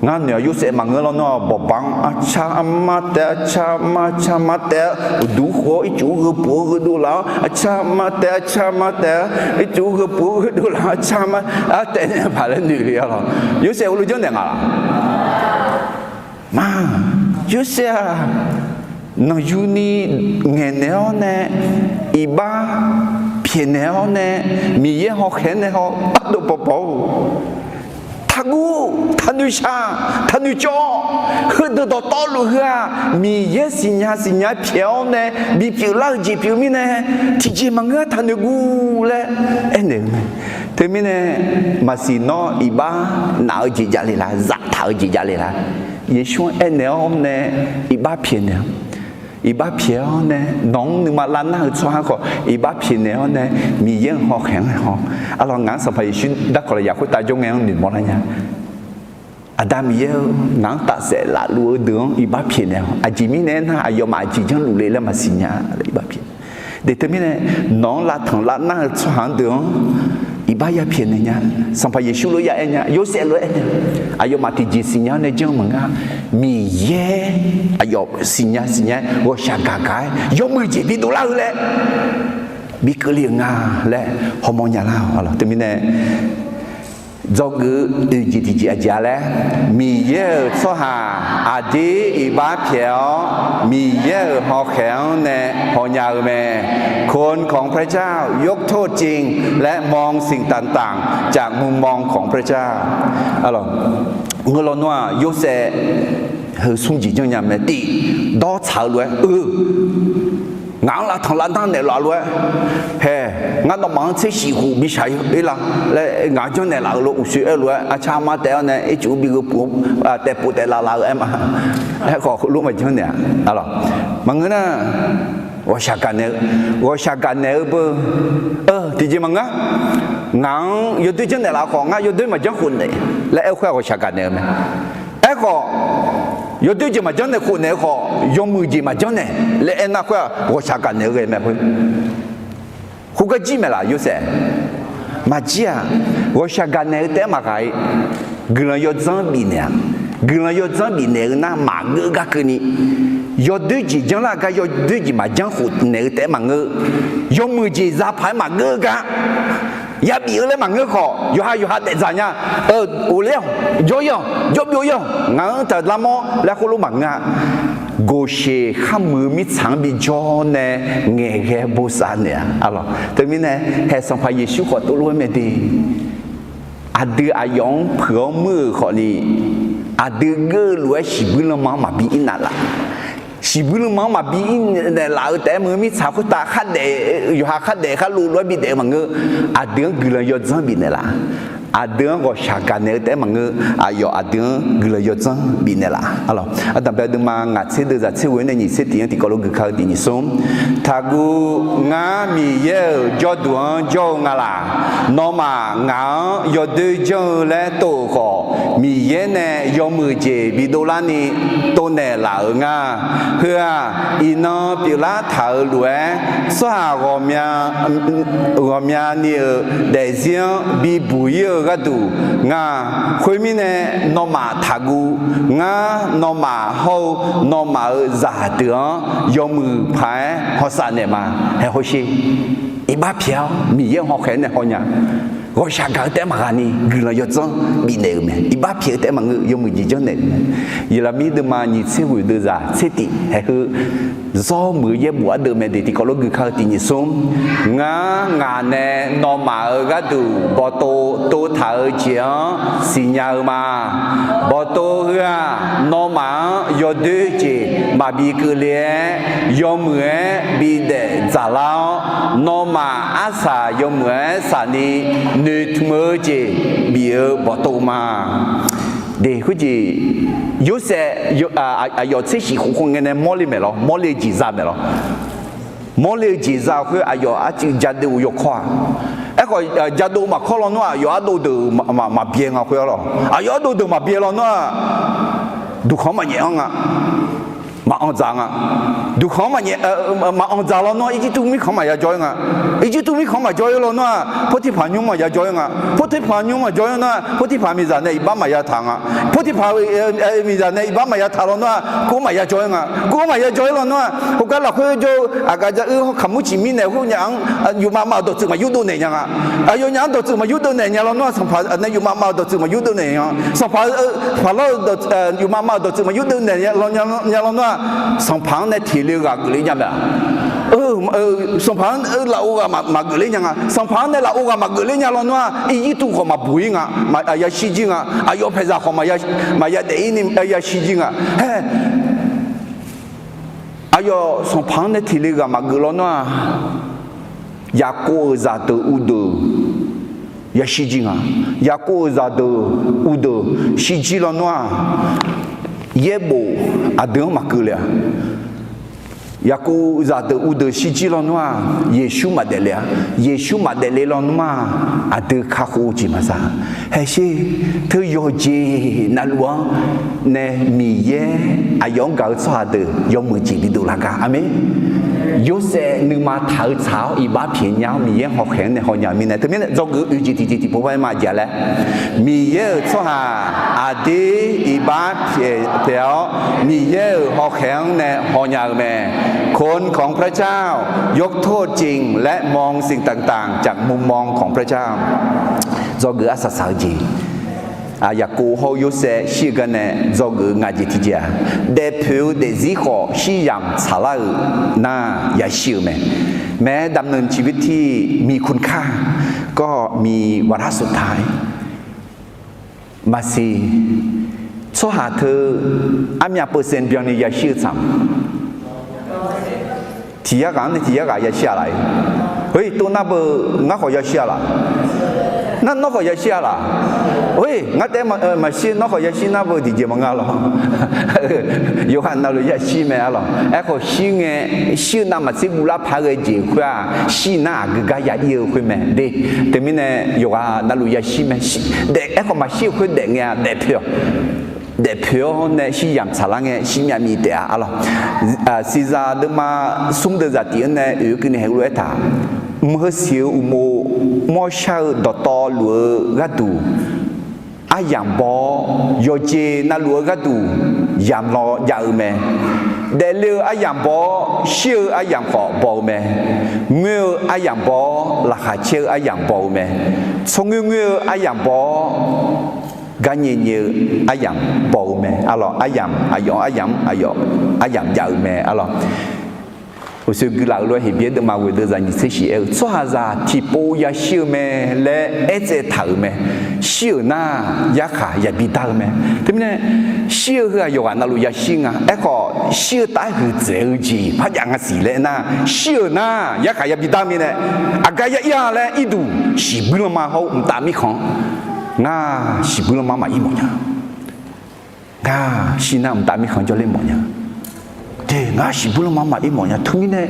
Ngar noeq-aq, Yorsaev maqngeur lawnmr-aq, bawqbanq-anr arcar armar taef, arcar armar, arcar armar taef-aer uqduq khof-awr ircuf gheupuf-awr gheudov laf-awr, arcar armar taef, arcar armar taef-aer ircuf gheupuf-awr gheudov laf-awr, arcar armar artaef nae paq laer noeq le-a lawq. Yorsaev heulof janrnaeq nga laq? Ma, Yorsaev-aq, nanqyuni ngaeqnaeq-awr nae, iqbax pyaeqnaeq-awr nae, Miqyaer hawkhaeq-anr nae haw ardov pawpaw-or, taqguv, taqnoeq shaq, taqnoeq cawv. Heudeuq dawqtawvluf heu-aq, Miqyaer siqnya siqnya pyaeq-awr nae bipyeuf lar-eu jeq pyeuf mirnae, tiqjeq maqngeur-a, taqnoeq guv laer aernaeq-eu mae. Teumirnae, maqsiq nawr iqbax naf-eu jeq jav le laq, zaftaq-eu jeq jav le laq. Yeqsur-anr aernaeq-awr nae iqbax pyaeqnaeq-awr, iqbax pyaeq-awr nae, nawq-anr nuima lavnar-eu tsawrhaq khawf iqbax pyaeqnaeq-awr nae, Miqyaer-euq hawkhaeq-anr haw. Arlawq, ngaq-anr Sanqpaq Yeqsur darkawq lafyaq khoertav jawr ngae-anr noeqmawr lar nya. Aqda Miqyaer-eu, ngaq-anr tafsaef lafluf-eu deuq-anr iqbax pyaeqnaeq-awq. Aqjeq mirnae aernar, aqyawfmaf aqjeq janrluf le laer maqsiq nya laer iqbax pyaeq. Deuq teumirnae, nawq-anr lavtanq lavnar-eu tsawrhaq-anr deuq-anr iqbax ya pyaeqnaeq nya. Sanqpaq Yeqsur lof ya aer nya, Yorsaev lof aer nya. Aqyawfmaf tiqjeq siqnya-awr nae janr maqnga. Miqyaer aqyawf siqnya siqnya-aer ghawqshaq gaq gaq-aer yawmuiq jeq bidov lar-eu laer bikeuv le-euq nga laer hawmawr nya lar-awq. Arlawq, teumirnae dzawgeuf-eu oeq jeq tiqjeq aqjeq-a laer, Miqyaer-euq tsawrhaq aqdir iqbax pyaeq-awr, Miqyaer-euq hawkhaeq-anr nae hawnya-eu mae. คนของพระเจ้ายกโทษจริง และมองสิ่งต่างๆ จากมุมมองของพระเจ้า Arlawq, ngeur lawnmr-aq, Yorsaev heu smr jeq janrnya mae. Tiq, dawr tsaq-eu lof-aer, eu, ngaq-anr lavtanq lavnar naeqlaf lof-aer, hae, ngar nawmaf-anr tser shif khof bishaq ir lar laer ngaq-anr janrnaeq laf-eu lof uqshoe aer lof-aer, arcar armar taef-awr nae ircuf bi gheupuf, taef pov taef laf laf-eu aer ma. Aerkhawf, heulof maqjanr naeq-a. Arlawq, maqngeur nar, ghawqshaq gaqnaeq-eu, ghawqshaq gaqnaeq-eu beu, eu, tiqjeq maqngeur. Ngaq-anr yawdoer janrnaeq laf khawf, ngar yawdoer maqjanr khofnaeq laer aer khoer-aq, ghawqshaq gaqnaeq-eu mae. Aerkhawf, yawdoer jeq maqjanr naeq khofnaeq-eu khawf, yawmuiq jeq maqjanr naeq laer aernar khoer-aq, ghawqshaq gaqnaeq-eu ghae mae khoer. Khoergar jir maeq laf, Yorsaev? Maqjir-aq, ghawqshaq gaqnaeq-eu taef-aer maqghaq-ir. Guiqlanq yawdzanr bifnaeq-a. Guiqlanq yawdzanr bifnaeq-eu nar maqgeur gar keuvni Yawdoer jeq janr lar gar yawdoer jeq maqjanr khof naeq-eu taef-aer maqngeur. Yawmuiq jeq za paq-aer maqgeur-eu gar yabif-eu laer maqngeur khawf, yawqha yawqha daefdzaq nya. Ghofler-awq, jawr-ir-awq, jawr byov-ir-awq, ngaq-anr taq lar mawr laer khoerlof maqngeur-a. Goqsheq kharmuiq-eu mirtsaq-anr bijawr nae ngaeqghae bosav naeq-a. Teumirnae, haeq Sanqpaq Yeqsur khawf tov lof-aer mae de. Aqdui aqyawf-anr puiq-awr muir-euq khawfni, aqdui geur-eu lof-aer shiqbuir lanma-anr maqbi ir naf laf. Shiqbuir lanma-anr maqbi ir naeqlaf-eu taef-aer meuq-eu mirtsaq khoertav khardaef, yawqha khardaef kharlov lof-aer bidaef-eu maqngeur. Aqdui-anr guiqlanq yawdzanr bifnaeq laf. Aqdui-anr ghawqshaq gaqnaeq-eu taef-aer maqngeur. Aqyawf aqdui-anr guiqlanq yawdzanr bifnaeq laf. Ardanqbae deuvma ngaq tser deuvzaq tser ghoe-aer nae nyiq tser tiq-anr tiqkawv lof guikar-eu tiq nyiq smr. Taqguv, ngar Miqyaer-euq jawrduq-anr jawr-eu nga laq. Nawmaf ngaq-anr yawdoer janr-eu laer tov-euq khawf, Miqyaer nae yawmuiq jeq bidov larni tov naeqlaf-euq nga. Heu-aq, iqnan pyeuflar taq-euq lof-aer, tsawrhaq ghawqmya ghawqmyani-euq daefzir-anr bibuq ir-eu gharduq nga. Khoermirnae, nawmaf taqguv. Ngar nawmaf hawr-eu nawmaf-euq zaqdeuq-anr yawmuiq paq-aer hawsav naeq ma. Haeq hawsher. Iqbax pyaeq-awr Miqyaer-euq hawkhaeq-anr nae hawnya. Ghawqshaq gaq-eu taef-aer maqghaq ni guiqlanq yawdzanr bifnaeq-euq mae. Iqbax pyaeq-eu taef-aer maqngeur, yawmuiq jeq janrnaeq-euq mae. Yeqlaqmir deuvma nyiq tser ghoe deuvzaq tser tiq haeq heu zawr muiq-eu yaerbof ardeuv mae de. Tiqkawv lof guikar-eu tiq nyiq smr. Ngar ngaq nae nawmaf-euq gharduq bawqtov tov taq-eu jeq-anr siqnya-eu ma. Bawqtov heu-aq, nawmaf-anr yawdoer jeq maqbi keuvle-aer, yawmuiq-aer bidaef dzaqlar-awr, nawmaf arsaq yawmuiq-aer saqni noeqtmq-eu jeq bif-eu bawqtov ma. De, khoerjeq, Yorsaev, aqyawf tser shif khof khof ngae nae mawrle maeq lawr, mawrle-eu jeq za maeq lawr. Mawrle-eu jeq za khoer aqyawf arcuiv jadov-eu yawkawr-aq. Aerkhawf, jadov maqkawr lawnmr-aq, aqyawf ardov deuq maqbyae nga khoer-a lawq. Aqyawf ardov deuq maqbyae lawnmr-aq, duqkhanq-anr maqnyaef-anr nga. Maqanr dzaq nga. Duqkhanq-anr maqnyaef, maqanr dzaq lawnmr-aq, Irjirtuv mirkhanq-anr maqya jawr-ir nga. Irjirtuv mirkhanq-anr maqjawr-ir lawnmr-aq, Pawrtirpaq nymr maqya jawr-ir nga. Pawrtirpaq nymr maqjawr-ir nar-aq, Pawrtirpaq miqzaq nae iqbax maqya taq nga. Pawrtirpaq miqzaq nae iqbax maqya taq lawnmr-aq, kov maqya jawr-ir nga. Kov maqya jawr-ir lawnmr-aq, heugar lafkhoer jawr-eu aqgaf ja-eu hawkaq murciq mirnae khoernyaf-anr, yufmav mav-euq dawqtsuif maqyurdov naeq nya nga. Aqyawfnyaf-anr dawqtsuif maqyurdov naeq nya lawnmr-aq, sanqpaq nae yufmav mav-euq dawqtsuif maqyurdov naeq nya. Sanqpaq, paqlar-eu, yufmav mav-euq dawqtsuif maqyurdov naeq nya lawnmr-aq, sanqpaq-anr nae tiq le ghaq geufler nya mae-aq. Sanqpaq-anr lafov ghaq maqgeufler nya nga. Sanqpaq-anr nae lafov ghaq maqgeufler nya lawnmr-aq, Irjirtuv khawf maqbuq-ir nga. Yashir jir nga. Aqyawf paeqzaq khawf maqya daef-ir ni yashir jir nga. Hae, aqyawf sanqpaq-anr nae tiq le ghaq maqgeuf lawnmr-aq, Yaqkov-euq zaqdeuq uvdeuq yashir jir nga. Yaqkov-euq zaqdeuq uvdeuq shirjir lawnmr-aq, yaerbof aqdui-anr maqkeuv le-a. Yaqkov zaqdeuq uvdeuq shirjir lawnmr-aq, Yeqsur maqdaef le-a. Yeqsur maqdaef le lawnmr-aq, aqdui kakhof-eu jeq maqza. Haesher, teu yawqjeq navluf-anr nae Miqyaer aqyawf-anr gaq-eu tsawrhaq deuq yawmuiq jeq bidov lar gar. Aqmeq. Yorsaev nuima taq-eu tsaq-awr iqbax pyaeq nya-awr Miqyaer hawkhaeq-anr nae hawnya-eu mirnae, teumirnae dzawgeuf-eu oeq jeq tiqjeq tiqpov par ma jav laer, Miqyaer-euq tsawrhaq aqdir iqbax pyaeq-awr Miqyaer-euq hawkhaeq-anr nae hawnya-eu mae. คนของพระเจ้ายกโทษจริง และมองสิ่งต่างๆ จากมุมมองของพระเจ้า Dzawgeuf arsaq saq-eu jeq. Yaqkov hawr-eu Yorsaev shir-eu gar nae dzawgeuf-eu ngaq jeq tiqjeq-aq, daefpoeq-eu daefzir khawf shir yamq tsaqlar-euq nar yashir-eu mae. แม้ดำเนินชีวิตที่มีคุณค่า ก็มีวาระสุดท้าย Maqsiq, tsawrhaq teu armyav เปอร์เซ็นต์ byanni yashir-eu tsaq-a. Tiq yar ghaq-anr nae tiq yar ghaq yashir-a laf-ir. Heu-ir tov nar beu, ngar khawf yashir-a laf. Nar nawr khawf yashir-a laf. Heu-ir ngar taef-aer maqshir, nawr khawf yashir nar beu tiqjeq maqnga lawq. Yawqghaq navluf yashir mae-a lawq. Aerkhawf shir ngae, shir-eu navmaqtser guvlar paq-aer ghae jeq khoer-aq, shir nar aqgeu gar ya ir-eu khoer mae de. Teumirnae yawqghaq navluf yashir mae. Daef, aerkhawf maqshir-eu khoer daef ngae-aq daefpoeq-awq. Daefpoeq-awr nae shir yamq tsaqlar ngae shir myav miv taef-a lawq. Siqzaq deuvma smr deuvzaq tiq-anr nae oeq keuvni heulof-aer taq, mqheu siq-eu uqmov mawrshar-eu dawqtawvluf-eu gharduq aryamq baw-awr, yawqjeq navluf-eu gharduq yamq law jav-eu mae. Daefle-eu aryamq baw-awr, shir-eu aryamq khawf baw-eu mae. Ngoer-eu aryamq baw-awr, laqkhaq caer-eu aryamq baw-eu mae. Tsawrngoer ngoer-eu aryamq baw-awr, garnyae nyae-eu aryamq baw-eu mae. Arlawq, aryamq aqyawf-anr aryamq-anr aqyawf aryamq jav-eu mae. Arlawq, uqshoe guilaf-eu lof-aer Heqbyaer deuvma ghoeq deuv zaq nyiq tser shif aer-eu, tsawrhaqzaq tiqpov yashir-eu mae laer aertsaev taq-euq mae. Shir-euq nar, yarkhaq yabi dar-eu mae. Teumirnae, shir-eu heu-aq yawqghaq navluf yashir nga. Aerkhawf, shir-eu taef-aer huiqdzaeq-eu jeq par jav nga siq laer aernar, shir-euq nar yarkhaq yabi dar mirnae, aqgar ya ir-a laer irduq shiqbuir lanma hawr-eu mqtav mirkhanq-anr, ngar shiqbuir lanma maqir mawf nya. Ngar shir nar mqtav mirkhanq-anr jawrler mawf nya. Te, ngar shiqbuir lanma maqir mawf nya. Teumirnae,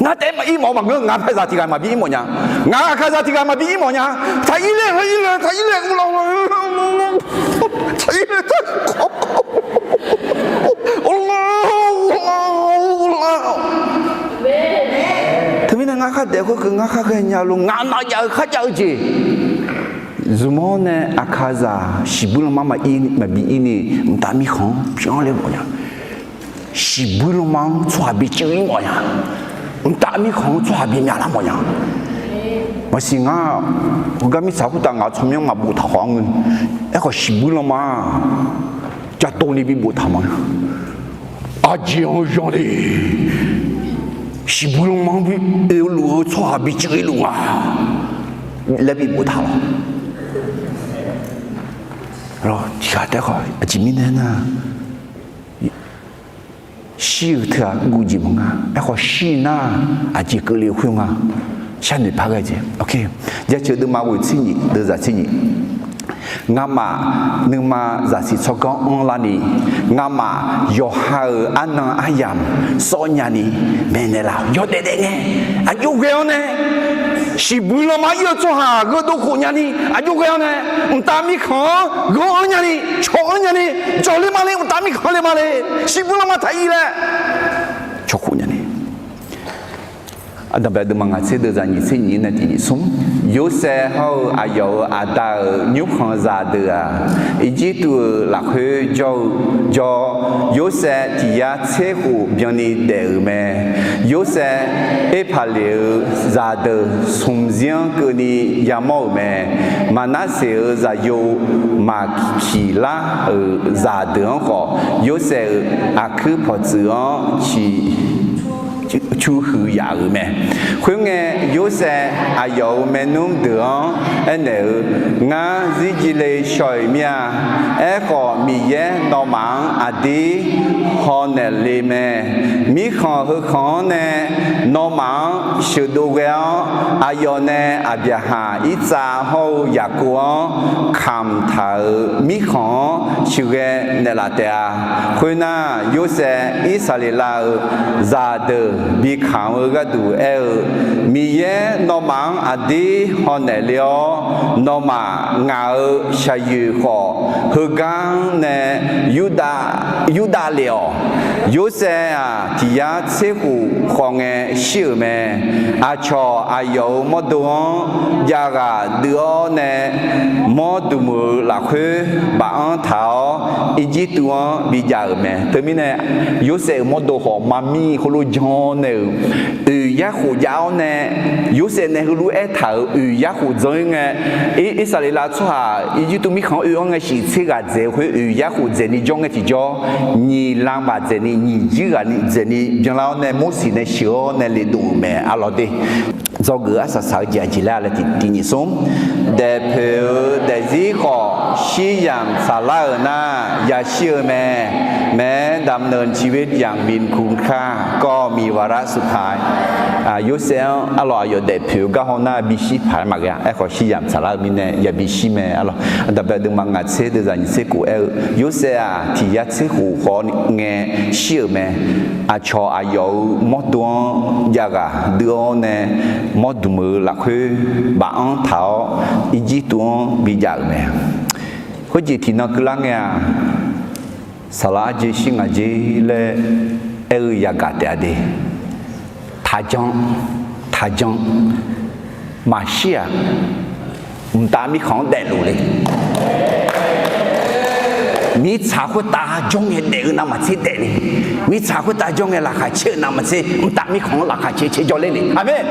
ngar taef-aer maqir mawf-eu maqngeur, ngaq paeqzaq tiq ghaq maqbi ir mawf nya. Ngaq aqkaqzaq tiq ghaq maqbi ir mawf nya. Taq ir le, taq ir le, taq ir le, taq ir le, taq Teumirnae ngar khardaef khoerkeuv ngar khar ghaenya lof ngaq nav jav-eu kharjav-eu jeq. Zmq-awr nae aqkaqzaq shiqbuir lanma maqir maqbi ir ni mqtav mirkhanq-anr byanler mawf nya. Shiqbuir lanma-anr tsawrhaq bi cuiv ir mawf nya. Mqtav mirkhanq-anr tsawrhaq bi myavlar mawf nya. Maqsiq ngar, heugar mirtsaq khoertav ngaq-euq tsawrmyanr maqboftaq khawf-anr ngeur. Aerkhawf shiqbuir lanma-aq, jadov ni bi boftaq mawf nya. Aqjeq-anr zanle, shiqbuir lanma-anr bi oe luf-eu tsawrhaq bi cuiv ir luf nga laer bi boftaq lawq. Tiqghaq taef-aer khawf aqjeq mirnae nar, shir-eu teu-aq guv jeq maqnga. Aerkhawf shir nar, aqjeq keuvle khoer nga. Sharnoeq par ghae jeq. Jaceuq deuvma ghoeq tser nyiq, deuvzaq tser nyiq. Ngamaf nuima zaqsiq tsawrganr anrlar ni, ngamaf yawqha-euq arnan aryamq sawr nyani maeqnaeq laf-awq. Yawdaef daef ngae, aqjox ghae-awr nae, shiqbuir lanma ir-eu tsawrhaq gheudov khof nyani aqjox ghae-awr nae, mqtav mirkhanq-anr gheu-anr nyani, cawq-anr nyani, jawq le ma le, mqtav mirkhanq le ma le, shiqbuir lanma taq ir laer cawq khof nyani. Aqdanqbae deuvma ngaq tser deuvzaq nyiq tser nyiq nae tiq nyiq smr. Yorsaev hawr-eu aqyawf-euq aqda-euq nymrkhanq zaqdeuq-aq, Irjirtuv-euq lafkhoer jawr-eu jawr-awr, Yorsaev tiq yar tser khof byanni daef-euq mae. Yorsaev Erpaqleq-euq zaqdeuq smq zir-anr keuvni yamawr-euq mae. Maqnarseq-euq zaqyo Maqkiqlar-euq zaqdeuq-anr khawf, Yorsaev-euq aqkuir pawqtsuif-anr ciq cu huiq yaf-euq mae. Khoerngae, Yorsaev aqyawf-euq maernmr deuq-anr aernaeq-eu, Ngar zirjir le shaw-iq mir-a. Aerkhawf, Miqyaer nawmaf-anr aqdir hawnaeq le mae. Mirkhanq heukhanq-anr nae nawmaf-anr sheuqdov ghae-awr, aqyawf nae Aqbyaqhaq, Irtsav hawr-eu Yaqkov-anr kamq taq-euq mirkhanq-anr sheuqghae naeqlaf taef-a. Khoernar, Yorsaev Irsaqleqlav-euq zaqdeuq bi kamq-eu gharduq aer-eu, Miqyaer nawmaf-anr aqdir hawnaeq le-awr, nawmaf ngaq-euq shaqyoeq khawf, heugar-anr nae Yurdav lef-awq. Yorsaev-aq, tiq yar tser khof khawf ngae shir-euq mae. Aqcawq aqyawf-euq mawrdo-anr jav ghaq deuv-awr nae, mawr dmq-euq lafkhoer baf-anr taq-awr, Irjirtuv-anr bijav-euq mae. Teumirnae, Yorsaev-euq mawrdo khawf maqmir khoerlof jan-awr nae-euq, oeq yar khof jav-awr nae, Yorsaev nae heulof-aer aertaq-euq oeq yar khof dzan-ir ngae, Irsaqleqlav tsawrhaq Irjirtuv mirkhanq-anr oe-anr ngae shiq tser ghaq dzaeq-eu khoer oeq yar khof dzaeqni jawr ngae tiqjawr, nyiq lan baf dzaeqni nyiq jir ghaq ni dzaeqni byanlar-awr nae Morseq nae sheuq-awr nae le dov-euq mae. Arlawq de, dzawgeuf arsaq saq-eu jeq aqjeq laer laer tiq nyiq smr. Daefpoeq-eu daefzir khawf shir yamq tsaqlar-euq nar yashir-eu mae. แม้ดำเนินชีวิตอย่างมีคุณค่าก็มีวาระสุดท้าย Yorsaev-anr arlawq aqyawf daefpoeq-eu gar haw nar bishir paq-aer maqghae-a. Aerkhawf shir yamq tsaqlar-eu mirnae yabi shir mae. Arlawq Aqdaqbae deuvma ngaq tser deuvzaq nyiq tser kof aer-eu, Yorsaev-aq tiq yar tser khof khawf ngae shir-euq mae. Aqcawq aqyawf-euq mawrdo-anr jav ghaq deuv-awr nae, mawr dmq-eu lafkhoer baf-anr taq-awr, Irjirtuv-anr bijav-euq mae. Khoerjeq tiqnan keuvlar ngae-aq, saqlaq arjeq shir ngaq jer laer aer-eu yagaq taef-a de. Taqjan, taqjan, maqshir-aq, mqtav mirkhanq-anr daefluf le. Mirtsaq khoertav jawr ngae daef-eu navmaqtser daefle. Mirtsaq khoertav jawr ngae laqkhaq caer-eu navmaqtser, mqtav mirkhanq-anr laqkhaq caer caer jawrler le. Aqmeq.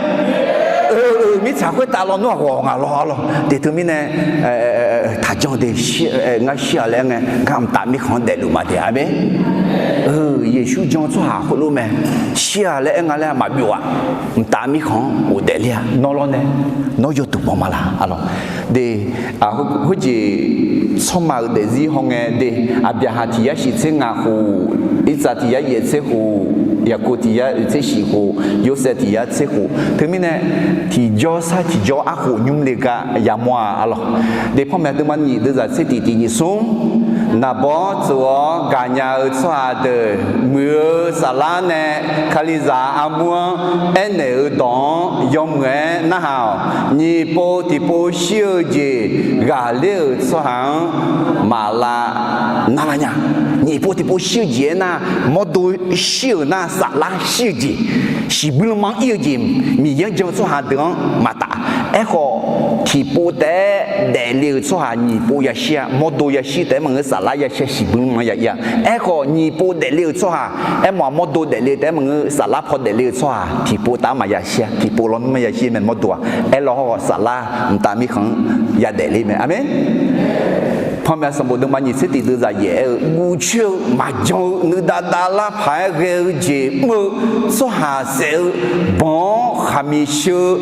Mirtsaq khoertav lawnmr-aq ghawq ngaq lawr arlawr. Tiqteu mirnae, taqjan de, ngar shir-a laer aer ngae, ngar mqtav mirkhanq-anr daefluf ma de. Aqmeq. Yeqsur jan-eu tsawrhaq khoerlof mae. Shir-a laer aer nga laer maqbyov-aq, mqtav mirkhanq-anr ghofdaef ler-a. Nawr lawr nae, nawr yawduq baw ma laq arlawr. De, khoerjeq tsawrma-euq daefzir haw ngae de, Aqbyaqhaq tiq yar shif tser ngaq khof, Irsaq tiq yar yaef tser khof, Yaqkov tiq yar oeq tser shif khof, Yorsaev tiq yar tser khof. Teumirnae, tiqjawr sar tiqjawr arkhof nymr le gar yamawr-a arlawr. De, panmaeq deuvma nyiq deuvzaq tser tiq tiq nyiq smr. Naqbawr tsof-awr gaqnya-eu tsawrhaq deuq muiq-eu saflar nae Kalizaq armur-anr aernaeq-euq dawq-anr yawmuiq-aer narhaq-awq. Nyiq pov tiqpov shir-eu jeq ghaqler-euq tsawrhaq-anr maqlav narlar nya. Nyiq pov tiqpov shir-eu jeq aernar, mawrdo shir-euq nar, saflar shir-eu jeq, shiqbuir lanma-anr ir-eu jeq, Miqyaer-anr jan-eu tsawrhaq deuq-anr maqtaf. Aerkhawf, tiqpov taef-aer daefle-euq tsawrhaq nyiq pov yashir-a. Mawrdo yashir taef-aer maqngeur, saflar yashir-a, shiqbuir lanma ya ir-a. Aerkhawf, nyiq pov daefle-euq tsawrhaq, aermawf-aq mawrdo daefle taef-aer maqngeur, saflar paw daefle-euq tsawrhaq tiqpov taf-aer maqyashir-a. Tiqpov lawnmr-anr yashir mae mawrdo-aq. Aerlaw hawr-awq, saflar mqtav mirkhanq-anr yadaef ler mae. Aqmeq. Panmaeq sanqbof deuvma nyiq tser tiq deuvzaq yaef aer-eu, guvcoer-eu maqjan-eu nuidav dav lar paq-aer ghae-eu jeq mr-eu, tsawrhaq saef-eu banq-awr khaqmiq sheu-eu,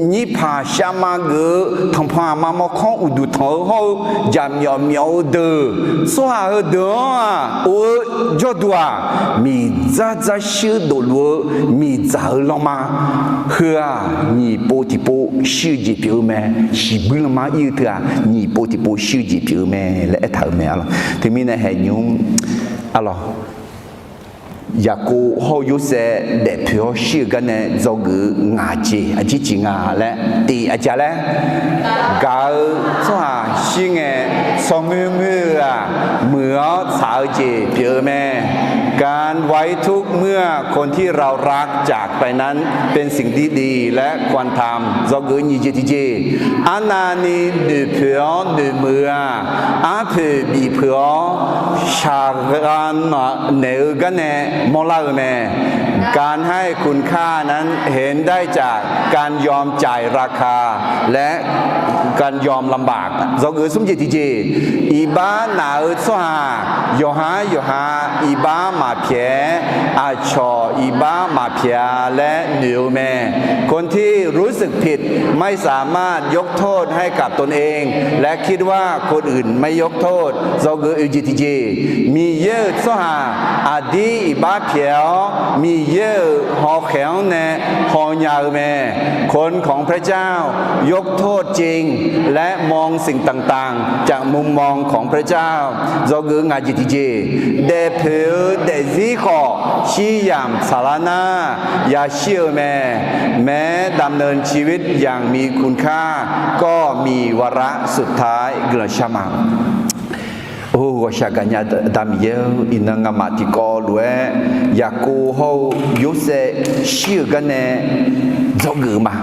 nyirpaq shavma geuf-eu, tanqpanq aqma mawrkawr uqduq tanq-eu hawr-eu, jaqmyawf myawf-eu deuq, tsawrhaq heudeuq-anr-aq of-eu jawrduq-aq, miqdzar dzar shir dofluf-eu miqdzaq-eu lanma heu-aq, nyiq pov tiqpov shir-eu jeq pyeuf-eu mae. Shiqbuir lanma-anr ir-eu teu-aq, nyiq pov tiqpov shir-eu jeq pyeuf-eu mae laer aertaq-euq mae arlawq. Teumirnae haeqnymr arlawq, Yaqkov hawr-eu Yorsaev daefpoeq-awr shir-eu gar nae dzawgeuf-eu ngaq jeq aqjeq jeq nga laer tiq aqjeq laer, gaq-eu tsawrhaq shir ngae, tsawrmuir muir-eu-aq, muiq-awr tsaq-eu jeq pyeuf-eu mae. การไว้ทุกข์เมื่อคนที่เรารักจากไปนั้นเป็นสิ่งที่ดีและควรทำ dzawgeuf nyiq jeq tiqjeq, arnavni noeqpoeq-awr noeqmuiq-eu-aq, arpoeq bifpoeq-awr shaqghav naeq-eu gar nae mawrlar-eu mae. การให้คุณค่านั้นเห็นได้จากการยอมจ่ายราคา และการยอมลำบาก dzawgeuf smr jeq tiqjeq, iqbax naq-eu tsawrhaq yawqha yawqha iqbax maqpyaeq-aer, aqcawq iqbax maqpyaeq-a laer noeq-eu mae. คนที่รู้สึกผิดไม่สามารถยกโทษให้กับตนเอง และคิดว่าคนอื่นไม่ยกโทษ dzawgeuf oeq jeq tiqjeq, Miqyaer-euq tsawrhaq aqdir iqbax pyaeq-awr Miqyaer-euq hawkhaeq-anr nae hawnya-eu mae. คนของพระเจ้ายกโทษจริง และมองสิ่งต่างๆจากมุมมองของพระเจ้า dzawgeuf ngaq jeq tiqjeq, daefpoeq-eu daefzir khawf shiryamq tsaqlar nar yashir-eu mae. แม้ดำเนินชีวิตอย่างมีคุณค่าก็มีวาระสุดท้าย guiqlanq shar ma. Or, ghawqshaq gaqnya Da Miqyaer-or, iqnan ngamaf tiqkawv lof-aer Yaqkov hawr-eu Yorsaev shir-euq gar nae dzawgeuf-eu ma.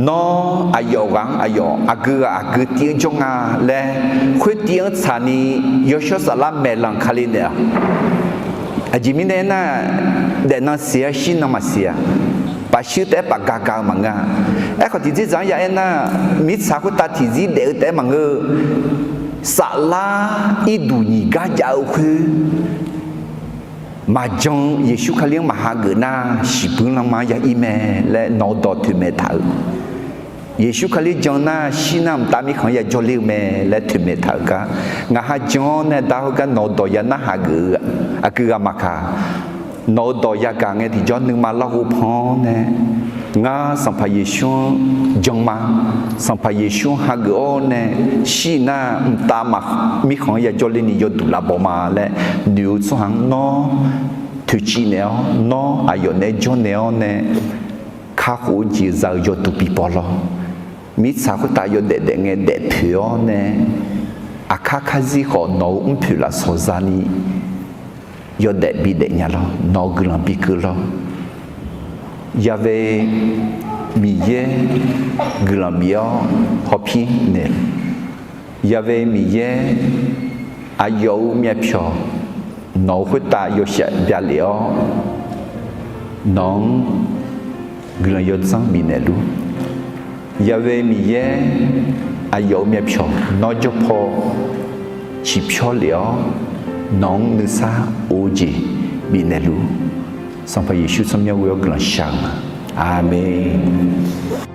Nawr aqyawf ghaq-anr aqyawf, aqgeu ghaq aqgeu tiv-anr jawr nga laer, khoertiv-anr tsaqni yawshawr saflar maeqlanq kale naeq-awq. Aqjeq mirnae aernar, daefnan siq-a, shirnan maqsiq-a. Pafshuir taef-aer pafga ga-eu maqngeur-a. Aerkhawf, tiqdzerdzaq-anr ya aernar, mirtsaq khoertav tiqzir daef-eu taef-aer maqngeur-eu, saflar irduq nyiq gar jav-eu khoer maqjan-eu Yeqsur Kali-anr maqhageuf nar, shiqbuir lanma-anr ya ir mae laer nawq-eu dawq toeqmaeq taq-euq. Yeqsur Kali jan nar, shir nar mqtav mirkhanq-anr yajawr ler-eu mae laer toeqmaeq taq-euq gar, ngaq ha jan-awr nae da heugar nawq-eu dawq ya narhaq geuf-eu aqgeu ghaq maqkaq, nawq-eu dawq yagaq ngae tiqjawr nuima larghov pan-awr nae, ngar Sanqpaq Yeqsur-anr jan ma, Sanqpaq Yeqsur-anr hageuf-awr nae, shir nar mqtav mirkhanq-anr yajawr ler ni yawduq lavbaw ma laer noeq-eu tsawrhaq-anr nawr toeqciv naeq-awr, nawr aqyawf naeq-aer jawrnaeq-awr nae, kakhof-eu jeq za-eu yawduq bi baw lawr. Mirtsaq khoertav yawdaef daef ngae daefpoeq-awr nae, aqkar karzir khawf nawq-eu mrpoeq lafsawq zani yawdaef bidaef nya lawr. Nawq-eu guiqlanq bi keuv lawr. Ya've Miqyaer guiqlanq bif-awr hawpir naeq. Ya've Miqyaer Aqyawf-euq myavpyawq nawq-euq khoertav yawshaef bya lef-awr, nawq-anr guiqlanq yawdzanr bifnaeq luf. Ya'we Miqyaer, aqyawf-euq myavpyawq nawr jawr paw ciqpyawr lef-awr, nawq-anr nuisar of-eu jeq bifnaeq luf. Sanqpaq Yeqsur tsawrmyanr ghoe-awr guiqlanq shar-eu ma. Aqmeq.